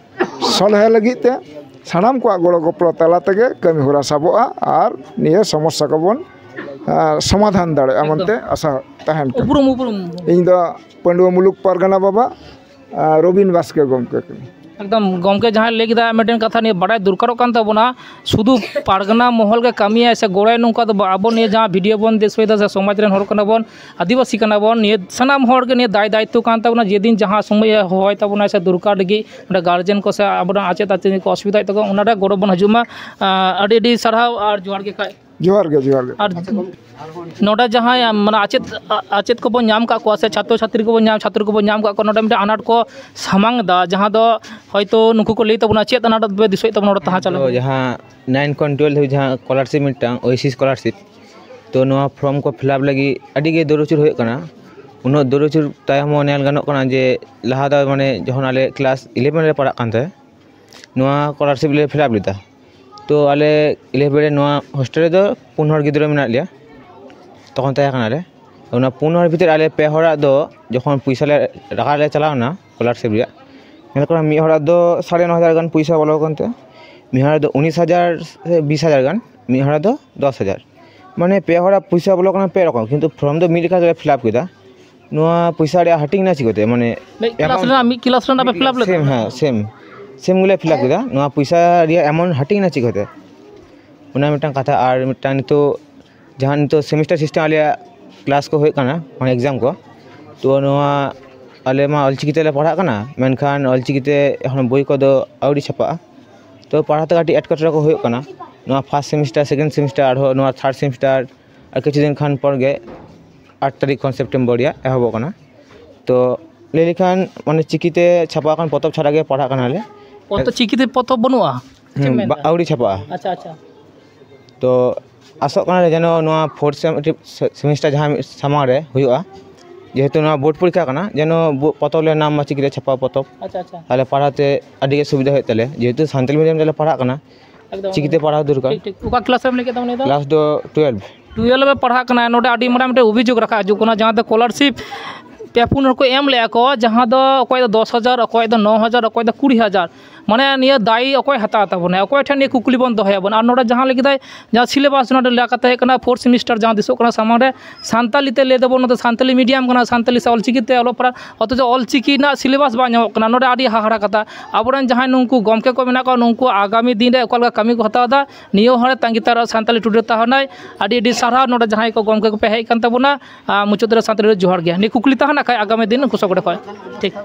ᱥᱚᱞᱦᱮ ᱞᱟᱹᱜᱤᱫ ᱛᱮ ᱥᱟᱱᱟᱢ ᱠᱚᱣᱟᱜ ᱜᱚᱲᱚ ᱜᱚᱯᱚᱲᱚ ᱛᱟᱞᱟ ᱛᱮᱜᱮ ᱠᱟᱹᱢᱤ ᱦᱚᱨᱟ ᱥᱟᱵᱚᱜᱼᱟ ᱟᱨ ᱱᱤᱭᱟᱹ ᱥᱚᱢᱚᱥᱥᱟ ᱠᱚᱵᱚᱱ, ᱟᱸ, ᱥᱚᱢᱟᱫᱷᱟᱱ ᱫᱟᱲᱮᱭᱟᱜᱼᱟ ᱮᱠᱫᱚᱢ᱾ ᱢᱮᱱᱛᱮ ᱟᱥᱟ ᱛᱟᱦᱮᱱ ᱠᱟᱱᱟ᱾ ᱩᱯᱨᱩᱢ, ᱩᱯᱨᱩᱢ᱾ ᱤᱧ ᱫᱚ ᱯᱟᱺᱰᱩᱣᱟᱹ ᱢᱩᱞᱩᱠ ᱯᱟᱨᱜᱟᱱᱟ ᱵᱟᱵᱟ, ᱟᱸ, ᱨᱚᱵᱤᱱ ᱵᱟᱥᱠᱮ ᱜᱚᱢᱠᱮ ᱠᱟᱹᱱᱟᱹᱧ᱾ ᱮᱠᱫᱚᱢ ᱜᱚᱢᱠᱮ ᱡᱟᱦᱟᱸᱭ ᱞᱟᱹᱭ ᱠᱮᱫᱟ, ᱢᱤᱫᱴᱮᱱ ᱠᱟᱛᱷᱟ ᱱᱤᱭᱟᱹ ᱵᱟᱰᱟᱭ ᱫᱚᱨᱠᱟᱨᱚᱜ ᱠᱟᱱ ᱛᱟᱵᱚᱱᱟ, ᱥᱩᱫᱷᱩ ᱯᱟᱨᱜᱟᱱᱟ ᱢᱚᱦᱚᱞ ᱜᱮ ᱠᱟᱹᱢᱤᱭᱟᱭ ᱥᱮ ᱜᱚᱲᱚᱭ, ᱱᱚᱝᱠᱟ ᱫᱚ ᱵᱟᱝ᱾ ᱟᱵᱚ ᱱᱤᱭᱟᱹ ᱡᱟᱦᱟᱸ ᱵᱷᱤᱰᱤᱭᱳ ᱵᱚᱱ ᱫᱮᱥ ᱦᱩᱭ ᱮᱫᱟ, ᱥᱮ ᱥᱚᱢᱟᱡᱽ ᱨᱮᱱ ᱦᱚᱲ ᱠᱟᱱᱟ ᱵᱚᱱ, ᱟᱹᱫᱤᱵᱟᱹᱥᱤ ᱠᱟᱱᱟ ᱵᱚᱱ, ᱱᱤᱭᱟᱹ ᱥᱟᱱᱟᱢ ᱦᱚᱲ ᱜᱮ ᱱᱤᱭᱟᱹ ᱫᱟᱭ ᱫᱟᱭᱤᱛᱛᱚ ᱠᱟᱱ ᱛᱟᱵᱚᱱᱟ᱾ ᱡᱮᱫᱤᱱ ᱡᱟᱦᱟᱸ ᱥᱚᱢᱚᱭ ᱮ ᱦᱚᱦᱚᱭ ᱛᱟᱵᱚᱱᱟ ᱥᱮ ᱫᱚᱨᱠᱟᱨ ᱞᱟᱹᱜᱤᱫ ᱚᱸᱰᱮ ᱜᱟᱨᱡᱮᱱ ᱠᱚ ᱥᱮ ᱟᱵᱚᱨᱮᱱ ᱟᱪᱮᱫ ᱟᱪᱮᱛᱟᱹᱱᱤ ᱠᱚ ᱚᱥᱩᱵᱤᱫᱷᱟᱭᱮᱫ ᱛᱟᱠᱚ, ᱚᱱᱟ ᱨᱮ ᱜᱚᱲᱚ ᱵᱚᱱ ᱦᱤᱡᱩᱜ ᱢᱟ᱾ ᱟᱹᱰᱤ ᱟᱹᱰᱤ ᱥᱟᱨᱦᱟᱣ ᱟᱨ ᱡᱚᱦᱟᱨ ᱜᱮ ᱠᱷᱟᱡ᱾ ᱡᱚᱦᱟᱨ ᱜᱮ, ᱡᱚᱦᱟᱨ ᱜᱮ᱾ ᱟᱨ ᱱᱚᱰᱮ ᱡᱟᱦᱟᱸᱭ ᱢᱟᱱᱮ ᱟᱪᱮᱫ, ᱟᱪᱮᱫ ᱠᱚᱵᱚᱱ ᱧᱟᱢ ᱠᱟᱜ ᱠᱚᱣᱟ ᱥᱮ ᱪᱷᱟᱛᱨᱚ ᱪᱷᱟᱛᱨᱤ ᱠᱚᱵᱚᱱ ᱧᱟᱢ, ᱪᱷᱟᱛᱨᱚ ᱠᱚᱵᱚᱱ ᱧᱟᱢ ᱠᱟᱜ ᱠᱚᱣᱟ, ᱱᱚᱰᱮ ᱢᱤᱫᱴᱮᱱ ᱟᱱᱟᱴ ᱠᱚ ᱥᱟᱢᱟᱝ ᱮᱫᱟ, ᱡᱟᱦᱟᱸ ᱫᱚ ᱦᱚᱭᱛᱳ ᱱᱩᱠᱩ ᱠᱚ ᱞᱟᱹᱭ ᱛᱟᱵᱚᱱᱟ, ᱪᱮᱫ ᱟᱱᱟᱴ ᱯᱮ ᱫᱤᱥᱟᱹᱭᱮᱫ ᱛᱟᱵᱚᱱᱟ ᱱᱚᱰᱮ ᱛᱟᱦᱮᱸ ᱪᱟᱞᱟᱣ ᱛᱚ ᱠᱟᱛᱮ? ᱡᱟᱦᱟᱸ ᱱᱟᱭᱤᱱ ᱠᱷᱚᱱ ᱴᱩᱭᱮᱞᱵᱷ ᱫᱷᱟᱹᱵᱤᱡ ᱡᱟᱦᱟᱸ ᱥᱠᱚᱞᱟᱨᱥᱤᱯ ᱢᱤᱫᱴᱟᱝ, ᱳᱭᱮᱥᱤ ᱥᱠᱚᱞᱟᱨᱥᱤᱯ, ᱛᱚ ᱱᱚᱣᱟ ᱯᱷᱨᱚᱢ ᱠᱚ ᱯᱷᱤᱞᱟᱯ ᱞᱟᱹᱜᱤᱫ ᱟᱹᱰᱤ ᱜᱮ ᱫᱟᱹᱲ ᱟᱹᱪᱩᱨ ᱦᱩᱭᱩᱜ ᱠᱟᱱᱟ᱾ ᱩᱱᱟᱹᱜ ᱫᱟᱹᱲ ᱟᱹᱪᱩᱨ ᱛᱟᱭᱚᱢ ᱦᱚᱸ ᱧᱮᱞ ᱜᱟᱱᱚᱜ ᱠᱟᱱᱟ ᱡᱮ ᱞᱟᱦᱟ ᱫᱚ ᱢᱟᱱᱮ ᱡᱚᱠᱷᱚᱱ ᱟᱞᱮ ᱠᱞᱟᱥ ᱤᱞᱮᱵᱷᱮᱱ ᱨᱮ ᱯᱟᱲᱦᱟᱜ ᱠᱟᱱ ᱛᱟᱦᱮᱸᱫ, ᱱᱚᱣᱟ ᱥᱠᱚᱞᱟᱨᱥᱤᱯ ᱞᱮ ᱯᱷᱤᱞᱟᱯ ᱞᱮᱫᱟ᱾ ᱛᱚ ᱟᱞᱮ ᱤᱞᱮᱵᱷᱮᱱ ᱨᱮ ᱱᱚᱣᱟ ᱦᱳᱥᱴᱮᱞ ᱨᱮᱫᱚ ᱯᱩᱱ ᱦᱚᱲ ᱜᱤᱫᱽᱨᱟᱹ ᱢᱮᱱᱟᱜ ᱞᱮᱭᱟ, ᱛᱚᱠᱷᱚᱱ ᱛᱟᱦᱮᱸ ᱠᱟᱱᱟᱞᱮ᱾ ᱚᱱᱟ ᱯᱩᱱ ᱦᱚᱲ ᱵᱷᱤᱛᱤᱨ ᱟᱞᱮ ᱯᱮ ᱦᱚᱲᱟᱜ ᱫᱚ ᱡᱚᱠᱷᱚᱱ ᱯᱚᱭᱥᱟ ᱞᱮ ᱨᱟᱠᱟᱵ ᱞᱮ ᱪᱟᱞᱟᱣ ᱮᱱᱟ ᱥᱠᱚᱞᱟᱨᱥᱤᱯ ᱨᱮᱭᱟᱜ, ᱧᱮᱞ ᱠᱚ ᱢᱤᱫ ᱦᱚᱲᱟᱜ ᱫᱚ ᱥᱟᱲᱮ ᱱᱚ ᱦᱟᱡᱟᱨ ᱜᱟᱱ ᱯᱚᱭᱥᱟ ᱵᱚᱞᱚ ᱟᱠᱟᱱ ᱛᱟᱭᱟ, ᱢᱤᱫ ᱦᱚᱲᱟᱜ ᱫᱚ ᱩᱱᱤᱥ ᱦᱟᱡᱟᱨ ᱥᱮ ᱵᱤᱥ ᱦᱟᱡᱟᱨ ᱜᱟᱱ, ᱢᱤᱫ ᱦᱚᱲᱟᱜ ᱫᱚ ᱫᱚᱥ ᱦᱟᱡᱟᱨ᱾ ᱢᱟᱱᱮ ᱯᱮ ᱦᱚᱲᱟᱜ ᱯᱚᱭᱥᱟ ᱵᱚᱞᱚ ᱠᱟᱱᱟ ᱯᱮ ᱨᱚᱠᱚᱢ, ᱠᱤᱱᱛᱩ ᱯᱷᱨᱚᱢ ᱫᱚ ᱢᱤᱫ ᱞᱮᱠᱟ ᱜᱮᱞᱮ ᱯᱷᱤᱞᱟᱯ ᱠᱮᱫᱟ᱾ ᱱᱚᱣᱟ ᱯᱚᱭᱥᱟ ᱨᱮᱭᱟᱜ ᱦᱟᱹᱴᱤᱧ ᱮᱱᱟ ᱪᱤᱠᱟᱹᱛᱮ? ᱢᱟᱱᱮ ᱢᱤᱫ ᱠᱞᱟᱥ ᱮᱢᱚᱱ ᱨᱮᱱᱟᱜ ᱢᱤᱫ ᱠᱞᱟᱥ ᱨᱮᱱᱟᱜ ᱯᱮ ᱯᱷᱤᱞᱟᱯ ᱞᱮᱫᱟ? ᱥᱮᱢ, ᱦᱮᱸ, ᱥᱮᱢ, ᱥᱮᱢ ᱜᱮᱞᱮ ᱯᱷᱤᱞᱟᱯ ᱠᱮᱫᱟ᱾ ᱱᱚᱣᱟ ᱯᱚᱭᱥᱟ ᱨᱮᱭᱟᱜ ᱮᱢᱚᱱ ᱦᱟᱹᱴᱤᱧ ᱮᱱᱟ ᱪᱤᱠᱟᱹᱛᱮ? ᱚᱱᱟ ᱢᱤᱫᱴᱟᱝ ᱠᱟᱛᱷᱟ᱾ ᱟᱨ ᱢᱤᱫᱴᱟᱝ ᱱᱤᱛᱚᱜ ᱡᱟᱦᱟᱸ ᱱᱤᱛᱚᱜ ᱥᱮᱢᱤᱥᱴᱟᱨ ᱥᱤᱥᱴᱮᱢ ᱟᱞᱮᱭᱟᱜ ᱠᱞᱟᱥ ᱠᱚ ᱦᱩᱭᱩᱜ ᱠᱟᱱᱟ, ᱢᱟᱱᱮ ᱮᱠᱡᱟᱢ ᱠᱚ, ᱛᱚ ᱱᱚᱣᱟ ᱟᱞᱮ ᱢᱟ ᱚᱞᱪᱤᱠᱤ ᱛᱮᱞᱮ ᱯᱟᱲᱦᱟᱜ ᱠᱟᱱᱟ, ᱢᱮᱱᱠᱷᱟᱱ ᱚᱞᱪᱤᱠᱤ ᱛᱮ ᱮᱠᱷᱚᱱᱳ ᱵᱳᱭ ᱠᱚᱫᱚ ᱟᱹᱣᱨᱤ ᱪᱷᱟᱯᱟᱜᱼᱟ᱾ ᱛᱚ ᱯᱟᱲᱦᱟᱣ ᱛᱮ ᱠᱟᱹᱴᱤᱡ ᱮᱴᱠᱮᱴᱚᱬᱮ ᱠᱚ ᱦᱩᱭᱩᱜ ᱠᱟᱱᱟ᱾ ᱱᱚᱣᱟ ᱯᱷᱟᱥᱴ ᱥᱮᱢᱤᱥᱴᱟᱨ, ᱥᱮᱠᱮᱱᱰ ᱥᱮᱢᱤᱥᱴᱟᱨ, ᱟᱨᱦᱚᱸ ᱱᱚᱣᱟ ᱛᱷᱟᱨᱰ ᱥᱮᱢᱤᱥᱴᱟᱨ, ᱟᱨ ᱠᱤᱪᱷᱩ ᱫᱤᱱ ᱠᱷᱟᱱ ᱯᱚᱨ ᱜᱮ ᱟᱴ ᱛᱟᱹᱨᱤᱠᱷ ᱠᱷᱚᱱ ᱥᱮᱯᱴᱮᱢᱵᱚᱨ ᱨᱮᱭᱟᱜ ᱮᱦᱚᱵᱚᱜ ᱠᱟᱱᱟ᱾ ᱛᱚ ᱞᱟᱹᱭ ᱞᱮᱠᱷᱟᱱ ᱢᱟᱱᱮ ᱪᱤᱠᱤᱛᱮ ᱪᱷᱟᱯᱟ ᱟᱠᱟᱱ ᱯᱚᱛᱚᱵ ᱪᱷᱟᱲᱟ ᱜᱮ ᱯᱟᱲᱦᱟᱜ ᱠᱟᱱᱟᱞᱮ᱾ ᱯᱚᱛᱚᱵ, ᱪᱤᱠᱤᱛᱮ ᱯᱚᱛᱚᱵ ᱵᱟᱹᱱᱩᱜᱼᱟ? ᱪᱮᱫ ᱮᱢ ᱦᱩᱸ, ᱢᱮᱱᱫᱟ? ᱵᱟ-, ᱟᱹᱣᱨᱤ ᱪᱷᱟᱯᱟᱜᱼᱟ᱾ ᱟᱪᱪᱷᱟ, ᱟᱪᱪᱷᱟ᱾ ᱛᱚ ᱟᱥᱚᱜ ᱠᱟᱱᱟᱞᱮ ᱡᱮᱱᱚ ᱱᱚᱣᱟ ᱯᱷᱳᱨᱛᱷ ᱥᱮᱢ-, ᱥᱮᱢᱤᱥᱴᱟᱨ ᱡᱟᱦᱟᱸ ᱢᱤᱫ ᱥᱮ-, ᱥᱮᱢᱤᱥᱴᱟᱨ ᱡᱟᱦᱟᱸ ᱥᱟᱢᱟᱝ ᱨᱮ ᱦᱩᱭᱩᱜᱼᱟ, ᱡᱮᱦᱮᱛᱩ ᱱᱚᱣᱟ ᱵᱳᱨᱰ ᱯᱚᱨᱤᱠᱠᱷᱟ ᱠᱟᱱᱟ, ᱡᱮᱱᱚ ᱵᱳ-, ᱯᱚᱛᱚᱵ ᱞᱮ ᱧᱟᱢ ᱢᱟ ᱪᱤᱠᱤᱛᱮ ᱪᱷᱟᱯᱟ ᱯᱚᱛᱚᱵ᱾ ᱟᱪᱪᱷᱟ, ᱟᱪᱪᱷᱟ᱾ ᱛᱟᱦᱚᱞᱮ ᱯᱟᱲᱦᱟᱣ ᱛᱮ ᱟᱹᱰᱤ ᱜᱮ ᱥᱩᱵᱤᱫᱷᱟ ᱦᱩᱭᱩᱜ ᱛᱟᱞᱮᱭᱟ, ᱡᱮᱦᱮᱛᱩ ᱥᱟᱱᱛᱟᱲᱤ ᱢᱤᱰᱤᱭᱟᱢ ᱛᱮᱞᱮ ᱯᱟᱲᱦᱟᱜ ᱠᱟᱱᱟ᱾ ᱮᱠᱫᱚᱢ, ᱪᱤᱠᱤᱛᱮ ᱮᱠᱫᱚᱢ᱾ ᱯᱟᱲᱦᱟᱣ ᱫᱚᱨᱠᱟᱨ᱾ ᱴᱷᱤᱠ, ᱴᱷᱤᱠ᱾ ᱚᱠᱟ ᱠᱞᱟᱥ ᱨᱮᱢ ᱞᱟᱹᱭ ᱠᱮᱫ ᱛᱟᱢ ᱩᱱᱤ ᱫᱚ? ᱠᱞᱟᱥ ᱫᱚ ᱴᱩᱭᱮᱞᱵᱷ᱾ ᱴᱩᱭᱮᱞᱵᱷ ᱮ ᱯᱟᱲᱦᱟᱜ ᱠᱟᱱᱟ᱾ ᱱᱚᱰᱮ ᱟᱹᱰᱤ ᱢᱟᱨᱟᱝ ᱢᱤᱫᱴᱮᱱ ᱚᱵᱷᱤᱡᱳᱜᱽ ᱨᱟᱠᱟᱵ ᱦᱤᱡᱩᱜ ᱠᱟᱱᱟ, ᱡᱟᱦᱟᱸ ᱫᱚ ᱥᱠᱚᱞᱟᱨᱥᱤᱯ ᱯᱮ ᱯᱩᱱ ᱦᱚᱲ ᱠᱚ ᱮᱢ ᱞᱮᱜᱼᱟ ᱠᱚ, ᱡᱟᱦᱟᱸ ᱫᱚ ᱚᱠᱚᱭ ᱫᱚ ᱫᱚᱥ ᱦᱟᱡᱟᱨ, ᱚᱠᱚᱭ ᱫᱚ ᱱᱚ ᱦᱟᱡᱟᱨ, ᱚᱠᱚᱭ ᱫᱚ ᱠᱩᱲᱤ ᱦᱟᱡᱟᱨ᱾ ᱢᱟᱱᱮ ᱱᱤᱭᱟᱹ ᱫᱟᱭᱤ ᱚᱠᱚᱭ ᱦᱟᱛᱟᱣ ᱛᱟᱵᱚᱱᱟᱭ? ᱚᱠᱚᱭ ᱴᱷᱮᱱ ᱱᱤᱭᱟᱹ ᱠᱩᱠᱞᱤ ᱵᱚᱱ ᱫᱚᱦᱚᱭᱟᱵᱚᱱ? ᱟᱨ ᱱᱚᱰᱮ ᱡᱟᱦᱟᱸ ᱞᱟᱹᱜᱤᱫ ᱡᱟᱦᱟᱸ ᱥᱤᱞᱮᱵᱟᱥ ᱱᱚᱰᱮ ᱞᱟᱹᱭ ᱠᱟᱛᱮ ᱦᱮᱡ ᱠᱟᱱᱟ, ᱯᱷᱳᱨᱛᱷ ᱥᱮᱢᱤᱥᱴᱟᱨ ᱡᱟᱦᱟᱸ ᱫᱤᱥᱚᱜ ᱠᱟᱱᱟ ᱥᱟᱢᱟᱝ ᱨᱮ, ᱥᱟᱱᱛᱟᱞᱤ ᱛᱮ ᱞᱟᱹᱭ ᱫᱟᱵᱚᱱ, ᱱᱚᱣᱟ ᱫᱚ ᱥᱟᱱᱛᱟᱞᱤ ᱢᱤᱰᱤᱭᱟᱢ ᱠᱟᱱᱟ, ᱥᱟᱱᱛᱟᱞᱤ ᱥᱮ ᱚᱞᱪᱤᱠᱤ ᱛᱮ ᱚᱞᱚᱜ ᱯᱟᱲᱦᱟᱜ, ᱚᱛᱷᱚᱪᱚ ᱚᱞᱪᱤᱠᱤ ᱨᱮᱱᱟᱜ ᱥᱤᱞᱮᱵᱟᱥ ᱵᱟᱝ ᱧᱟᱢᱚᱜ ᱠᱟᱱᱟ᱾ ᱱᱚᱰᱮ ᱟᱹᱰᱤ ᱦᱟᱦᱟᱲᱟ ᱠᱟᱛᱷᱟ᱾ ᱟᱵᱚᱨᱮᱱ ᱡᱟᱦᱟᱸᱭ ᱱᱩᱠᱩ ᱜᱚᱢᱠᱮ ᱠᱚ ᱢᱮᱱᱟᱜ ᱠᱚᱣᱟ, ᱱᱩᱠᱩ ᱟᱜᱟᱢᱤ ᱫᱤᱱ ᱨᱮ ᱚᱠᱟ ᱞᱮᱠᱟ ᱠᱟᱹᱢᱤ ᱠᱚ ᱦᱟᱛᱟᱣ ᱮᱫᱟ, ᱱᱤᱭᱟᱹ ᱦᱚᱸ ᱛᱟᱺᱜᱤ ᱛᱟᱲᱟᱜ ᱥᱟᱱᱛᱟᱞᱤ ᱴᱩᱰᱮ ᱛᱟᱦᱮᱱᱟᱭ᱾ ᱟᱹᱰᱤ ᱟᱹᱰᱤ ᱥᱟᱨᱦᱟᱣ ᱱᱚᱰᱮ ᱡᱟᱦᱟᱸᱭ ᱠᱚ ᱜᱚᱢᱠᱮ ᱠᱚᱯᱮ ᱦᱮᱡ ᱠᱟᱱ ᱛᱟᱵᱚᱱᱟ᱾ ᱟᱨ ᱢᱩᱪᱟᱹᱫ ᱨᱮ ᱥᱟᱱᱛᱟᱲᱤ ᱨᱮ ᱡᱚᱦᱟᱨ ᱜᱮ᱾ ᱱᱤᱭᱟᱹ ᱠᱩᱠᱞᱤ ᱛᱟᱦᱮᱱᱟ ᱠᱷᱟᱡ ᱟᱜᱟᱢᱤ ᱫᱤᱱ ᱩᱱᱠᱩ ᱥᱚᱸᱜᱮ ᱠᱷᱚᱡ᱾ ᱴᱷᱤᱠ᱾